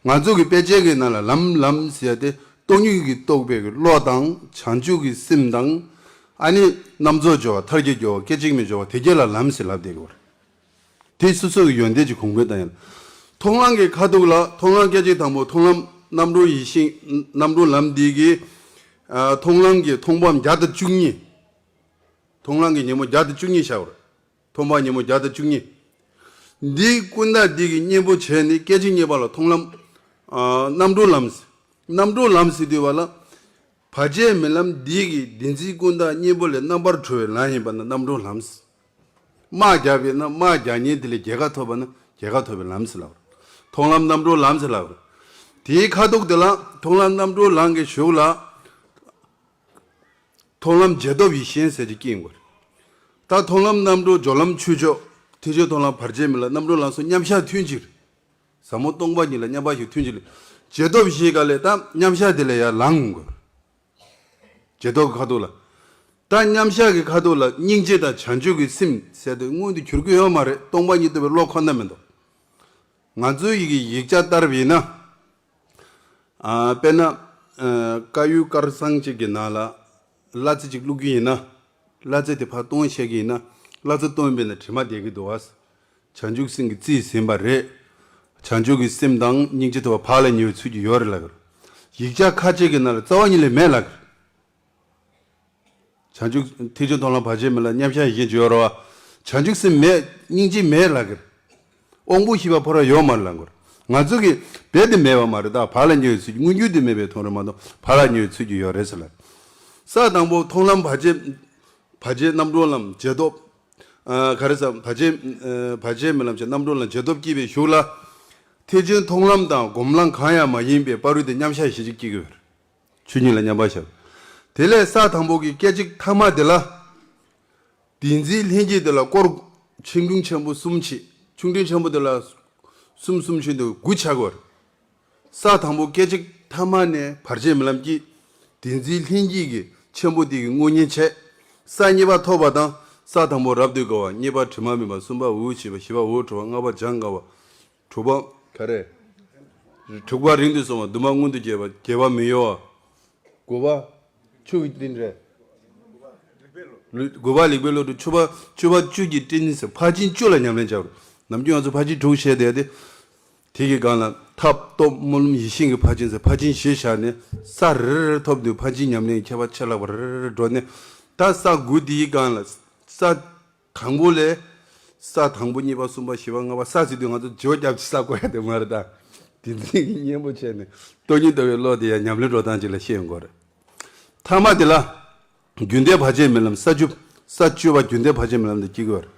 ང་ཚོ་གི་དཔེ་ཆའི་གི་ནང་ལ་ལམ་ལམ་ཟེར་ཡ་དེ་སྟོང་ཉིད་ཀྱིས་རྟོགས་པའི་གི་བློ་དང་བྱང་ཆུབ་ཀྱི་སེམས་དང་། ཨ་ནི་རྣམ་རྫོགས་སྦྱོར་བ་མཐར་གྱིས་སྦྱོར་བ་སྐད་ཅིག་མའི་སྦྱོར་བ་དེ་གྱད་ལ་ལམ་ཟེར་ལབ་བསྡད་ཀྱི་ཡོད་རེད། དེ་སོ་སོ་གི་ཡོན་ཏན་གྱི་གོང་འཕེལ་དང་ཡིན། མཐོང་ལམ་གྱི་ཁ་ཐུག་ལ་མཐོང་ལམ་སྐད་ཅིག་དང་པོ་མཐོང་ལམ་རྣམ་གྲོལ་ཡེ་ཤེས་རྣམ་གྲོལ་ལམ་འདི་གི། ཨ། མཐོང་ལམ་གྱི་མཐོང་སྤང་བརྒྱ་དང་བཅུ་གཉིས། མཐོང་ལམ་གྱི་ཉིན་མོ་བརྒྱ་དང་བཅུ་གཉིས་བྱ་བར། མཐོང་སྤང་ཉིན་མོ་བརྒྱ་དང་བཅུ་གཉིས། འདི་ཀུན་བཏགས་འདི་གི་གཉེན་པོ་བྱས་ནས་སྐད་ཅིག་གཉིས་པ་ལ་མཐོང་ལམ། ཨ། རྣམ་གྲོལ་ལམ། རྣམ་གྲོལ་ལམ་ཟེར་དུས་བ་ལ། བར་ཆད་མེད་ལམ་འདི་གི་བདེན་འཛིན་ཀུན་བཏགས་གཉེན་པོ་ལས་རྣམ་པར་གྲོལ་བའི་ལམ་ཡིན་པ་ན་རྣམ་གྲོལ་ལམ། དམག་རྒྱག་པས་ན་དམག་རྒྱག་མཁན་དེ་ལས་རྒྱལ་ཁ་ཐོབ་པ་ན་རྒྱལ་ཁ་ཐོབ་པའི་ལམ་ཟེར་ལབ་པ་རེད། མཐོང་ལམ་རྣམ་གྲོལ་ལམ་ཟེར་ལབ་པ་རེད། དེའི་ཁ་ཐུག་དེ་ལ་མཐོང་ལམ་རྣམ་གྲོལ་ལམ་གྱི་གཞུག་ལ། མཐོང་ལམ་རྗེས་ཐོབ་ཡེ་ཤེས་ཟེར་གྱི་སྐྱེ་དགོས་རེད། ད་མཐོང་ལམ་རྣམ་གྲོལ་སྦྱོར་ལམ་ཆོས་སྐྱོང་ཐེག་ཆེན་མཐོང་ལམ་བར་ཆད་མེད་ལམ་རྣམ་གྲོལ་ལམ་སོགས་མཉམ་བཞག་ཐུན་གཅིག་རེད། ཟབ་མོ་སྟོང་པ་ཉིད་ལ་མཉམ་པ་ཞིག་ཐུན་གཅིག་རེད། རྗེས་ཐོབ་ཡེ་ཤེས་ག་ལས་ད་མཉམ་བཞག་དེ་ལས་ཡར་ལངས་དགོས་རེད། རྗེས་ཐོབ་ཁ་ཐུག་ལ། ད་མཉམ་བཞག་གི་ཁ་ཐུག་ལ་སྙིང་རྗེ་དང་བྱང་ཆུབ་ཀྱི་སེམས་ཟེར་དེ་མངོན་དུ་གྱུར་གྱི་ཡོད་མ་རེད། སྟོང་པ་ཉིད་རྟོགས་པའི་བློ་ཁོ་ན་མི་འདུག་ང་ཚོའི་ཡི་གེ་ཡིག་ཆ་ལྟར་བ་ཡིན་ན། ཨ། དཔེར་ན། ཨ། དཀར་ཡོལ་དཀར་གཙང་ཅིག་གི་ནང་ལ་གླ་རྩི་ཅིག་བླུགས་ཀྱི་ཡིན་ན། གླ་རྩི་དེ་ཕར་གཏོང་བྱེད་ཀྱི་ཡིན་ན། གླ་རྩི་གཏོང་བའི་ནང་དྲི་མ་བསྡད་ཀྱི་འདུག་བ། བྱང་ཆུབ་སེམས་ཀྱིས་རྩིས་ཟིན་པ་རེད། བྱང་ཆུབ་ཀྱི་སེམས་དང་སྙིང་རྗེ་ཐོབ་པ་བག་ལ་ཉལ་བའི་ཚུལ་གྱིས་ཡོད་རེད་ལབ་ཀྱི་རེད། ཡིག་ཆ་ཁ་ཅིག་གི་ནང་ལ་རྩ་བ་ཉིད་ལས་མེད་ལབ་ཀྱི་རེད། བྱང་ཆུབ་ཐེག་ཆེན་མཐོང་ལམ་བར་ཆད་མེད་ལམ་མཉམ་གཞག་ཡིན་གྱི་ཡོད་རེད་བ། བྱང་ཆུབ་སེམས་མེད། སྙིང་རྗེ་མེད་ལབ་ཀྱི་རེད། དབང་པོ་ཤེས་པ་ཕོ་ར་ཡོད་མ་རེད་ལབ་ཀྱི་རེད། ང་ཚོ་གིས་རྦད་དེ་མེད་པ་མ་རེད། ད་བག་ལ་ཉལ་བའི་ཚུལ་གྱིས། མངོན་གྱུར་དུ་མེད་པའི་མཐོང་རེད་མ་གཏོགས་བག་ལ་ཉལ་བའི་ཚུལ་གྱིས་ཡོད་རེད་ཟེར་ལབ། ས་དང་པོ་མཐོང་ལམ་བར་ཆད། བར་ཆད་རྣམ་གྲོལ་ལམ་རྗེས་ཐོབ། ཨ། ག་རེ་ཟེར། བར་ཆད། ཨ། བར་ཆད་མེད་ལམ་བྱས་རྣམ་གྲོལ་ལམ་རྗེས་ཐོབ་སྐྱེས་པའི་གཞུག་ལ། ཐེག་ཆེན་མཐོང་ལམ་དང་སྒོམ་ལམ་གང་ཡང་མ་ཡིན་པའི་བར་དུ་དེ་མཉམ་གཞག་ཞེས་ཅིག་སྐྱེ་གི་ཡོད་རེད། ཆོས་ཉིད་ལ་མཉམ་པར་བཞག་དེ་ལས་ས་དང་པོ་གི་སྐད་ཅིག་ཐ་མ་དེ་ལ། བདེན་འཛིན་ལྷན་སྐྱེས་དེ་ལ་སྐོར། ཆིག་ཕྲེང་ཆེན་པོ་གསུམ་བྱེད། ཆིག་ཕྲེང་ཆེན་པོ་དེ་ལ་གསུམ་གསུམ་བྱེད་དུ་དགུ་ཆགས་དགོས། ས་དང་པོ་སྐད་ཅིག་ཐ་མ་ནས་བར་ཆད་མེད་ལམ་སྐྱེས། བདེན་འཛིན་ལྷན་སྐྱེས་ཀྱི་ཆེན་པོ་དེ་གི་དངོས་གཉེན་བྱས། ས་གཉིས་པ་ཐོབ་པ་དང་ས་དང་པོ་རབ་ཏུ་དགའ་བ། གཉིས་པ་དྲི་མ་མེད་པ། གསུམ་པ་འོད་ཆེས་པ། བཞི་པ་འོད་འཕྲོ་བ། ལྔ་པ་འཇམ་དགའ་བ། དྲུག་པ་ག་རེ། དྲུག་པ་རིང་དུ་སོང་བ། བདུན་པ་མངོན་དུ་གྱུར་པ། བརྒྱད་པ་མི་གཡོ་བ། དགུ་པ་ཆུ་གི་སྤྲིན་རེད། ལུས། དགུ་པ་ལེགས་པའི་བློ་གྲོས། བཅུ་པ། བཅུ་པ་བཅུད་ཀྱི་སྤྲིན་ཟེར་ཕར་ཕྱིན་བཅུ་ལ་ཉམས་ལེན་བྱ་དགོས། ནམ་རྒྱུན་ང་ཚོ་ཕར་ཕྱིན་དྲུག་བཤད་བསྡད་དེ། དེ་གི་སྒང་ལ་ཐབས་སྟོབས་སྨོན་ལམ་ཡིད་བཞིན་གྱི་ཕར་ཕྱིན་ཟེར་ཕར་ཕྱིན་བཞི་བཞག་ནས་ས་རེ་རེ་ཐོབ་དུས་ཕར་ཕྱིན་ཉམས་ལེན་ཁྱད་པར་ཆེ་ལྷག་པ་རེ་རེ་རེ་འགྲོ་ནས། ད་ས་དགུ་དེའི་སྒང་ལ་ས། དང་པོ་ལས། ས་དང་པོ་གཉིས་པ་གསུམ་པ་བཞི་པ་ལྔ་པ་ས་ཟེར་དུས་ང་ཚོ་བརྗོད་རྒྱབ་ཅིག་ས་བཀོད་ཡ་དེ་མ་རེད་ད། དེ་འཛིན་གྱི་གཉེན་པོ་བྱས་ནས་སྟོང་ཉིད་རྟོགས་པའི་བློ་དེ་ཡང་ཉམས་ལེན་འགྲོ་སྟངས་ཅིག་ལ་ཤེས་ཡོང་དགོས་རེད། ཐ་མ་དེ་ལ། རྒྱུན་གཏན་བར་ཆད་མེད་ལམ་ས་བཅུ། ས་བཅུ་པ་རྒྱུན་གཏན་བར་ཆད་མེད་ལམ་དུ་སྐྱེ་དགོས་རེད།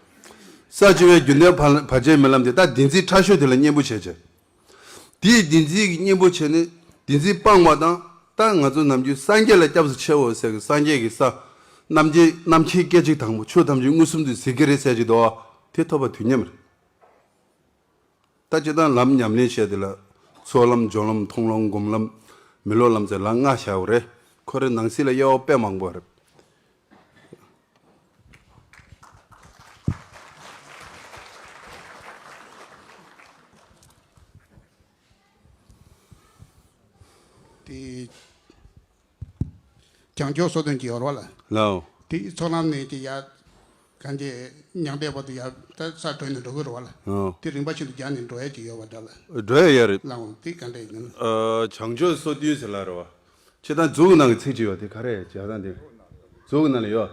ས་བཅུ་པའི་རྒྱུན་གཏན་བར་བར་ཆད་མེད་ལམ་དེ་ད་བདེན་འཛིན་ཕྲ་ཤོས་དེ་ལ་གཉེན་པོ་བྱས་བྱས། དེའི་བདེན་འཛིན་གྱི་གཉེན་པོ་བྱས་ནས་བདེན་འཛིན་སྤངས་པ་དང་། ད་ང་ཚོ་ནམ་རྒྱུན་སངས་རྒྱས་ལ་སྐྱབས་སུ་མཆིའོ་ཟེར་གི་སངས་རྒྱས་ཀྱི་ས། རྣམ་མཁྱེན། རྣམ་མཁྱེན་སྐད་ཅིག་དང་པོ། ཆོས་ཐམས་ཅད་མངོན་སུམ་དུ་གཟིགས་ཀྱི་རེད་ཟེར་གྱི་འདུག་བ། དེ་ཐོབ་པ་དུས་མཉམ་རེད། ད་སྤྱིར་བཏང་ལམ་ཉམས་ལེན་བྱས་དེ་ལ་ཚོགས་ལམ། སྦྱོར་ལམ། མཐོང་ལམ། སྒོམ་ལམ། མི་སློབ་ལམ་ཟེར་ལམ་ལྔ་བཞག་པ་རེད། ཁོ་རའི་ནང་གསེས་ལ་དབྱེ་བ་དཔེ་མང་པོ་རེད། དེ་བྱང་ཕྱོགས་སོ་བདུན་གྱི་ཡོར་བ་ལ། ལའོ། དེ་ཚོགས་ལམ་ནས་ཀྱི་ཡ། གང་ཅི་མྱང་འདས་བར་དུ་ཡ་ད་ས་གྲོལ་ནས་འགྲོ་གི་རེད་བ་ལ། ཨོ། དེ་རིམ་པ་བཞིན་དུ་རྒྱ་ནས་འགྲོ་ཡ་ཅིག་ཡོད་བ་འདྲ་ལ། འགྲོ་ཡ་ཡོད་རེད། ལའོ། དེ་ག་འདྲ་ཡིན་ན། ཨ། བྱང་ཕྱོགས་སོ་བདུན་ཟེར་ལ་རེད་བ། ཁྱེད་དང་མཛུབ་གུ་ནང་གི་ཚིག་ཅིག་ཡོད་དེ་ག་རེ་བྱ་དང་དེ། མཛུབ་གུ་ནང་ལ་ཡོད།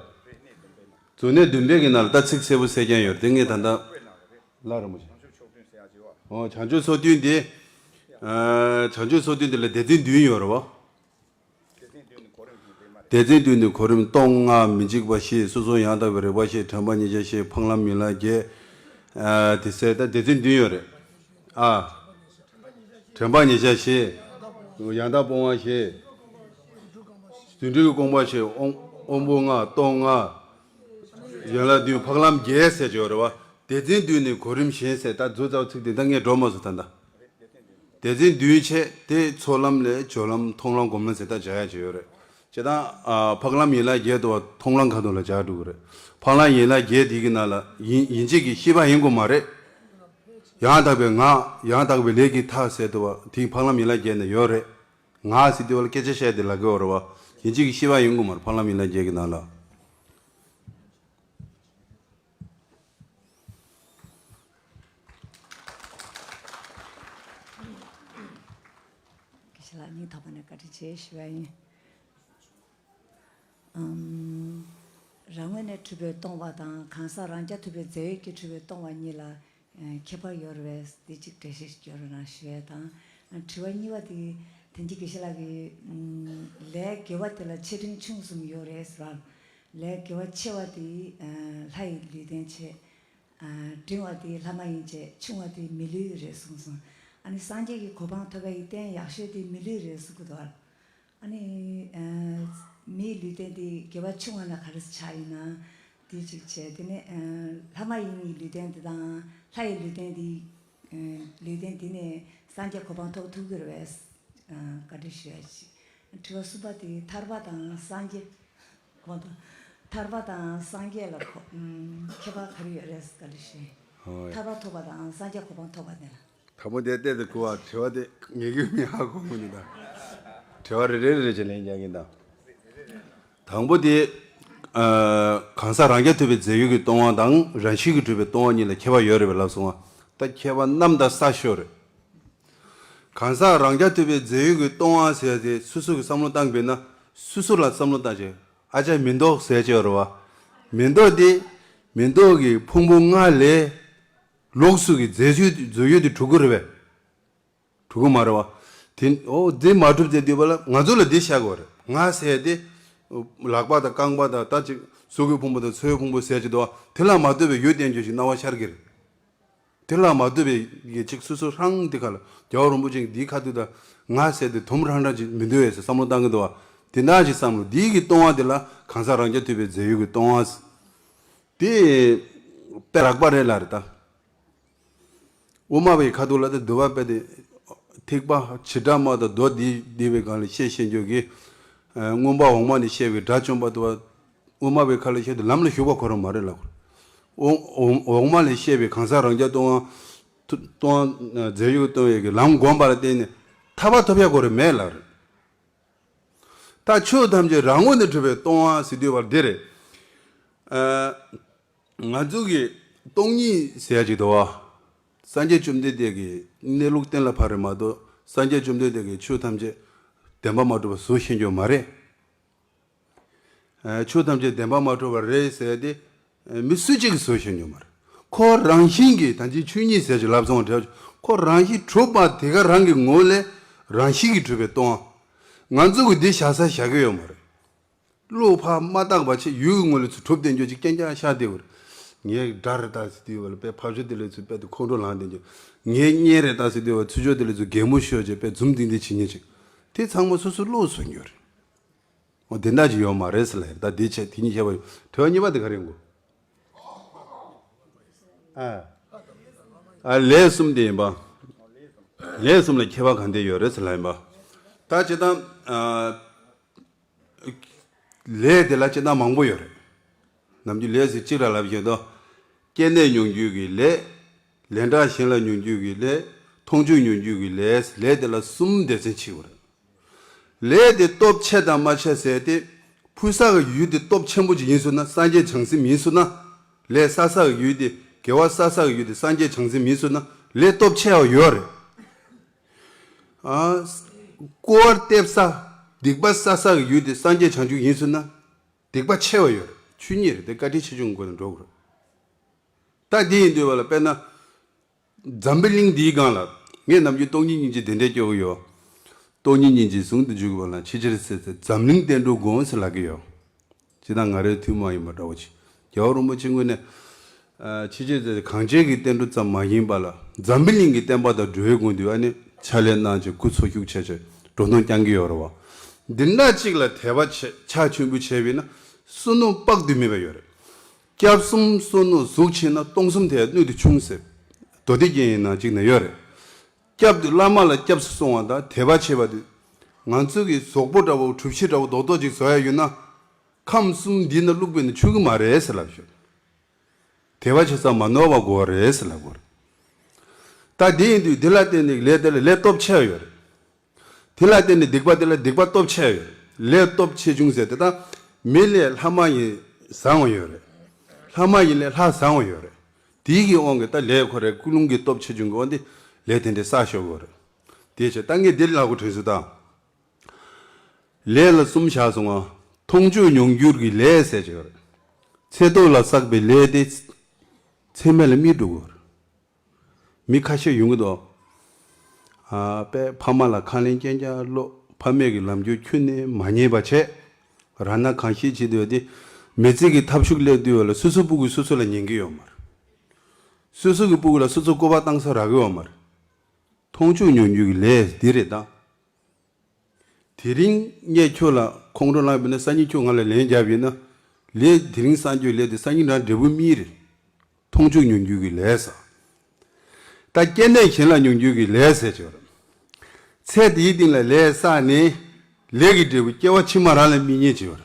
མཛུབ་གནས་བདུན་པའི་གི་ནང་ལ་ད་ཚིག་གསལ་པོ་གསལ་རྐྱང་ཡོད་རེད། དེ་ངས་ད་ལྟ་བླ་རིན་པོ་ཆེ། ཨོ། བྱང་ཆུབ་སོ་བདུན་དེ། ཨ། བྱང་ཆུབ་སོ་བདུན་དེ་ལ་སྡེ་ཚན་བདུན་ཡོད་རེད་བ། སྡེ་ཚན་བདུན་ནི་གོ་རིམ་སྟོང་ལྔ། མི་འཇིགས་པ་བཞི། སོ་སོ་ཡང་དག་པའི་རིག་པ་བཞི། དྲན་པ་ཉེར་བཞག་བཞི། འཕགས་ལམ་ཡན་ལག་བརྒྱད། ཨ། དེ་ཟེར་ད་སྡེ་ཚན་བདུན་ཡོད་རེད། ཨ། དྲན་པ་ཉེར་བཞག་བཞི། ཡང་དག་སྤོང་བ་བཞི། རྫུ་འཕྲུལ་གྱི་དགོངས་པ་བཞི། དབང་དབང་པོ་ལྔ། སྟོང་ལྔ། ཡན་ལག་བདུན། འཕགས་ལམ་བརྒྱད་ཟེར་གྱི་ཡོད་རེད་བ། སྡེ་ཚན་བདུན་ནི་གོ་རིམ་བཞིན་ཟེར་ད་མཛུབ་རྩ་བ་ཚིག་དེ་ད་ངས་འགྲོ་མ་སོང་ད་ད། སྡེ་ཚན་བདུན་བྱས་དེ་ཚོགས་ལམ་ལས་སྦྱོར་ལམ། མཐོང་ལམ། སྒོམ་ལམ་ཟེར་ད་སྦྱར་ཡ་ཅིག་ཡོད་རེད། བྱས་ཙང་། ཨ། འཕགས་ལམ་ཡན་ལག་བརྒྱད་དུ་བ་མཐོང་ལམ་ཁ་ཐུག་ལ་སྦྱར་འགྲོ་གི་རེད། འཕགས་ལམ་ཡན་ལག་བརྒྱད་དེ་གི་ནང་ལ་ཡིན་ཡིན་གཅིག་གི་ཤེས་པ་ཡིན་དགོས་མ་རེད། ཡང་དག་པའི་ངག་ཡང་དག་པའི་ལས་ཀྱི་མཐའ་ཟེར་དུ་བ་དེ་འཕགས་ལམ་ཡན་ལག་བརྒྱད་ནང་ཡོད་རེད། ངག་ཟེར་དུས་བ་ལ་སྐད་ཆ་བཤད་དེ་ལབ་ཀྱི་ཡོད་རེད་བ། ཡིན་གཅིག་གི་ཤེས་པ་ཡིན་དགོས་མ་རེད། འཕགས་ལམ་ཡན་ལག་བརྒྱད་ཀྱི་ནང་ལ། དགེ་བཤེས་ལགས་སྙིང་ཐག་པ་ནས་བཀའ་དྲིན་ཆེ་ཞུ་བ་ཡིན། ཨམ། རང་ངོས་ནས་གྲུབ་པའི་སྟོང་པ་དང་གང་ཟག་རང་རྐྱ་ཐུབ་པའི་རྫས་ཡོད་ཀྱིས་གྲུབ་པའི་སྟོང་པ་གཉིས་ལ་ཁྱད་པར་ཡོད་རེད་པས། འདི་གཅིག་འགྲེལ་བཤད་ཞིག་སྐྱོན་རོགས་གནང་ཞུ་ཡས་དང་། དྲི་བ་གཉིས་པ་དེ་དེང་གི་དགེ་བཤེས་ལགས་ཀྱིས་ལས་དགེ་བ་དེ་ལ་ཆེ་འབྲིང་ཆུང་གསུམ་ཡོད་རེད་ཟེར་བ། ལས་དགེ་བ་ཆེ་བ་དེ་ལྷ་ཡི་ལུས་རྟེན་བྱས། ཨ། འབྲིང་བ་དེ་ལྷ་མ་ཡིན་བྱས། ཆུང་བ་དེ་མི་ལུས་རེད་གསུངས་སོང་། ཨ་ནི་སངས་རྒྱས་ཀྱི་གོ་འཕང་ཐོབ་པའི་རྟེན་ཡག་ཤོས་དེ་མི་ལུས་རེད་གསུང་གི་འདུག་ཨ་ནི། ཨ། མིའི་ལུས་རྟེན་དེ་དགེ་བ་ཆུང་བ་ན་ག་རེ་ཆགས་ཡིན་ན། དེ་གཅིག་བྱས། དེ་ནས། ཨ། ལྷ་མ་ཡིན་གྱི་ལུས་རྟེན་དེ་དང་ལྷ་ཡི་ལུས་རྟེན་དེ། ཨ། ལུས་རྟེན་དེ་ནས་སངས་རྒྱས་གོ་འཕང་ཐོབ་ཐུབ་ཀྱི་རེད་པས། ཨ། བཀའ་འདྲི་ཞུ་ཡ་ཅིག་དྲི་བ་གསུམ་པ་དེ་ཐར་པ་དང་སངས་རྒྱས། གོང་དུ། ཐར་པ་དང་སངས་རྒྱས་ལ་གོ་ཨམ་ཁྱད་པར་ག་རེ་ཡོད་རེད་བཀའ་འདྲི་ཞུ། ཧོ། ཐར་པ་ཐོབ་པ་དང་སངས་རྒྱས་གོ་འཕང་ཐོབ་པ་དེ་ལ། དང་པོ་དེ་བལྟས་ཏེ་གོ་བ་དྲི་བ་དེ་ངེས་ཀྱི་མི་ཧ་གོ་མི་འདུག་ད། དྲི་བ་རེ་རེ་རེ་རེ་བྱས་ལན་རྒྱག་གིན་ད། དང་པོ་དེ། ཨ། གང་ཟག་རང་རྐྱ་ཐུབ་པའི་རྫས་ཡོད་ཀྱི་སྟོང་པ་དང་རང་བཞིན་གྱིས་གྲུབ་པའི་སྟོང་པ་གཉིས་ལ་ཁྱད་པར་ཡོད་རེད་པས་ལབ་སོང་ང་། ད་ཁྱད་པར་རྣམ་དག་ས་ཤོར་རེད། གང་ཟག་རང་རྐྱ་ཐུབ་པའི་རྫས་ཡོད་ཀྱི་སྟོང་པ་ཟེར་ཏེ་སོ་སོ་གི་བསམ་བློ་བཏང་བས་ན། སོ་སོ་ལ་བསམ་བློ་བཏང་བྱས་ཨ་ཅག་མི་འདུག་ཟེར་ཅེས་རེད་བ། མི་འདུག་དེ། མི་འདུག་གི་ཕུང་པོ་ལྔ་ལས། ལོགས་སུ་གི་རྫས་ཡོད་རྫས་ཡོད་དེ་གྲུབ་ཀྱི་རེད་པས། གྲུབ་ཀྱི་མ་རེད་བ། དེ་ཨོ་དེ་མ་གྲུབ་ཟེར་དུས་བ་ལ་ང་ཚོ་ལ་དེ་བཤད་དགོས་རེད། ང་ཟེར་དེ། ལག་པ་དང་རྐང་པ་དང་ད་ཅིག་གཟུགས་ཀྱི་ཕུང་པོ་དང་ཚོའི་ཕུང་པོ་ཟེར་གྱི་འདུག་བ། དེ་ལ་མ་ལྟོས་པའི་ཡུལ་བསྟན་རྒྱུ་ཞིག་སྣང་བ་ཤར་གྱི་རེད། དེ་ལ་མ་ལྟོས་པའི་ཡེ་གཅིག་སོ་སོ་རང་དེ་ཁ་ལ་རྒྱལ་བ་རིན་པོ་ཆེ་གིས་འདིའི་ཁ་ཐུག་དང་ང་ཟེར་དེ་དུམ་རང་རང་ཅིག་མི་འདུག་ཨེ་ཟེར་བསམ་བློ་བཏང་གི་འདུག་བ། དེ་འདྲ་ཞིག་བསམ་བློ་འདིའི་གི་སྟོང་པ་དེ་ལ་གང་ཟག་རང་རྐྱ་ཐུབ་པའི་རྫས་ཡོད་ཀྱི་སྟོང་པ། དེ་དཔེ་རགས་པ་རེད་ལ་རེད་ད། དབུ་མ་པའི་ཁ་ཐུག་ལ་དེ་འདུལ་བ་དཔེ་དེ། ཐེག་པ་བྱེ་བྲག་སྨྲ་དང་མདོ་སྡེ་སྡེ་པའི་སྒང་ལ་བཤད་བཤད་འཇོག་གི། མངོན་པ་འོག་མ་ནས་བཤད་པའི་དགྲ་བཅོམ་པ་དུ་བ། དབུ་མ་པའི་ཁ་ལ་བཤད་དུ་ལམ་ལ་ཞུགས་པ་ཁོ་རང་མ་རེད་ལ། འོག་འོག་མ་ལས་བཤད་པའི་གང་ཟག་རང་རྐྱ་སྟོང་པ། སྟོང་པ་རྫས་ཡོད་སྟོང་པའི་གི་ལམ་བསྒོམ་པ་ལ་བརྟེན་ནས་ཐར་པ་ཐོབ་ཡ་ཁོ་རང་མེད་ལ། ད་ཆོས་ཐམས་ཅད་རང་ངོས་ནས་གྲུབ་པའི་སྟོང་པ་ཟེར་དུས་བར་འདི་རེད། ཨ། ང་ཚོ་གི་སྟོང་ཉིད་ཟེར་ཡ་ཅིག་འདུག་བ། སངས་རྒྱས་བཅོམ་ལྡན་འདས་ཀྱི་གནས་ལུགས་གཏན་ལ་ཕབ་རེད་མ་གཏོགས་སངས་རྒྱས་བཅོམ་ལྡན་འདས་ཀྱིས་ཆོས་ཐམས་ཅད་བདེན་པ་མ་གྲུབ་པ་བཟོ་ཤེས་རྒྱུ་མ་རེད། ཨ། ཆོས་ཐམས་ཅད་བདེན་པ་མ་གྲུབ་པ་རེད་ཟེར་ཏེ། ཨ། མི་སུ་གཅིག་གིས་བཟོ་ཤེས་རྒྱུ་མ་རེད། ཁོ་རང་བཞིན་གྱིས་ད་ཅི་ཆོས་ཉིད་ཟེར་ཅིག་ལབ་སོང་བ་འདྲ། ཁོ་རང་བཞིན་གྲུབ་པ་དེ་ག་རང་གི་ངོ་ལས་རང་བཞིན་གྱིས་གྲུབ་པའི་སྟོང་པ། ང་ཚོ་གིས་འདི་བཞག་ས་བཞག་གི་ཡོད་མ་རེད། བློ་ཕར་མ་བཏང་བ་བྱས་ཡུལ་གྱི་ངོ་ལ་ཚུར་གྲུབ་བསྡད་རྒྱུ་ཅིག་རྐྱང་རྐྱང་ཤར་བསྡད་ཡོད་རེད། ངའི་དགྲ་རེད་ད་ཟེར་དུས་བ་ལ་དཔེ་ཕར་ཕྱོགས་དེ་ལ་ཚུར་དཔེ་དེ་ཁོང་ཁྲོ་ལངས་བསྡད་རྒྱུ། ངའི་གཉེན་རེད་ད་ཟེར་དུས་བ་ཚུར་ཕྱོགས་དེ་ལ་ཚུར་གད་མོ་ཤོར་བྱས་དཔེ་འཛུམ་ལྡིང་ལྡིང་བྱེད་མཁན་ཅིག། དེ་ཚང་མ་སོ་སོའི་བློས་བཟོས་ཡོད་རེད། འོ་དེ་འདྲ་ཅིག་ཡོད་མ་རེད་ཟེར་ལབ་ཡིན། ད་དེ་བྱས་དེ་གཉིས་བཤད་པ་ཡོད། དྲི་བ་གཉིས་པ་དེ་ག་རེ་ཡིན་གོ། ཨ། ཨ། ལས་གསུམ་དེ་ཡིན་པ། ལས་གསུམ་ལ་ཁྱད་པར་གང་འདྲ་ཡོད་རེད་ཟེར་ལབ་ཡིན་པ། ད་སྤྱིར་བཏང་། ཨ། ལས་དེ་ལ་སྤྱིར་བཏང་མང་པོ་ཡོད་རེད། ནམ་རྒྱུན་ལས་ཟེར་གཅིག་ལ་ལབ་བཞིན་དུ། སྐྱེ་གནས་མྱོང་འགྱུར་གྱི་ལས། ལན་གྲངས་གཞན་ལ་མྱོང་འགྱུར་གྱི་ལས། མཐོང་ཆོས་མྱོང་འགྱུར་གྱི་ལས། ལས་དེ་ལ་གསུམ་སྡེ་ཚན་ཕྱེ་དགོས་རེད། ལས་དེ་སྟོབས་ཆེ་དང་མ་ཆེ་ཟེར་ཏེ། ཕུལ་ས་གི་ཡུལ་དེ་སྟོབས་ཆེན་པོ་ཅིག་ཡིན་སོང་ན་སངས་རྒྱས་བྱང་སེམས་ཡིན་སོང་ན། ལས་བསགས་ས་གི་ཡུལ་དེ་དགེ་བ་བསགས་ས་གི་ཡུལ་དེ་སངས་རྒྱས་བྱང་སེམས་ཡིན་སོང་ན་ལས་སྟོབས་ཆེ་བ་ཡོད་རེད། ཨ། སྐུར་བ་འདེབས་ས། སྡིག་པ་བསགས་ས་གི་ཡུལ་དེ་སངས་རྒྱས་བྱང་ཆུབ་ཡིན་སོང་ན། སྡིག་པ་ཆེ་བ་ཡོད་རེད། ཆོས་ཉིད་རེད་དེ་བཀའ་དྲིན་ཆེ་ཆུང་སྒོ་ནས་འགྲོ་དགོས་རེད། ད་དེ་ཡིན་དུས་བ་ལ་དཔེར་ན། འཛམ་བུ་གླིང་འདིའི་སྒང་ལ། ངས་ནམ་རྒྱུན་སྟོང་ཉིད་སྙིང་རྗེ་དེ་འདྲས་སྐྱོར་གི་ཡོད། སྟོང་ཉིད་སྙིང་རྗེ་ཟུང་དུ་འཇུག་པ་ལ་ཕྱི་ཕྱིར་ཟེར་ཚེ་འཛམ་གླིང་བསྟན་འགྲོའི་དགོངས་ཟེར་ལབ་ཀྱི་ཡོད། ཇི་ལྟར་ང་རའི་ཐུན་མོང་ཡིན་པ་འདྲ་བོ་ཅིག། རྒྱལ་བ་རིན་པོ་ཆེ་ངོས་ནས། ཨ། ཕྱི་ཕྱིར་ཟེར་གང་བྱས་ཀྱི་བསྟན་འགྲོ་ཙམ་མ་ཡིན་པ་ལ་འཛམ་བུ་གླིང་གི་བསྟན་པ་དང་འགྲོ་བའི་དགོངས་དུས་ཨ་ནི་ཕྱག་ལས་གནང་བྱས་སྐུ་འཚོ་བཞུགས་བྱས་བྱས་འགྲོ་སྟངས་བསྐྱངས་ཀྱི་ཡོད་རེད་བ། འདི་འདྲ་གཅིག་ལ་དད་པ་ཆེ་ཕྱག་མཆོད་འབུལ་བྱས་པས་ན་བསོད་ནམས་དཔག་ཏུ་མེད་པ་ཡོད་རེད། སྐྱབས་གསུམ་བསོད་ནམས་གཟུགས་ཆེ་ན་སྟོང་གསུམ་དེ་སྣོད་དུ་ཆུང་ཟེར། མདོ་སྡེ་རྒྱན་ཡིན་ན་གཅིག་ན་ཡོད་རེད། སྐྱབས་དེ་བླ་མ་ལ་སྐྱབས་སུ་སོང་བ་དང་དད་པ་བྱེད་པ་དེ། ང་ཚོ་གི་གཟུགས་པོ་འདྲ་བོ་གྲུ་བཞི་འདྲ་བོ་རྡོག་རྡོག་ཅིག་བཟོ་ཡ་ཡོད་ན། ཁམས་གསུམ་འདི་ན་བླུགས་པས་ན་ཆོག་གི་མ་རེད་ཟེར་ལབ་ཤོག། དད་པ་བྱེད་ས་མ་ནོར་བ་དགོས་རེད་ཟེར་ལབ་དགོས་རེད། ད་དེ་ཡིན་དུས་འདི་ལ་བརྟེན་ནས་ལས་དེ་ལ་ལས་སྟོབས་ཆེ་བ་ཡོད་རེད། དེ་ལ་བརྟེན་ནས་སྡིག་པ་དེ་ལ་སྡིག་པ་སྟོབས་ཆེ་བ་ཡོད་རེད། ལས་སྟོབས་ཆེ་ཆུང་ཟེར་དེ་ད་མི་ལས་ལྷ་མ་ཡིན་བཟང་བ་ཡོད་རེད། ལྷ་མ་ཡིན་ལས་ལྷ་བཟང་བ་ཡོད་རེད། དེའི་གི་དབང་གིས་ད་ལས་ཁོ་རའི་ཀུན་སློང་གི་སྟོབས་ཆེ་ཆུང་གི་དབང་དེ་ལས་དེ་འདྲའི་བསགས་ཤོག་དགོས་རེད། དེ་བྱས་ད་ངས་འདིར་ལབ་དགོས་དྲན་སོང་ད། ལས་ལ་གསུམ་བཞག་སོང་ང་། མཐོང་ཆོས་མྱོང་འགྱུར་གྱི་ལས་ཟེར་གྱི་ཡོད་རེད། ཚེ་ཐོག་ལ་བསགས་པའི་ལས་དེ། ཚེ་སྨད་ལ་རྨིས་འགྲོ་གི་ཡོད་རེད། མི་ཁ་ཤས་ཡོང་གི་འདུག། ཨ། དཔེ་ཕ་མ་ལ་ཁས་ལེན་རྐྱང་རྐྱང་སློག། ཕ་མེས་ཀྱི་ལམ་སྟོན་ཁྱོན་ནས་མ་ཉན་པ་བྱས། རང་ན་གང་ཤེས་བྱེད་འདོད་དེ། མི་ཚེ་གི་འཐབ་ཤུགས་སླེབས་དུས་བ་ལ་སོ་སོ་སྤུ་གུ་སོ་སོ་ལ་ཉན་གི་ཡོད་མ་རེད། སོ་སོ་གི་སྤུ་གུ་ལ་སོ་སོ་སྐུར་པ་བཏང་ས་རག་གི་ཡོད་མ་རེད། མཐོང་ཆོས་མྱོང་འགྱུར་གྱི་ལས་འདི་རེད་ད། དེ་རིང་ངས་ཁྱོད་ལ་ཁོང་ཁྲོ་ལངས་པ་ཡིན་ན་སང་ཉིན་ཁྱོད་ང་ལ་ལན་རྒྱབ་ཡིན་ན། ལས་དེ་རིང་བསགས་རྒྱུའི་ལས་དེ་སང་ཉིན་རང་འབྲས་བུ་རྨིས་རེད། མཐོང་ཆོས་མྱོང་འགྱུར་གྱི་ལས་ཟེར། ད་སྐྱེ་གནས་གཞན་ལ་མྱོང་འགྱུར་གྱི་ལས་ཟེར་གྱི་ཡོད་རེད། ཚེ་འདིའི་སྟེང་ལ་ལས་བསགས་ནས་ལས་ཀྱི་འབྲས་བུ་སྐྱེ་བ་ཕྱི་མ་རང་ལ་རྨིས་ཉེན་ཆེ་བ་རེད།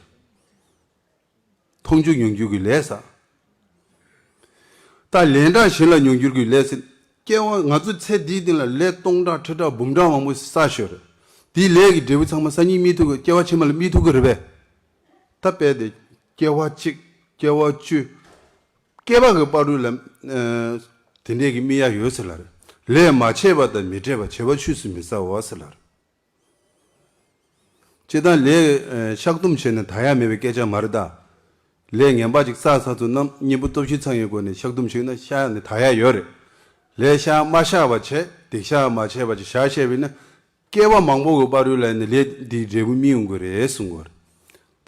ཕུང་འཇུག་མྱོང་འགྱུར་གྱི་ལས་བསགས། ད་ལན་གྲངས་གཞན་ལ་མྱོང་འགྱུར་གྱི་ལས་ཟེར། སྐྱེ་བ་ང་ཚོ་ཚེ་འདིའི་སྟེང་ལ་ལས་སྟོང་ཕྲག་ཁྲི་ཕྲག་འབུམ་ཕྲག་མང་པོ་བསགས་ཡོད་རེད། དེའི་ལས་ཀྱི་འབྲས་བུ་ཚང་མ་སང་ཉིན་རྨིས་ཐུབ་ཀྱི། སྐྱེ་བ་ཕྱི་མ་ལ་རྨིས་ཐུབ་ཀྱི་རེད་པས། ད་དཔེ་དེ་སྐྱེ་བ་གཅིག་སྐྱེ་བ་བཅུ། བསྐལ་པ་གི་བར་དུ་ལ་ཨ་དེ་འདྲས་ཀྱི་རྨིས་ཡ་ཡོད་ཟེར་ལབ་རེད། ལས་མ་བྱས་པ་དང་མི་འབྲལ་བ། བྱས་པ་ཆོས་སུ་མི་ཟ་བ་ཟེར་ལབ་རེད། སྤྱིར་བཏང་ལས་ཨ་བཤགས་སྡོམ་བྱས་ནས་དག་ཡ་མེད་པའི་སྐད་ཆ་མ་རེད་ད། ལས་ངན་པ་ཅིག་བསགས་ཚར་སོང་ན་གཉེན་པོ་སྟོབས་བཞི་ཚང་ཡོད་སྒོ་ནས་བཤགས་སྡོམ་བྱས་ན་བཤགས་ནས་དག་ཡ་ཡོད་རེད། ལས་བཤགས་མ་བཤགས་པ་བྱས། སྡིག་བཤགས་མ་བྱས་པ་ཅིག་བཞག་བཤད་པས་ན། བསྐལ་པ་མང་པོ་གི་བར་དུ་ལ་ནི་ལས་འདིའི་འབྲས་བུ་རྨིས་ཡོང་གི་རེད་གསུང་གི་ཡོད་རེད།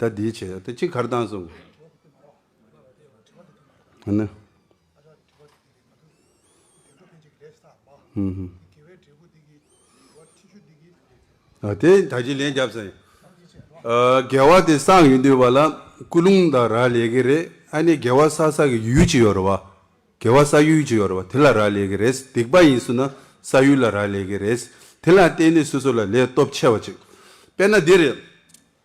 ད་འདིའི་ཆེད་དུ་གཅིག་ག་རེ་བཏང་སོང་། ཨ་ནི། ཧུམ་ཧུམ། ཨ་དེ་ད་ཅི་ལན་བརྒྱབ་ཟིན། ཨ་དགེ་བ་དེ་བསགས་ཡོང་དུས་བ་ལ་ཀུན་སློང་དང་རག་ལས་ཀྱི་རེད། ཨ་ནི་དགེ་བ་བསགས་ས་གི་ཡུལ་ཅིག་ཡོད་རེད་བ། དགེ་བ་བསགས་ཡུལ་ཅིག་ཡོད་རེད་བ། དེ་ལ་རག་ལས་ཀྱི་རེད། སྡིག་པ་ཡིན་སོང་ན་བསགས་ཡུལ་ལ་རག་ལས་ཀྱི་རེད། དེ་ལ་བརྟེན་ནས་སོ་སོ་ལ་ལས་སྟོབས་ཆེ་བ་ཅིག་དཔེར་ན་འདི་རེད།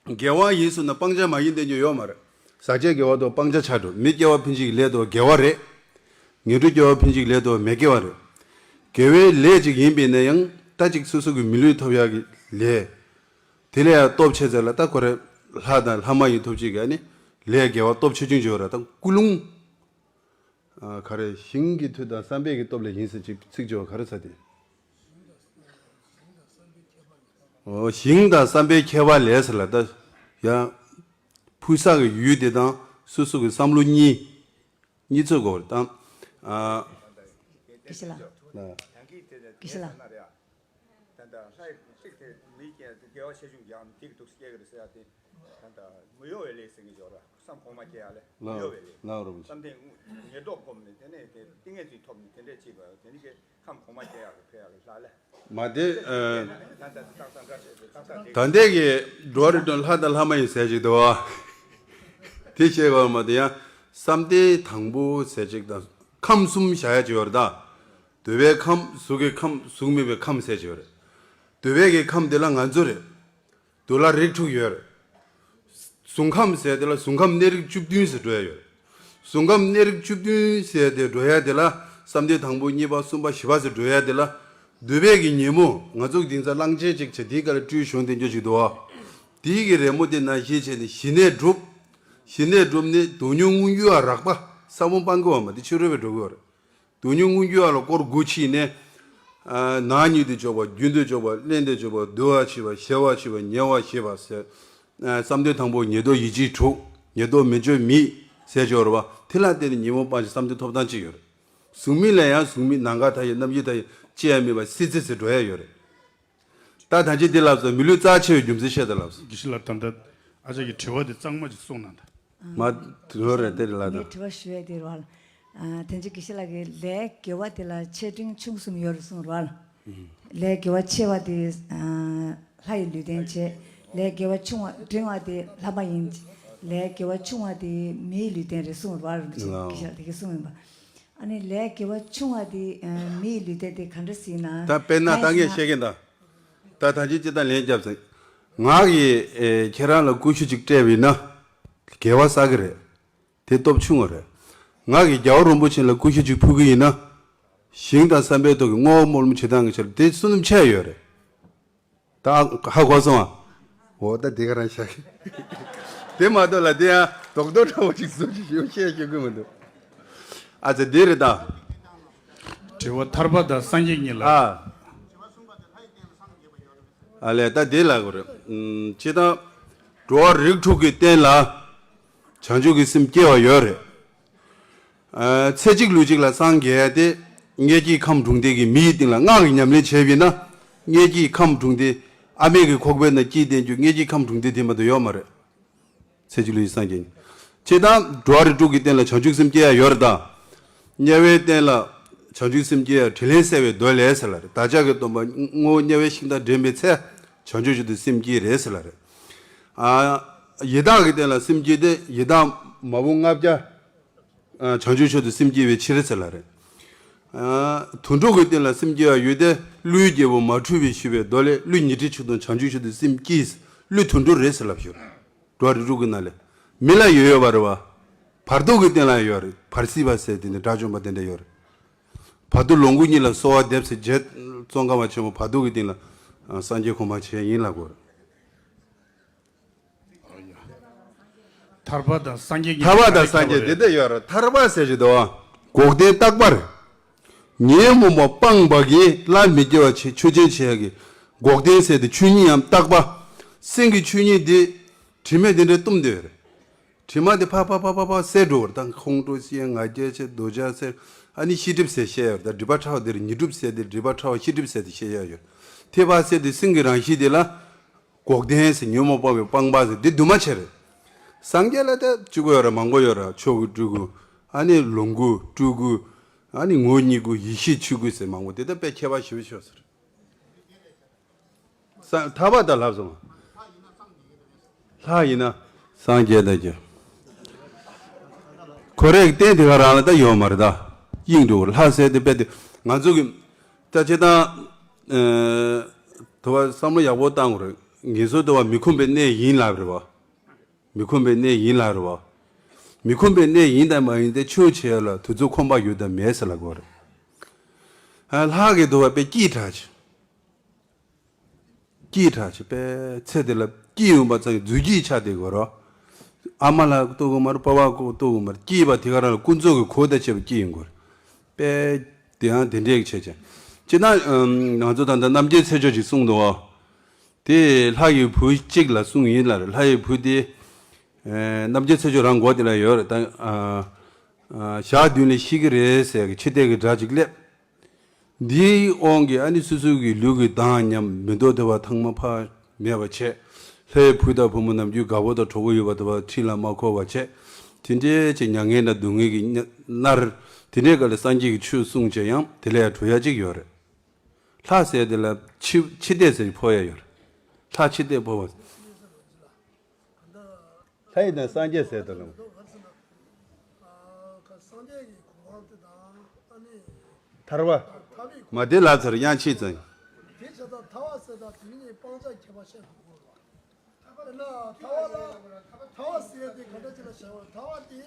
དགེ་བ་ཡིན་ཟེར་ན་སྤང་བྱ་མ་ཡིན་བསྟན་རྒྱུ་ཡོད་མ་རེད། ཟག་བཅས་དགེ་བ་དང་སྤང་བྱ་ཆགས་འགྲོ། མི་སྐྱེ་བ་ཕན་ཕྱིར་གྱི་ལས་དང་དགེ་བ་རེད། ངན་འགྲོ་སྐྱེ་བ་ཕན་ཕྱིར་གྱི་ལས་དང་མི་དགེ་བ་རེད། དགེ་བའི་ལས་ཅིག་ཡིན་པས་ན་ཡང་ད་ཅིག་སོ་སོ་གི་མི་ལུས་ཐོབ་ཡག་གི་ལས། དེ་ལས་ཡང་སྟོབས་ཆེ་ཚད་ལ་ད་ཁོ་རེ་ལྷ་དང་ལྷ་མ་ཡིན་ཐོབ་བྱེད་ཀྱི་ཨ་ནི་ལས་དགེ་བ་སྟོབས་ཆེ་ཆུང་ཅིག་ཡོད་རེད། ད་ཀུན་སློང་། ཨ་ག་རེ་ཞིང་གི་མཐུ་དང་བསམ་པའི་གི་སྟོབས་ལས་ཡིན་ཟེར་ཅིག་ཚིག་ཅིག་ཡོད། ག་རེ་ཟེར་དེ། འོ་ཞིང་དང་བསམ་པའི་ཁྱད་པར་ལས་ཟེར་ལ་ད་ཡང་ཕུལ་ས་གི་ཡུལ་དེ་དང་སོ་སོ་གི་བསམ་བློ་གཉིས་གཉིས་ཚོད་དགོས་རེད་དང་། ཨ་དགེ་བཤེས་ལགས། ལ་དགེ་བཤེས་ལགས། ད་ལྟ་ལྷ་ཡི་གཅིག་དེ་མི་སྐྱེ་དགེ་བ་ཆེ་ཆུང་ཀྱང་དེ་གི་འདུག་སྐྱེ་གི་རེད་ཟེར་ཡ་དེ། ད་ལྟ་མི་གཡོ་བའི་ལས་ཟེར་གི་ཡོད་ར། བསམ་གོང་མ་སྐྱེ་ཡ་ལས་མི་གཡོ་བའི་ལས། ལགས་རོ། བསམ་གཏན་ཉེར་བསྡོགས་སྒོམ་ནས་དེ་ནས་དེ་ཏིང་ངེ་འཛིན་ཐོབ་ནས་དེ་འདྲས་བྱེད་པ་དེ་ནི་གི་ཁམས་གོང་མ་སྐྱེ་ཡག་གི་ཕན་ཡག་གི་ལྷ་ལས། མ་དེ་ཨ། ད་ལྟ་ཏག་ཏག་འདྲ་བྱེད་དེ་ཏག་ཏག་དེ། ད་ལྟའི་གི་འགྲོ་བ་རིགས་དྲུག་ལྷ་དང་ལྷ་མ་ཡིན་ཟེར་ཅིག་འདུག་བ། དེ་བཤད་དགོས་མ་དེ་ཡང་བསམ་གཏན་དང་པོ་ཟེར་ཅིག་དང་ཁམས་གསུམ་བཞག་ཡ་ཅིག་ཡོད་རེད་ད། འདོད་པའི་ཁམས། གཟུགས་ཀྱི་ཁམས། གཟུགས་མེད་པའི་ཁམས་ཟེར་ཅིག་ཡོད་རེད། འདོད་པའི་གི་ཁམས་དེ་ལ་ང་ཚོ་རེད། འདོད་ལྷ་རིགས་དྲུག་ཡོད་རེད། གཟུགས་ཁམས་ཟེར་དེ་ལ་གཟུགས་ཁམས་གནས་རིགས་བཅུ་བདུན་ཟེར་འགྲོ་ཡ་ཡོད་རེད། གཟུགས་ཁམས་གནས་རིགས་བཅུ་བདུན་ཟེར་དེ་འགྲོ་ཡ་དེ་ལ་བསམ་གཏན་དང་པོ་གཉིས་པ་གསུམ་པ་བཞི་པ་ཟེར་འགྲོ་ཡ་དེ་ལ་འདོད་པའི་གི་ཉོན་མོངས་ང་ཚོ་གི་དེང་སང་གླང་ཆེན་ཅིག་བྱས་དེའི་སྐབས་ལ་སྤྲུལ་བྱུང་དེ་འགྱོ་ཅིག་འདུག་བ། དེའི་གི་རི་མོ་དེ་ནང་བཞིན་བྱས་ནས་ཞི་གནས་སྒྲུབ། ཞི་གནས་སྒྲུབ་ནས་སྡུག་བསྔལ་མངོན་གྱུར་བ་རགས་པ་ས་བོན་སྤང་གི་བ་མ་དེ་ཕྱི་རོལ་པའི་འགྲོ་གི་བ་རེད། སྡུག་བསྔལ་མངོན་གྱུར་བ་ལ་སྐོར་དགུ་ཕྱིས་ནས། ཨ་ནག་ཉིད་དུ་འཇོག་པ། རྒྱུན་དུ་འཇོག་པ། བརླན་དུ་འཇོག་པ། འདུལ་བར་བྱེད་པ། གཞལ་བར་བྱེད་པ། ཉེ་བར་ཞི་བ་ཟེར། ཨ་བསམ་གཏན་དང་པོ་ཉེར་བསྡོགས་ཡིད་ཀྱི་དྲུག་ཉེར་བསྡོགས་མི་འཇོག་མེད་ཟེར་འཇོག་རེད་བ། དེ་ལ་བརྟེན་ནས་ཉོན་མོངས་སྤངས་ཤིང་བསམ་གཏན་ཐོབ་སྟངས་གཅིག་ཡོད་རེད། གཟུགས་མེད་ལ་ཡང་གཟུགས་མེད་ནམ་མཁའ་མཐའ་ཡས་རྣམ་བཞི་མཐའ་ཡས་ཅི་ཡང་མེད་པ་སྲིད་རྩེ་ཟེར་འགྲོ་ཡ་ཡོད་རེད། ད་ད་ཅི་འདི་ལབ་སོང་། མི་ལུས་རྩ་ཆེ་བའི་རྒྱུ་མཚན་བཤད་དང་ལབ་སོང་། དགེ་བཤེས་ལགས་ད་ལྟ་ཨ་ཅག་གི་དྲི་བ་དེ་གཙང་མ་ཅིག་གསུངས་གནང་དང་། མ་དྲི་བ་རེད་དེ་རེད་ལ་ད། ངས་དྲི་བ་ཞུ་ཡས་དེ་རེད་བ། ཨ་དེ་ཚོ་དགེ་བཤེས་ལགས་ཀྱིས་ལས་དགེ་བ་དེ་ལ་ཆེ་འབྲིང་ཆུང་གསུམ་ཡོད་རེད་གསུངས་རེད་བ། ལས་དགེ་བ་ཆེ་བ་དེ་ཨ་ལྷ་ཡི་ལུས་རྟེན་བྱེད། ལས་དགེ་བ་ཆུང་བ་འབྲིང་བ་དེ་ལྷ་མ་ཡིན། ལས་དགེ་བ་ཆུང་བ་དེ་མིའི་ལུས་རྟེན་རེད་གསུངས་རེད་བ། དགེ་བཤེས་ལགས་དེ་ག་གསུངས་ཡིན་པ། ཨ་ནི་ལས་དགེ་བ་ཆུང་བ་དེ་ཨ་མིའི་ལུས་རྟེན་དེ་ག་འདྲ་ཟེར་ན། ད་དཔེར་ན་ད་ངས་བཤད་མཁན་ད། ད་ད་ཅི་ཅི་ད་ལན་བརྒྱབ་ཟིན། ང་གིས་ཨེ་ཁྱེད་རང་ལ་ཀུ་ཤུ་གཅིག་སྤྲད་པ་ཡིན་ན། དགེ་བ་བསགས་ཀྱི་རེད། དེ་སྟོབས་ཆུང་བ་རེད། ང་གིས་རྒྱལ་བ་རིན་པོ་ཆེ་ལ་ཀུ་ཤུ་གཅིག་ཕུལ་གྱི་ཡིན་ན། ཞིང་དང་བསམ་པའི་ཐོག་གི་བསྔོ་བ་སྨོན་ལམ་བྱེད་སྟངས་ཀྱི་ཆ་ལ་དེ་བསོད་ནམས་ཆེ་ཡོད་རེད། ད་ཧ་གོ་སོང་ཨ། འོ་ད་དེ་ག་རང་བཞག་གི། དེ་མ་གཏོགས་ལ་དེ་ཡང་རྡོག་རྡོག་འདྲ་བོ་ཅིག་བཟོ་ཅིག་ཞུ་བཤད་ཞུ་གི་མི་འདུག་ཨ་ཙི་དེ་རེད་ད། དྲི་བ་ཐར་པ་དང་སངས་རྒྱས་གཉིས་ལ། ཨ། ཨ་ལས་ད་དེ་ལ་གོ་རེད། ཨུམ་ཇི་ལྟར་འགྲོ་བ་རིགས་དྲུག་གི་རྟེན་ལ་བྱང་ཆུབ་ཀྱི་སེམས་སྐྱེ་བ་ཡོད་རེད། ཨ་ཚེ་གཅིག་ལུས་གཅིག་ལ་སངས་རྒྱས་ཏེ་མངལ་སྐྱེས་ཁམས་དྲུང་འདས་ཀྱི་མི་ཡི་སྟེང་ལ་སྔགས་ཀྱི་ཉམས་ལེན་བྱས་པ་ཡིན་ན། མངལ་སྐྱེས་ཁམས་དྲུང་འདས་ཨ་མའི་གི་ཁོག་པའི་ནང་སྐྱེས་བསྡད་རྒྱུ་མངལ་སྐྱེས་ཁམས་དྲུང་འདས་དེ་མ་གཏོགས་ཡོད་མ་རེད། ཚེ་གཅིག་ལུས་གཅིག་སངས་རྒྱས་ནས། ཇི་ལྟར་འགྲོ་བ་རིགས་དྲུག་གི་རྟེན་ལ་བྱང་ཆུབ་སེམས་སྐྱེ་ཡ་ཡོད་རེད་ད། དམྱལ་བའི་རྟེན་ལ་བྱང་ཆུབ་སེམས་སྐྱེ་ཡ་དྲིན་ལན་གསལ་བའི་མདོ་ལས་ཟེར་ལ་རེད། བདག་ཅག་གི་སྟོན་པ་དངོས་པོ་དམྱལ་བའི་ཤིང་རྟ་འདྲེན་པའི་ཚེ་བྱང་ཆུབ་མཆོག་ཏུ་སེམས་བསྐྱེད་རེད་ཟེར་ལ་རེད། ཨ་ཡི་དྭགས་ཀྱི་རྟེན་ལ་སེམས་བསྐྱེད་དེ་ཡི་དྭགས་མ་བུ་ལྔ་བརྒྱ། ཨ་བྱང་ཆུབ་མཆོག་ཏུ་སེམས་བསྐྱེད་པའི་ཕྱིར་ཟེར་ལ་རེད། ཨ་དུད་འགྲོ་གི་རྟེན་ལ་སེམས་བསྐྱེད་པ་ཡོད་དེ་ཀླུའི་རྒྱལ་པོ་མ་འཁྲུལ་བས་ཞུས་པའི་མདོ་ལས་ཀླུ་ཉི་ཁྲི་ཆིག་སྟོང་བྱང་ཆུབ་མཆོག་ཏུ་སེམས་བསྐྱེད། ཀླུ་དུད་འགྲོ་རེད་ཟེར་ལབ་ཞུ། འགྲོ་བ་རིགས་དྲུག་གི་ནང་ལས་མི་ལ་ཡོད་ཡོད་པ་རེད་བ། བར་དོ་གི་སྟེང་ལ་ཡོད་རེད། བར་སྲིད་པ་ཟེར་དེ་འདྲ་དགྲ་བཅོམ་པ་དེ་འདྲ་ཡོད་རེད། བར་དོ་ལོངས་སྐུ་གཉིས་ལ་གསོལ་བ་འདེབས་ཟེར་རྗེ་ཙོང་ཁ་པ་ཆེན་པོ་བར་དོ་གི་སྟེང་ལ་ཨ་སངས་རྒྱས་གོ་འཕང་བྱས་ཡིན་ལབ་དགོས་རེད། ཐར་པ་དང་སངས་རྒྱས་གཉིས་ཐར་པ་དང་སངས་རྒྱས་དེ་འདྲ་ཡོད་རེད། ཐར་པ་ཟེར་གྱི་འདུག་འགོག་བདེན་རྟག་པ་རེད། ཉོན་མོངས་པ་སྤངས་པ་གིས་སླར་མི་སྐྱེ་བ་ཆེ་ཆོས་ཅན་བྱེད་ཡག་གི་འགོག་བདེན་ཟེར་དེ་ཆོས་ཉིད་ཡང་རྟག་པ། སེམས་ཀྱི་ཆོས་ཉིད་དེ་དྲི་མས་དེ་འདྲའི་བཏུམས་བསྡད་ཡོད་རེད། དྲི་མ་དེ་ཕ་ཕ་ཕ་ཕ་ཕ་བསལ་འགྲོ་བར་དང་ཁོང་ཁྲོ་ཤེས་ང་རྒྱལ་ཆེ་འདོད་ཆགས་ཟེར་ཨ་ནི་ཤེས་སྒྲིབ་ཟེར་བཤད་ཡོད་རེད། ད་སྒྲིབ་པ་ཕྲ་བ་དེར་ཉོན་སྒྲིབ་ཟེར་དེ་སྒྲིབ་པ་ཕྲ་བ་ཤེས་སྒྲིབ་ཟེར་དེ་བཤད་ཡ་ཡོད། དེ་ཕ་ཟེར་དེ་སེམས་ཀྱི་རང་བཞིན་དེ་ལ། འགོག་བདེན་ཟེར་ཉོན་མོངས་སྤངས་པའི་སྤངས་པ་ཟེར་འདི་འདུས་མ་བྱས་རེད། སངས་རྒྱས་ལ་ད་གཅིག་པོ་ཡོད་རེད། མང་པོ་ཡོད་རེད། ཆོས་སྐུ་སྤྲུལ་སྐུ། ཨ་ནི་ལོངས་སྐུ་སྤྲུལ་སྐུ། ཨ་ནི་ངོ་བོ་ཉིད་སྐུ་ཡེ་ཤེས་ཆོས་སྐུ་ཟེར་མང་པོ་དེ་ད་དཔེ་ཁྱད་པར་ཞེ་པོ་ཤོར་ཟེར། ས་ཐར་པ་ད་ལབ་སོང་། ལྷ་ཡིན་ན་སངས་རྒྱས་ད་ཀྱང་ཁོ་རེ་གི་རྟེན་དེ་ག་རང་ལ་ད་ཡོད་མ་རེད། ད་དབྱིངས་འགྲོ་ལྷ་ཟེར་དེ་དཔེ་དེ་ང་ཚོ་གི་ད་བྱེད་སྟངས། དུ་བ་བསམ་བློ་ཡག་པོ་བཏང་དགོས་རེད། ངེས་སོ་དུ་བ་མི་ཁོམ་པའི་གནས་ཡིན་ལབ་རེད་བ། མི་ཁོམ་པའི་གནས་ཡིན་ལབ་རེད་བ། མི་ཁོམ་པའི་གནས་ཡིན་དང་མ་ཡིན་དེ་ཆོས་བྱེད་ཡ་ལ་དུས་ཚོད་ཁོམ་པ་ཡོད་དང་མེད་ཟེར་ལབ་དགོས་རེད། ལྷ་གི་དུ་བ་དཔེ་སྐྱིད་དྲགས་ཆེ། སྐྱིད་དྲགས་ཆེ་དཔེ་ཚེ་དེ་ལ་སྐྱིད་ཡོང་པ་ཙམ་གྱི་རྫུས་སྐྱིད་ཆགས་བསྡད་དགོས་རེད་བ། ཨ་མ་ལ་ལྟོས་དགོས་མ་རེད། པ་ཕ་ལ་ལྟོས་དགོས་མ་རེད། སྐྱིད་པ་དེ་ག་རང་ལ་ཀུན་རྫོབ་ཀྱི་གོ་བརྡ་བྱས་པ་སྐྱིད་ཡོང་དགོས་རེད། དཔེ་དེ་ཡང་དེ་འདྲས་ཀྱི་བྱས་ཀྱང་། སྤྱིར་ན་ང་ཚོ་ད་ལྟ་རྣམ་རྒྱལ་ཚེ་མཆོག་ཅིག་གསུངས་འདུག་བ། དེ་ལྷ་ཡི་བུ་གཅིག་ལ་གསུངས་ཡིན་ལ་རེད། ལྷ་ཡི་བུ་དེ་རྣམ་རྒྱལ་ཚེ་མཆོག་རང་མགོ་དེ་ལ་ཡོད་རེད། ད་ཞག་བདུན་ལ་ཤི་གི་རེད་ཟེར་གི་འཆི་ལྟས་ཀྱི་སྒྲ་ཅིག་སླེབས། འདིའི་དབང་གིས་ཨ་ནི་སོ་སོ་གི་ལུས་ཀྱི་མདངས་ཉམས། མི་འདོད་དེ་བ་ཐང་མ་ཕ་མེད་པ་བྱས། ལྷའི་བུ་དང་བུ་མོ་ནམ་རྒྱུན་དགའ་པོ་དང་གྲོགས་པོ་ཡོད་པ་དེ་བ་ཁྲིད་ལ་མ་འཁོར་བ་བྱས། དེ་འདྲའི་ཅིག་མྱ་ངན་དང་སྡུག་བསྔལ་གྱིས་མནར། དེ་འདྲའི་སྐབས་ལ་སངས་རྒྱས་ཀྱི་ཆོས་གསུངས་བྱས་ཡང་དེ་ལས་ཡང་གྲོལ་ཡ་གཅིག་ཡོད་རེད། ལྷ་ཟེར་དེ་ལ་འཆི་འཆི་ལྟས་ཟེར་ཕོག་ཡ་ཡོད་རེད། ལྷ་འཆི་ལྟས་ཕོག་པ། ལྷ་ཡི་དང་སངས་རྒྱས་ཟེར་དང་ལ། ཐར་པ། མ་དེ་ལ་ཚར་དབྱངས་ཆེ་ཙང་། དེ་བྱས་ཙང་ཐར་པ་ཟེར་དང་དེ་གཉིས་སྤང་བྱ་ཁྱད་པར་བཤད་དགོས་རེད་བ། དཔེར་ན་ཐར་པ་ལ་ཐར་པ་ཟེར་དེ་ག་འདྲ་ཅིག་ལ་བྱ་བ་ཐར་པ་དེ་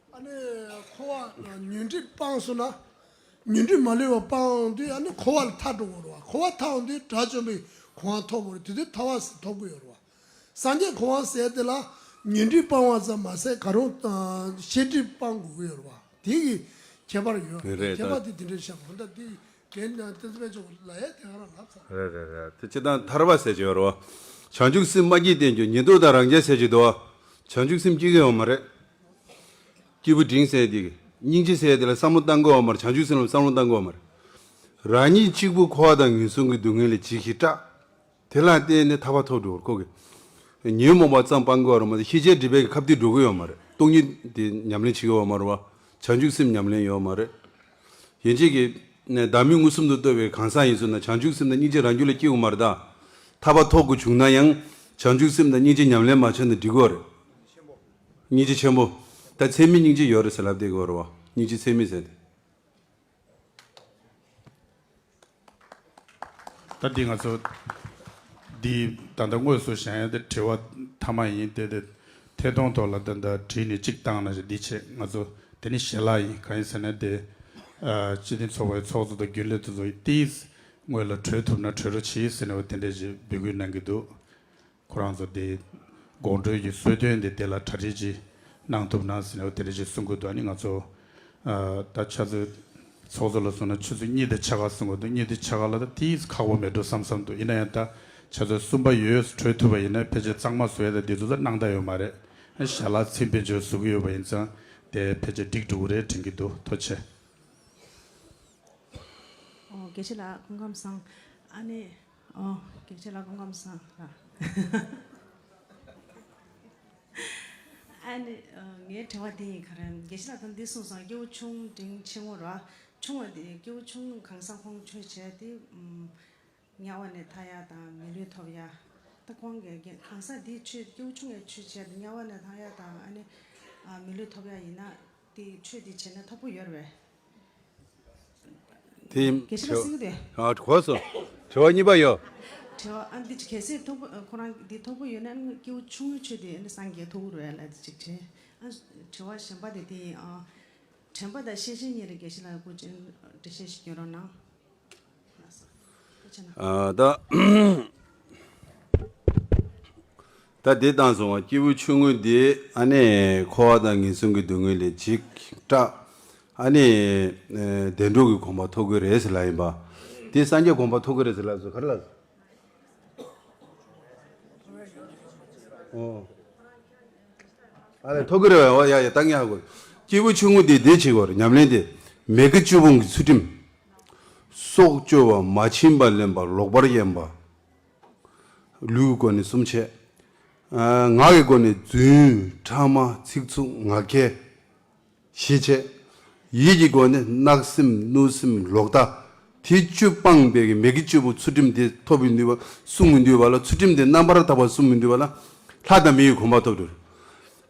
ཨ་ནི་འཁོར་བ་ཉོན་སྒྲིབ་སྤངས་སོང་ན། ཉོན་སྒྲིབ་མ་ལུས་པ་སྤངས་དུས་ཨ་ནི་འཁོར་བ་ལ་ཐར་འགྲོ་དགོས་རེད་བ། འཁོར་བ་ཐར་འོང་དུས་དགྲ་བཅོམ་པའི་གོ་འཕང་ཐོབ་དགོས་རེད། དེ་དུས་ཐར་པ་ཟེར་ཐོབ་གི་ཡོད་རེད་བ། སངས་རྒྱས་གོ་འཕང་ཟེར་དེ་ལ་ཉོན་སྒྲིབ་སྤང་བ་ཙམ་མ་ཟད་ག་རུང་ཨ་ཤེས་སྒྲིབ་སྤང་དགོས་ཀྱི་ཡོད་རེད་བ། དེ་གི་ཁྱད་པར་ཡོད་རེད། རེད་ཁྱད་པར་ད། དེ་དེ་འདྲའི་བཤད་པ་ད་དེ་རྒན་བསྟན་འཛིན་དཔལ་འབྱོར་ལ་ཡ་དེ་ག་རང་ལབ་ཚར། རེད་རེད་རེད། དེ་སྤྱིར་བཏང་ཐར་པ་ཟེར་གྱི་ཡོད་རེད་བ། བྱང་ཆུབ་སེམས་མ་སྐྱེས་བསྟན་རྒྱུ་ཉན་ཐོས་དང་རང་རྒྱལ་ཟེར་གྱི་འདུག་བ། བྱང་ཆུབ་སེམས་སྐྱེ་གི་ཡོད་མ་རེད། སྐྱེས་བུ་འབྲིང་ཟེར་དེ་སྙིང་རྗེ་ཟེར་དེ་ལ་བསམ་བློ་བཏང་གི་ཡོད་མ་རེད། བྱང་ཆུབ་སེམས་ལ་བསམ་བློ་བཏང་གི་ཡོད་མ་རེད། རང་ཉིད་གཅིག་པུ་འཁོར་བ་དང་ངན་སོང་གི་སྡུག་བསྔལ་ལས་ཇི་ཞིག་སྐྲག་དེ་ལ་བརྟེན་ནས་ཐར་པ་ཐོབ་འགྲོ་བར་ཁོ་གི། ཉོན་མོངས་པ་ཙམ་སྤང་དགོས་པ་རེད་མ་གཏོགས་ཤེས་བྱའི་སྒྲིབ་པའི་ཁ་གཏད་འགྲོ་གི་ཡོད་མ་རེད། སྟོང་ཉིད་དེ་ཉམས་ལེན་བྱེད་ཀྱི་ཡོད་མ་རེད་བ། བྱང་ཆུབ་སེམས་ཉམས་ལེན་ཡོད་མ་རེད། ཡན་ཆད་ཀྱི་ནས་བདག་མེད་མངོན་སུམ་དུ་རྟོགས་པའི་གང་ཟག་ཡིན་ཚུལ་ན་བྱང་ཆུབ་སེམས་དང་སྙིང་རྗེ་རང་རྒྱུད་ལ་སྐྱེ་དགོས་མ་རེད་ད། ཐར་པ་ཐོབ་དགོས་བྱུང་ན་ཡང་བྱང་ཆུབ་སེམས་དང་སྙིང་རྗེ་ཉམས་ལེན་མ་བྱས་ན་འགྲིག་གི་རེད། སྙིང་རྗེ་ཆེན་པོ། ད་ཚད་མེད་སྙིང་རྗེ་ཡོད་རེད་ཟེར་ལབ་བསྡད་ཀྱི་ཡོད་རེད་བ། སྙིང་རྗེ་ཚད་མེད་ཟེར་ཏེ། ད་འདི་ང་ཚོ་འདི་ད་ལྟ་དངོས་སུ་བཞག་ཡ་དེ་དྲི་བ་མཐའ་མ་ཡིན་ཏེ། དེ་ཐད་གཏོང་ཐོག་ལ་ད་ལྟ་བྲིས་ནས་གཅིག་བཏང་ན་ཞེས་འདི་བྱས་ང་ཚོ་དེ་ནི་ཞལ་ལག་ཡིན། གང་ཡིན་ཟེར་ན་དེ་ཨ་སྤྱི་མཐུན་ཚོགས་པའི་ཚོགས་གཙོ་དང་རྒྱུན་ལས་དེ་ཚོ་ཡིས་ཏིས་སྔོན་ལ་གྲོལ་ཐུབ་ན་གྲོལ་རོགས་གྱིས་ཟེར་ནས་འོ་དེ་འདྲས་ཞིག་འབོད་སྐུལ་གནང་གི་འདུག་ཁོ་རང་ཚོ་དེ་དགོང་དྲོའི་གི་གསོལ་སྟོན་དེ་དེ་ལ་གྲ་སྒྲིག་ཅིག་གནང་ཐུབ་ན་ཟེར་ནས་འོ་དེ་འདྲ་ཅིག་གསུང་གི་འདུག་ཨ་ནི་ང་ཚོ་ཨ་ད་ཆུ་ཚོད་ཚོགས་གཙོ་ལ་གསུངས་ན་ཆུ་ཚོད་གཉིས་དང་ཕྱེད་ཀ་གསུང་གི་འདུག་གཉིས་དང་ཕྱེད་ཀ་ལ་ད་ཏིས་ཁག་པོ་མེད་འགྲོ་བསམ་བསམ་འདུག་ཡིན་ན་ཡང་ད་ཆུ་ཚོད་གསུམ་པ་ཡོལ་གྲོལ་ཐུབ་པ་ཡིན་ན་ཕལ་ཆེར་གཙང་མ་བཟོ་ཡ་ད་དེ་ཚོ་ད་གནང་ད་ཡོད་མ་རེད། ཨ་ཞལ་ལག་ཚིམ་པའི་འཇོག་བཟོ་གི་ཡོད་པ་ཡིན་ཙང་དེ་ཕལ་ཆེར་འགྲིག་འགྲོ་གི་རེད་དྲན་གི་འདུག་ཐུགས་རྗེ་ཆེ། ཨོ་དགེ་བཤེས་ལགས་སྐུ་ཁམས་བཟང་། ཨ་ནི་ཨོ་དགེ་བཤེས་ལགས་སྐུ་ཁམས་བཟང་ལ། ཨ་ནི་ཨ་ངའི་དྲི་བ་འདི་ཡིན། ག་རེ་དགེ་བཤེས་ལགས་ད་འདི་གསུངས་སོང་། སྐྱེ་བོ་ཆུང་འབྲིང་ཆེན་མོ་ར་ཆུང་བ་དེ་སྐྱེ་བོ་ཆུང་གང་ཟག་ཁོང་ཆོས་བྱས་ཏེ་ཨམ་དམྱལ་བ་ནས་ཐར་ཡ་དང་མི་ལུས་ཐོབ་ཡ། ད་ཁོང་གི་གང་ཟག་འདི་ཆོས་སྐྱེ་བོ་ཆུང་བའི་ཆོས་བྱས་ཏེ་དམྱལ་བ་ནས་ཐར་ཡ་དང་ཨ་ནི་ཨ་མི་ལུས་ཐོབ་ཡ་ཡིན་ན་དེ་ཆོས་དེ་བྱས་ན་ཐབས་པོ་ཡོད་རེད་པས། དེ་དགེ་བཤེས་ལགས་གསུང་གི་འདུག་ཨ་གོ་སོང་། དྲི་བ་གཉིས་པ་ཡོད། དྲི་བ་ཨ་འདི་གལ་སྲིད་ཐོབ་ཁོ་རང་འདི་ཐོབ་པོ་ཡོད་ན་སྐྱེ་བོ་ཆུང་ངུའི་ཆོས་དེ་ཨ་ནི་སངས་རྒྱས་ཐོབ་ཀྱི་རེད་ལབ་དེ་གཅིག་དྲན། ཨ། དྲི་བ་གཞན་པ་དེ་དེ་ཡིན། ཨ། དྲན་པ་དང་ཤེས་བཞིན་གཉིས་ལ་དགེ་བཤེས་ལགས་སྐུ་མཁྱེན་འགྲེལ་བཤད་ཞིག་སྐྱོན་རོགས་གནང་། ལགས་སོ། ཐུགས་རྗེ་གནང་། ཨ། ད། ད་དེ་བཏང་སོང་བ། སྐྱེས་བུ་ཆུང་ངུ་འདི་ཨ་ནི་འཁོར་བ་དང་ངན་སོང་གི་སྡུག་བསྔལ་ལས་འཇིགས་སྐྲག་ཨ་ནི་ཨ་བདེ་འགྲོ་གི་གོ་འཕང་ཐོབ་ཀྱི་རེད་ཟེར་ལབ་ཡིན་པ། དེ་སངས་རྒྱས་གོ་འཕང་ཐོབ་ཀྱི་རེད་ཟེར་ལབ་སོང་། ག་རེ་ལབ་སོང་། ཨོ། ཨ་ལས་ཐོབ་ཀྱི་རེད་བ། ཡ་ཡ་ད་ངས་ཧ་གོ། སྐྱེས་བུ་ཆུང་ངུ་འདི་བདེ་ཆེ་བར་ཉམས་ལེན་དེ་མི་དགེ་བཅུ་སྤོང་གི་ཚུལ་ཁྲིམས། སྲོག་གཅོད་པ། མ་བྱིན་པ་ལེན་པ། ལོག་པར་གཡེམ་པ། ལུས་ཀྱི་སྒོ་ནས་གསུམ་བྱས། ཨ། ངག་གི་སྒོ་ནས་རྫུན་ཕྲ་མ་ཚིག་རྩུབ་ངག་འཁྱལ་བཞི་བྱས། ཡིད་ཀྱི་སྒོ་ནས་བརྣག་སེམས་གནོད་སེམས་ལོག་ལྟ། དེ་བཅུ་སྤངས་པའི་གི་མི་དགེ་བཅུ་པོ་ཚུལ་ཁྲིམས་དེ་ཐོབ་མི་ནུས་པ་སྲུང་མི་ནུས་པ་ལ། ཚུལ་ཁྲིམས་དེ་རྣམ་པར་དག་པ་སྲུང་མི་ནུས་པ་ལ། ལྷ་དང་མི་ཡི་གོ་འཕང་ཐོབ་འགྲོ།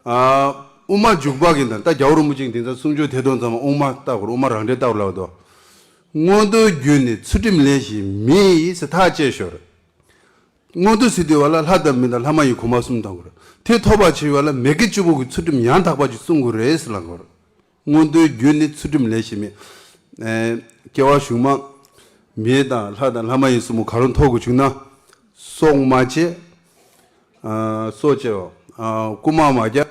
ཨ། དབུ་མ་འཇུག་པ་གི་ནང་ད་རྒྱལ་བ་རིན་པོ་ཆེ་གི་དེང་སང་གསུང་ཆོས་ཐད་གཏོང་ཚང་མ་དབུ་མ་ལྟ་དགོས་རེད། དབུ་མ་རང་འགྲེལ་ལྟ་དགོས་ལབ་འདུག། མངོན་མཐོའི་རྒྱུད་ནི་ཚུལ་ཁྲིམས་ལས་གཞན་མེད་ཟེར་ཐག་བཅད་ཤོར། མངོན་མཐོ་ཟེར་དུས་བ་ལ་ལྷ་དང་མི་དང་ལྷ་མ་ཡིན་གོང་མ་གསུམ་དང་དགོས་རེད། དེ་ཐོབ་པ་བྱེད་པ་ལ་མི་དགེ་བཅུ་པོ་གི་ཚུལ་ཁྲིམས་ཡང་དག་པ་ཅིག་བསྲུང་དགོས་རེད་ཟེར་ལབ་དགོས་རེད། མངོན་མཐོའི་རྒྱུད་ནི་ཚུལ་ཁྲིམས་ལས་གཞན་མེད། ཨེ། སྐྱེ་བ་གཞུག་མ་མི་དང་ལྷ་དང་ལྷ་མ་ཡིན་གསུམ་པོ་ག་རུ་ཐོབ་དགོས་བྱུང་ན། སྲོག་མ་བཅད། ཨ། སྲོག་བཅད་པ། ཨ། རྐུན་མ་མ་རྒྱག།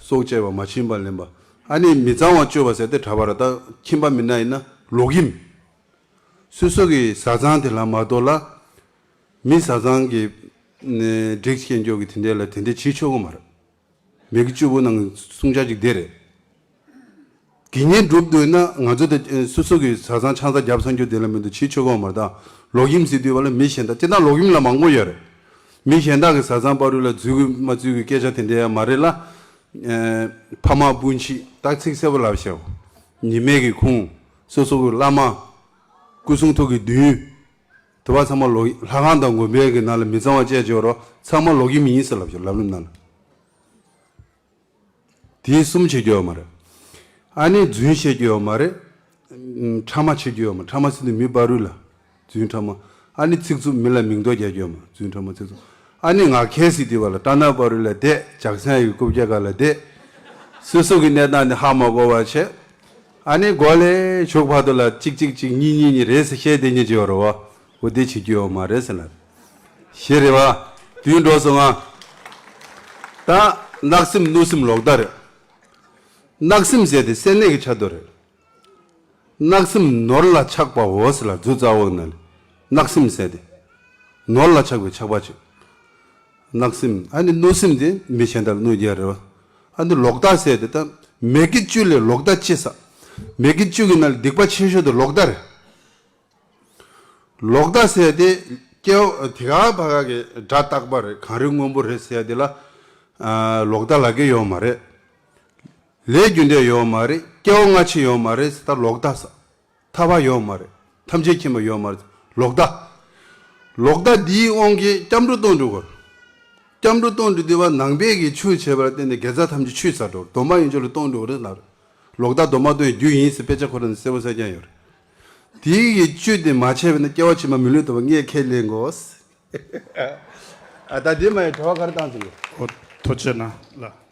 སྲོག་བཅད་པ། མ་བྱིན་པ་ལེན་པ། ཨ་ནི་མི་གཙང་བ་སྤྱོད་པ་ཟེར་དེ་གྲྭ་པ་ར་ད་ཁྱིམ་པ་མི་སྣ་ཡིན་ན་ལོག་གཡེམ། སོ་སོ་གི་བཟའ་ཚང་དེ་ལ་མ་གཏོགས་ལ། མི་བཟའ་ཚང་གི་ནས་སྒྲིག་ཤེས་འཇོག་གི་དེ་འདྲས་ལ་དེ་འདྲས་བྱེད་ཆོག་གི་མ་རེད། མི་དགེ་བཅུ་པོ་ནང་གི་བསྲུང་བྱ་ཅིག་དེ་རེད། དགེ་བསྙེན་སྒྲུབ་འདོད་ན་ང་ཚོ་དེ་སོ་སོ་གི་བཟའ་ཚང་ཆང་ས་བརྒྱབ་ཚར་རྒྱུ་དེ་ལ་མི་འདུག་བྱེད་ཆོག་གི་མ་རེད། ད་ལོག་གཡེམ་ཟེར་དུས་བ་ལ་མི་གཞན་དག་སྤྱིར་བཏང་ལོག་གཡེམ་ལ་མང་པོ་ཡོད་རེད། མི་གཞན་དག་གི་བཟའ་ཚང་བར་དུ་ལ་འཛུལ་གི་མ་འཛུལ་གི་སྐད་ཆ་དེ་འདྲས་ཡང་མ་རེད་ལ། ཨེ། ཕ་མ་སྤུན་མཆེད་ད་ཚིག་གསལ་པོ་ལབ་ཤེས། ཉི་མའི་གི་ཁུངས། སོ་སོ་གི་བླ་མ། སྐུ་གསུང་ཐུགས་ཀྱི་མདུན། དུ་བ་ཚང་མ་ལོག་ལྷ་ཁང་དང་དགོན་པའི་གི་ནང་ལ་མི་གཙང་བ་བཅས་བྱས་རོགས་ཚང་མ་ལོག་གཡེམ་ཡིན་ཟེར་ལབ་ཤེས་ལམ་རིམ་ནང་ལ། དེའི་གསུམ་བྱེད་རྒྱུ་ཡོད་མ་རེད། ཨ་ནི་རྫུན་བཤད་རྒྱུ་ཡོད་མ་རེད། ཕྲ་མ་བྱེད་རྒྱུ་ཡོད་མ་རེད། ཕྲ་མ་ཟེར་དུས་མི་བར་རུ་ལ། རྫུན་ཕྲ་མ། ཨ་ནི་ཚིག་རྩུབ་མི་ལ་མིང་འདོགས་རྒྱག་རྒྱུ་ཡོད་མ་རེད། རྫུན་ཕྲ་མ་ཚིག་རྩུབ། ཨ་ནི་ངག་འཁྱལ་ཟེར་དུས་བ་ལ་སྐྲག་སྣང་བར་རུ་ལ་བསྡད། ཇག་སང་ཡི་རྐུབ་བཀྱག་ག་ལ་བསྡད། སོ་སོ་གི་གནས་སྟངས་ནི་ཧ་མ་གོ་བ་བྱས། ཨ་ནི་མགོ་ལས་གཞུག་བར་དུ་ལ་གཅིག་གཅིག་གཅིག་གཉིས་གཉིས་གཉིས་རེད་ཟེར་བཤད་བསྡད་ཉེ་ཅིག་ཡོད་རེད་བ། འོ་དེ་བྱེད་རྒྱུ་ཡོད་མ་རེད་ཟེར་ལ། ཞེ་རེད་བ། དུས་འགྲོ་སོང་ང་། ད་བརྣག་སེམས་གནོད་སེམས་ལོག་ལྟ་རེད། བརྣག་སེམས་ཟེར་དེ་སེམས་ནད་ཀྱི་ཆ་དོ་རེད། བརྣག་སེམས་ནོར་ལ་ཆགས་པའོ་ཟེར་ལ་མཛོད་རྩ་བོ་ན་ལས། བརྣག་སེམས་ཟེར་དེ། ནོར་ལ་ཆགས་པའི་ཆགས་པ་ཅིག། བརྣག་སེམས། ཨ་ནི་གནོད་སེམས་དེ་མི་གཞན་དག་ལ་གནོད་རྒྱུ་རེད་བ། ཨ་ནི་ལོག་ལྟ་ཟེར་དེ་ད་མི་དགེ་བཅུ་ལས་ལོག་ལྟ་ཆེ་ས། མི་དགེ་བཅུ་གི་ནང་ལས་སྡིག་པ་ཆེ་ཤོས་དེ་ལོག་ལྟ་རེད། ལོག་ལྟ་ཟེར་དེ་སྐྱེ་བོ་དེ་ག་བ་ག་གི་སྒྲ་རྟག་པ་རེད། གངས་རི་སྔོན་པོ་རེད་ཟེར་དེ་ལ། ཨ། ལོག་ལྟ་ལབ་ཀྱི་ཡོད་མ་རེད། ལས་རྒྱུ་འབྲས་ཡོད་མ་རེད། སྐྱེ་བ་སྔ་ཕྱི་ཡོད་མ་རེད་ཟེར། ད་ལོག་ལྟ་ཟེར། ཐར་པ་ཡོད་མ་རེད། ཐམས་ཅད་མཁྱེན་པ་ཡོད་མ་རེད། ལོག་ལྟ། ལོག་ལྟ་འདིའི་དབང་གིས་སྐྱབས་འགྲོ་གཏོང་འགྲོ་དགོས། སྐྱབས་འགྲོ་གཏོང་འགྲོ་དུས་བ་ནང་པའི་གི་ཆོས་བྱས་པ་ལ་བརྟེན་ནས་དགེ་རྩ་ཐམས་ཅད་ཆུད་ཟ་འགྲོ། སྡོམ་པ་ཡན་ཆད་ལ་གཏོང་འགྲོ་རེད་ལབ། ལོག་ལྟ་སྡོམ་པ་གཏོང་ཡི་རྒྱུ་ཡིན་ཟེར་དཔེ་ཆ་ཁོ་རང་ནས་གསལ་པོ་གསལ་རྐྱང་ཡོད་རེད། དེའི་གི་བཅུད་དེ་མ་ཆད་པ་ན་སྐྱེ་བ་ཕྱི་མ་མི་ལུས་ཐོབ་པ་ངས་ཁས་ལེན་དགོས། ཨ། ད་དེ་མ་ཡི་དྲི་བ་ག་རེ་བཏང་ཟིན་གི། ཨོ། ཐུགས་རྗེ་གནང་ལགས།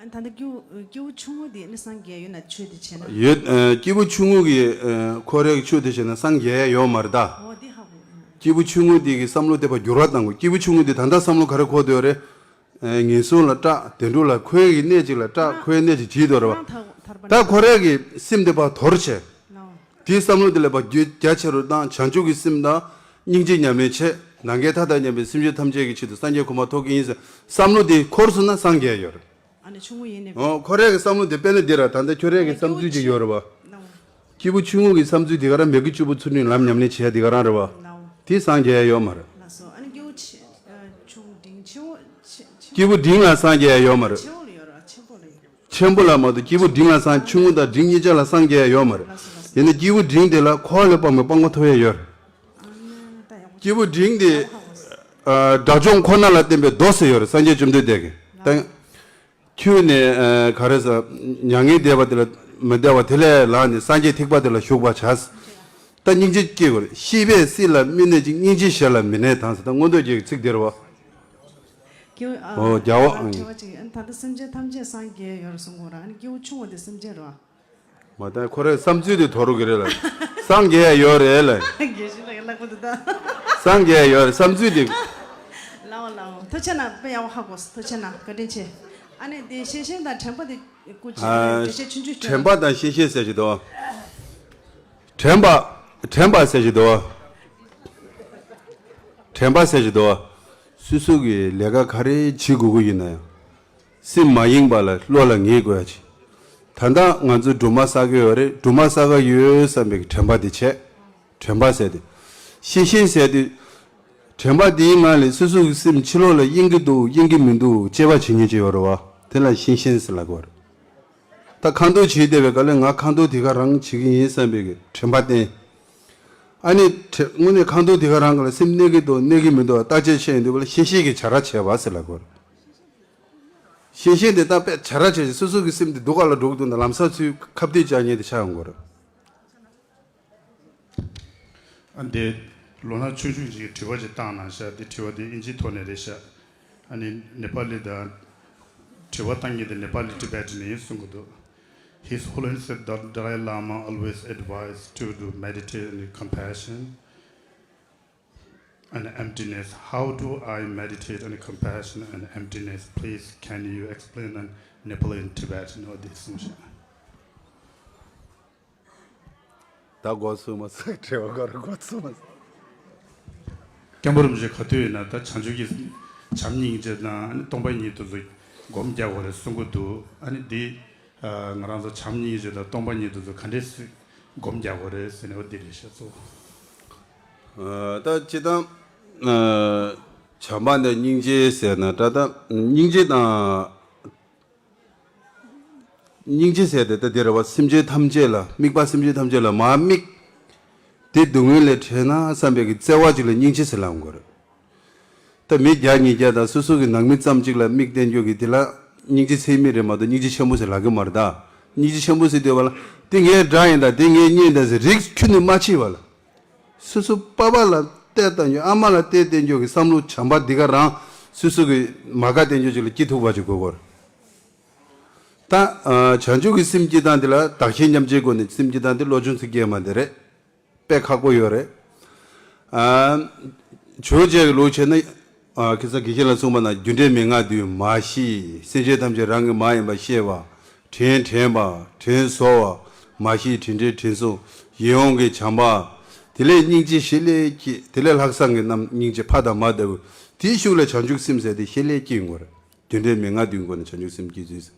ཨ། ད་ལྟ་སྐྱེ་བོ་སྐྱེ་བོ་ཆུང་ངུ་དེ་ནི་སངས་རྒྱས་ཡོད་ན་ཆོས་དེ་བྱས་ན། ཡོད། ཨ། སྐྱེས་བུ་ཆུང་ངུ་གི། ཨ། ཁོ་རའི་ཆོས་དེ་བྱས་ན་སངས་རྒྱས་ཡོད་མ་རེད་ད། ཨོ་དེ་ཧ་གོ། སྐྱེས་བུ་ཆུང་ངུ་དེ་གི་བསམ་བློ་དེ་ཕར་འགྱུར་བ་བཏང་དགོས། སྐྱེས་བུ་ཆུང་ངུ་དེ་ད་ལྟ་བསམ་བློ་ག་རེ་འཁོར་དུ་ཡོད་རེད། ཨ། ངན་སོང་ལ་སྐྲག་བདེ་འགྲོ་ལ་ཁོའི་གི་གནས་གཅིག་ལ་སྐྲག་ཁོའི་གནས་གཅིག་བྱེད་དོ་རེད་བ། ད་ཁོ་རའི་གི་སེམས་དེ་ཕར་དོར་བྱས། དེའི་བསམ་བློ་དེ་ལ་ཕར་རྒྱུ་རྒྱ་ཆེ་རུ་བཏང་། བྱང་ཆུབ་ཀྱི་སེམས་དང་སྙིང་རྗེ་ཉམས་ལེན་བྱས། ནམ་མཁའི་མཐའ་དང་མཉམ་པའི་སེམས་ཅན་ཐམས་ཅད་ཀྱི་ཆེད་དུ་སངས་རྒྱས་གོ་འཕང་ཐོབ་ཀྱི་ཡིན་ཟེར་བསམ་བློ་དེ་འཁོར་སོང་ན་སངས་རྒྱས་ཡོད་རེད། ཨ་ནི་ཆུང་ངུ་ཡིན་ནས། ཨོ། ཁོ་རའི་གི་བསམ་བློ་དེ་དཔེར་ན་འདི་ར། ད་ལྟ་ཁྱོད་རའི་གི་བསམ་ཚུལ་ཅིག་ཡོད་རེད་བ། སྐྱེས་བུ་ཆུང་ངུ་གི་བསམ་ཚུལ་དེ་ག་རང་མི་དགེ་བཅུ་པོ་ཚུལ་ཁྲིམས་ལམ་ཉམས་ལེན་བྱས་དེ་ག་རང་རེད་བ། དེ་སངས་རྒྱས་ཡོད་མ་རེད། ལགས་སོ། ཨ་ནི་སྐྱེས་བུ་ཆེ་ཆུང་འབྲིང་ཆེ་བོ་ཆེ་ཆེ་སྐྱེས་བུ་འབྲིང་ལ་སངས་རྒྱས་ཡོད་མ་རེད། ཆེ་བོ་ལ་ཡོད་རེད། ཆེན་པོ་ལ་ཡོད། ཆེན་པོ་ལ་མ་གཏོགས་སྐྱེས་བུ་འབྲིང་ལ་སངས། ཆུང་ངུ་དང་འབྲིང་གཉིས་ཆ་ལ་སངས་རྒྱས་ཡོད་མ་རེད། ལགས་སོ་ལགས་སོ། ཡིན་ན་སྐྱེས་བུ་འབྲིང་དེ་ལ་འཁོར་བ་ལས་སྤངས་པའི་སྤངས་པ་ཐོབ་ཡས་ཡོད་རེད། སྐྱེས་བུ་འབྲིང་དེ། ཨ། དགྲ་བཅོམ་ཁོ་ན་ལ་བརྟེན་པའི་མདོ་ཟེར་ཡོད་རེད། སངས་རྒྱས་བཅོམ་ལྡན་འདས་ཀྱིས། ད་ཁྱོད་ནས། ཨ། ག་རེ་ཟེར། མྱ་ངན་འདས་པ་དེ་ལ་མི་འདའ་བ་དེ་ལས་ལངས་ནས་སངས་རྒྱས་ཐེག་པ་དེ་ལ་ཞུགས་པར་བྱ། ད་སྙིང་རྗེ་སྐྱེ་དགོས་རེད། ཤེས་པས་སྲིད་ལ་དམིགས་ནས་ཅིག་སྙིང་རྗེ་གཞན་ལ་མི་གནས་དང་ཟེར། ད་མངོན་རྟོགས་རྒྱལ་གྱི་ཚིག་དེ་རེད་བ། སྐྱེ་བོ། ཨ། ཨོ། རྒྱལ་བ། ཨ། དྲི་བ་གཅིག་ཨ་ནི་ད་ལྟ་སེམས་ཅན་ཐམས་ཅད་སངས་རྒྱས་ཡོད་རེད་གསུང་གོ་ར། ཨ་ནི་སྐྱེ་བོ་ཆུང་བ་དེ་སེམས་ཅན་རེད་བ། མ་ད་ཁོ་རའི་བསམ་ཚུལ་དེ་དོ་རུ་གི་རེད་ལ། སངས་རྒྱས་ཡ་ཡོད་རེད་ལ། དགེ་བཤེས་ལགས་ཀྱི་ལག་པ་འདུག་ད། སངས་རྒྱས་ཡ་ཡོད་རེད་བསམ་ཚུལ་དེ། ལའོ་ལའོ། ཐུགས་རྗེ་གནང་། དཔེ་ཡག་པོ་ཧ་གོ་སོང་། ཐུགས་རྗེ་གནང་། བཀའ་དྲིན་ཆེ། ཨ་ནི་དེ་ཤེས་བཞིན་དང་དྲན་པ་དེ་སྐུ་མཁྱེན། ཨ། འགྲེལ་བཤད་ཆུང་ཆུང་ཞུ། དྲན་པ་དང་ཤེས་བཞིན་ཟེར་གྱི་འདུག་དྲན་པ། དྲན་པ་ཟེར་གྱི་འདུག་དྲན་པ་ཟེར་གྱི་འདུག་སོ་སོ་གི་ལས་ཀ་ག་རེ་བྱེད་དགོས་ཀྱི་ཡིན་ན་ཡང་། སེམས་མ་ཡེངས་པ་ལ་བློ་ལ་ངེས་དགོས་ཡ་ཅིག་ད་ལྟ་ང་ཚོ་སྒྲོལ་མ་བསགས་ཀྱི་ཡོད་རེད། སྒྲོལ་མ་བསགས་ཀྱི་ཡོད་བསམ་པའི་དྲན་པ་དེ་བྱས། དྲན་པ་ཟེར་དེ། ཤེས་བཞིན་ཟེར་དེ། དྲན་པ་དེའི་ངང་ལས་སོ་སོ་གི་སེམས་ཕྱི་ལོགས་ལ་གཡེང་གི་འདུག་གཡེང་གི་མི་འདུག་དཔྱད་པ་བྱེད་མཁན་ཅིག་ཡོད་རེད་བ། དེ་ལ་ཤེས་བཞིན་ཟེར་ལབ་ཀྱི་ཡོད་རེད། ད་ཁ་མདོག་བྱེད་བསྡད་པའི་སྐབས་ལ་ང་ཁ་མདོག་དེ་ག་རང་བྱེད་ཀྱི་ཡིན་བསམ་པའི་དྲན་པ་བསྟེན། ཨ་ནི་དྲན། དངོས་གནས་ཁ་མདོག་དེ་ག་རང་ག་ལ་སེམས་གནས་ཀྱི་འདུག་གནས་ཀྱི་མི་འདུག་བརྟག་དཔྱད་བྱས་ཡོང་དུས་བ་ལ་ཤེས་བཞིན་གྱི་བྱ་ར་བྱས་པ་ཟེར་ལབ་ཀྱི་ཡོད་རེད། ཤེས་བཞིན་དེ་ད་དཔེ་བྱ་ར་བྱས་ཤིང་སོ་སོ་གི་སེམས་དེ་སྡུག་ག་ལ་འགྲོ་གི་འདུག་ན་ལམ་སང་ཚུར་ཁ་གཏད་བཅག་མཁན་དེ་ཆགས་ཡོང་གི་རེད། ཨ། འདི་ལོ་ན་ཆུང་ཆུང་ཅིག་གིས་དྲི་བ་ཅིག་བཏང་གནང་ཤག་འདི་དྲི་བ་འདི་ཨིན་ཇིའི་ཐོག་ནས་རེད་ཤག་ཨ་ནི་ནེ་པ་ལི་དང་། དྲི་བ་བཏང་མཁན་དེ་ནེ་པ་ལི་ཊི་བེ་ཊན་ཡིན་གསུང་གི་འདུག His Holiness the Dalai Lama always advised to do meditate and compassion and emptiness. How do I meditate and compassion and emptiness? Please, can you explain in Nepali and Tibetan or this? ད་འགོ་ཚུགས་མ་ཚུགས་དྲི་བ་ག་རེ་འགོ་ཚུགས་མ་ཚུགས། སྐྱབས་མགོན་རིན་པོ་ཆེ་ག་དུས་ཡིན་ན་ད་བྱང་ཆུབ་ཀྱི་བྱམས་སྙིང་རྗེ་དང་སྟོང་པ་ཉིད་དུ་སྒོམ་རྒྱག་དགོས་རེད་གསུང་གི་འདུག་ཨ་ནི་འདི་ང་རང་ཚོ་བྱམས་སྙིང་རྗེ་དང་སྟོང་པ་ཉིད་དུ་ག་འདྲས་སྒོམ་རྒྱག་དགོས་རེད་ཟེར་ནས་འོ་འདི་རེད་ཤག་གཙོ་བོ། ད་སྤྱིར་བཏང་བྱམས་པ་དང་སྙིང་རྗེ་ཟེར་ན་ད་ལྟ་སྙིང་རྗེ་དང་། སྙིང་རྗེ་ཟེར་དེ་ད་དེ་རེད་བ། སེམས་ཅན་ཐམས་ཅད་ལ་དམིགས་པ་སེམས་ཅན་ཐམས་ཅད་ལ་མར་དམིགས། དེ་སྡུག་བསྔལ་ལས་བྲལ་ན་བསམ་པའི་གི་བརྩེ་བ་ཅིག་ལ་སྙིང་རྗེ་ཟེར་ལབ་དགོས་རེད། ད་མི་བརྒྱ་ཉིས་བརྒྱ་དང་སོ་སོ་གི་ནང་མི་ཙམ་ཅིག་ལ་དམིགས་བསྟན་རྒྱུ་གི་དེ་ལ་སྙིང་རྗེ་ཚད་མེད་རེད་མ་གཏོགས་སྙིང་རྗེ་ཆེན་པོ་ཟེར་ལབ་གི་མ་རེད་ད། སྙིང་རྗེ་ཆེན་པོ་ཟེར་དུས་བ་ལ་དེ་ངའི་དགྲ་ཡིན་ད་དེ་ངའི་གཉེན་ད་ཟེར་རིགས་ཁྱོན་ནས་མ་ཕྱེ་བ་ལ། སོ་སོ་པ་ཕ་ལ་གཏད་བཏང་རྒྱུ་ཨ་མ་ལ་གཏད་བསྟན་རྒྱུ་གི་བསམ་བློ་བྱམས་པ་འདི་ག་རང་སོ་སོ་གི་མ་དགའ་བསྟན་རྒྱུ་ཅིག་ལ་སྐྱེ་ཐུབ་པ་ཅིག་དགོས་སྐོར། ད་ཨ་བྱང་ཆུབ་ཀྱི་སེམས་སྐྱེ་སྟངས་འདི་ལ་བདག་གཞན་མཉམ་བརྗེའི་སྒོ་ནས་སེམས་སྐྱེ་སྟངས་འདི་བློ་སྦྱོང་ཚིག་བརྒྱད་མ་འདི་རེད། དཔེ་ཁག་པོ་ཡོད་རེད། ཨ་ཇོ་བོ་རྗེ་གི་ལུགས་བྱས་ན། ཨ་ཁ་སང་དགེ་བཤེས་ལ་གསུངས་པ་ན་རྒྱུ་འབྲས་མན་ངག་བདུན་མ་ཤེས། སེམས་ཅན་ཐམས་ཅད་རང་གི་མ་ཡིན་པ་ཤེས་པ། དྲིན་དྲན་པ། དྲིན་གཟོ་བ། མ་ཤེས་དྲིན་དྲན་དྲིན་གཟོ། ཡིད་འོང་གི་བྱམས་པ། དེ་ལས་སྙིང་རྗེ་ཞི་ལྷག་སྐྱེས། དེ་ལས་ལྷག་བསམ་གྱི་རྣམ་སྙིང་རྗེ་ཕ་དང་མ་ལྟ་བུ། དེའི་གཞུག་ལ་བྱང་ཆུབ་སེམས་ཟེར་དེ་ཞི་ལྷག་སྐྱེས་ཡོང་གི་རེད། རྒྱུ་འབྲས་མན་ངག་བདུན་སྒོ་ནས་བྱང་ཆུབ་སེམས་སྐྱེ་ཚུལ།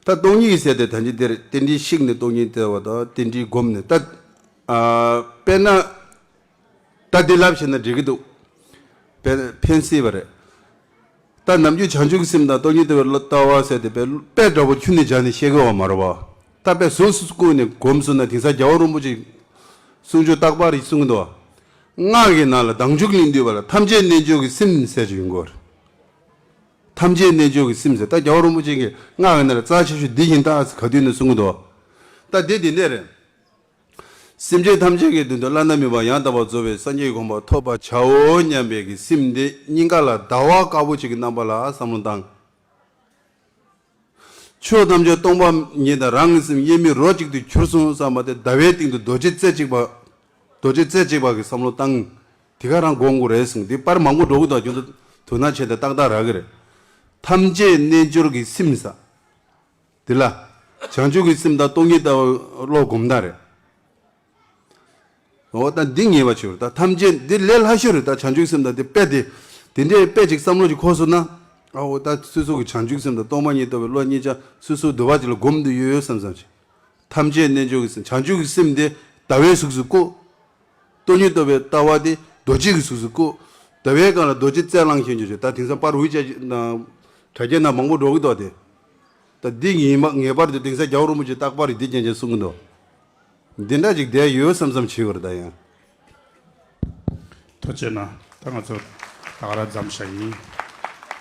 ད་སྟོང་ཉིད་ཀྱི་ཟེར་དེ་ད་ཅི་དེར་རྟེན་འབྲེལ་བཤིག་ནས་སྟོང་ཉིད་སྟེར་བ་དང་རྟེན་འབྲེལ་བསྒོམས་ནས་ད། ཨ་དཔེར་ན། ད་འདི་ལབ་བྱས་ན་འགྲིག་གི་འདུག་དཔེར་ན་ཕན་སྲིད་པ་རེད། ད་ནམ་རྒྱུན་བྱང་ཆུབ་ཀྱི་སེམས་དང་སྟོང་ཉིད་ལྟ་བའི་ལྟ་བ་ཟེར་དེ་དཔེ་དཔེ་འདྲ་པོ་ཁྱོན་ནས་སྦྱར་ནས་བཤད་དགོས་པ་མ་རེད་པ། ད་དཔེ་གཟུགས་སུ་བཀུག་ནས་བསྒོམས་སོང་ན་དེང་སང་རྒྱལ་བ་རིན་པོ་ཆེ་གསུང་ཆོས་རྟག་པར་རིགས་གསུང་གི་འདུག་སྔགས་ཀྱི་ནང་ལ་བདག་འཇུག་གླིང་འདུས་པ་ལ་ཐམས་ཅད་རྣལ་འབྱོར་གྱི་སེམས་ཟེར་གྱི་ཡོང་གི་ཡོད་རེད། ཐམས་ཅད་རྣལ་འབྱོར་གྱི་སེམས་ཟེར། ད་རྒྱལ་བ་རིན་པོ་ཆེ་གིས་སྔགས་ཀྱི་ནང་ལ་རྩ་ཆེ་ཤོས་འདི་ཡིན་ད་ག་དུས་ནས་གསུང་གི་འདུག་ད་འདི་འདི་འདྲ་རེད། སེམས་ཅན་ཐམས་ཅད་ཀྱི་དོན་དུ་བླ་ན་མེད་པ་ཡང་དག་པར་རྫོགས་པའི་སངས་རྒྱས་ཀྱི་གོ་འཕང་ཐོབ་པར་བྱའོ་སྙམ་པའི་གི་སེམས་འདི་སྙིང་ག་ལ་ཟླ་བ་དཀར་པོ་ཅིག་གི་རྣམ་པ་ལ་བསམ་བློ་བཏང་། ཆོས་ཐམས་ཅད་སྟོང་པ་ཉིད་དང་རང་གི་སེམས་དབྱེར་མེད་རོ་གཅིག་ཏུ་གྱུར་སོང་བསམ་པ་དེ་ཟླ་བའི་སྟེང་དུ་རྡོ་རྗེ་རྩེ་གཅིག་པ། རྡོ་རྗེ་རྩེ་གཅིག་པ་གི་བསམ་བློ་བཏང་། དེ་ག་རང་སྒོམ་དགོས་རེད་གསུངས། དེ་པར་མང་པོ་འགྲོ་གི་འདུག་ཁྱོད་ཚོ་དོ་སྣང་བྱས་ཏེ་ཏག་ཏག་རག་གི་རེད། ཐམས་ཅད་རྣལ་འབྱོར་གྱི་སེམས་ཟེར། དེ་ལ། བྱང་ཆུབ་ཀྱི་སེམས་དང་སྟོང་ཉིད་ལྟ་བུ་བློ་སྒོམ་སྟངས་རེད། འོ་ད་འདི་ངེས་པ་བྱེད་དགོས་རེད། ད་ཐམས་ཅད་འདི་ལས་སླ་ཤོས་རེད། ད་བྱང་ཆུབ་སེམས་དང་དེ་དཔེ་དེ། དེ་འདྲའི་དཔེ་ཅིག་བསམ་བློ་ཅིག་འཁོར་སོང་ན། ཨའོ་ད་སོ་སོ་གི་བྱང་ཆུབ་སེམས་དང་སྟོང་པ་ཉིད་ལྟ་བུའི་བློ་གཉིས་ཆ་སོ་སོའི་འདུལ་བ་ཅིག་ལ་སྒོམ་དུ་ཡོད་ཡོད་བསམ་བསམ་ཅིག་ཐམས་ཅད་རྣལ་འབྱོར་གྱི་སེམས། བྱང་ཆུབ་ཀྱི་སེམས་དེ་ཟླ་བའི་གཟུགས་སུ་བཀོད། སྟོང་ཉིད་རྟོགས་པའི་ལྟ་བ་དེ་རྡོ་རྗེ་གི་གཟུགས་སུ་བཀོད། ཟླ་བའི་སྒང་ལ་རྡོ་རྗེ་རྩེ་བླངས་བཞིན་བརྗོད་བྱ། ད་དེང་སང་པར་ཝི་ཅེཊ་ནང་དྲ་རྒྱའི་ནང་མང་པོ་འགྲོ་གི་འདུག་སྟེ། ད་འདི་ངེས་མ་ངེས་པར་དུ་དེང་སང་རྒྱལ་བ་རིན་པོ་ཆེ་རྟག་པར་རེད་འདི་རྐྱང་རྐྱང་གསུང་གི་འདུག་འདི་འདྲ་ཅིག་བསྡད་ཡོད་བསམ་བསམ་བྱེད་དགོས་རེད་ད་ཡང་། ཐུགས་རྗེ་གནང་། ད་ང་ཚོ་ད་ག་རང་མཚམས་བཞག་ཡིན།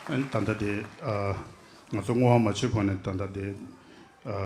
ཨ་ནི་ད་ལྟ་དེ་ཨ་ང་ཚོ་བསྔོ་བ་མ་བྱེད་གོང་ནས་ད་ལྟ་དེ་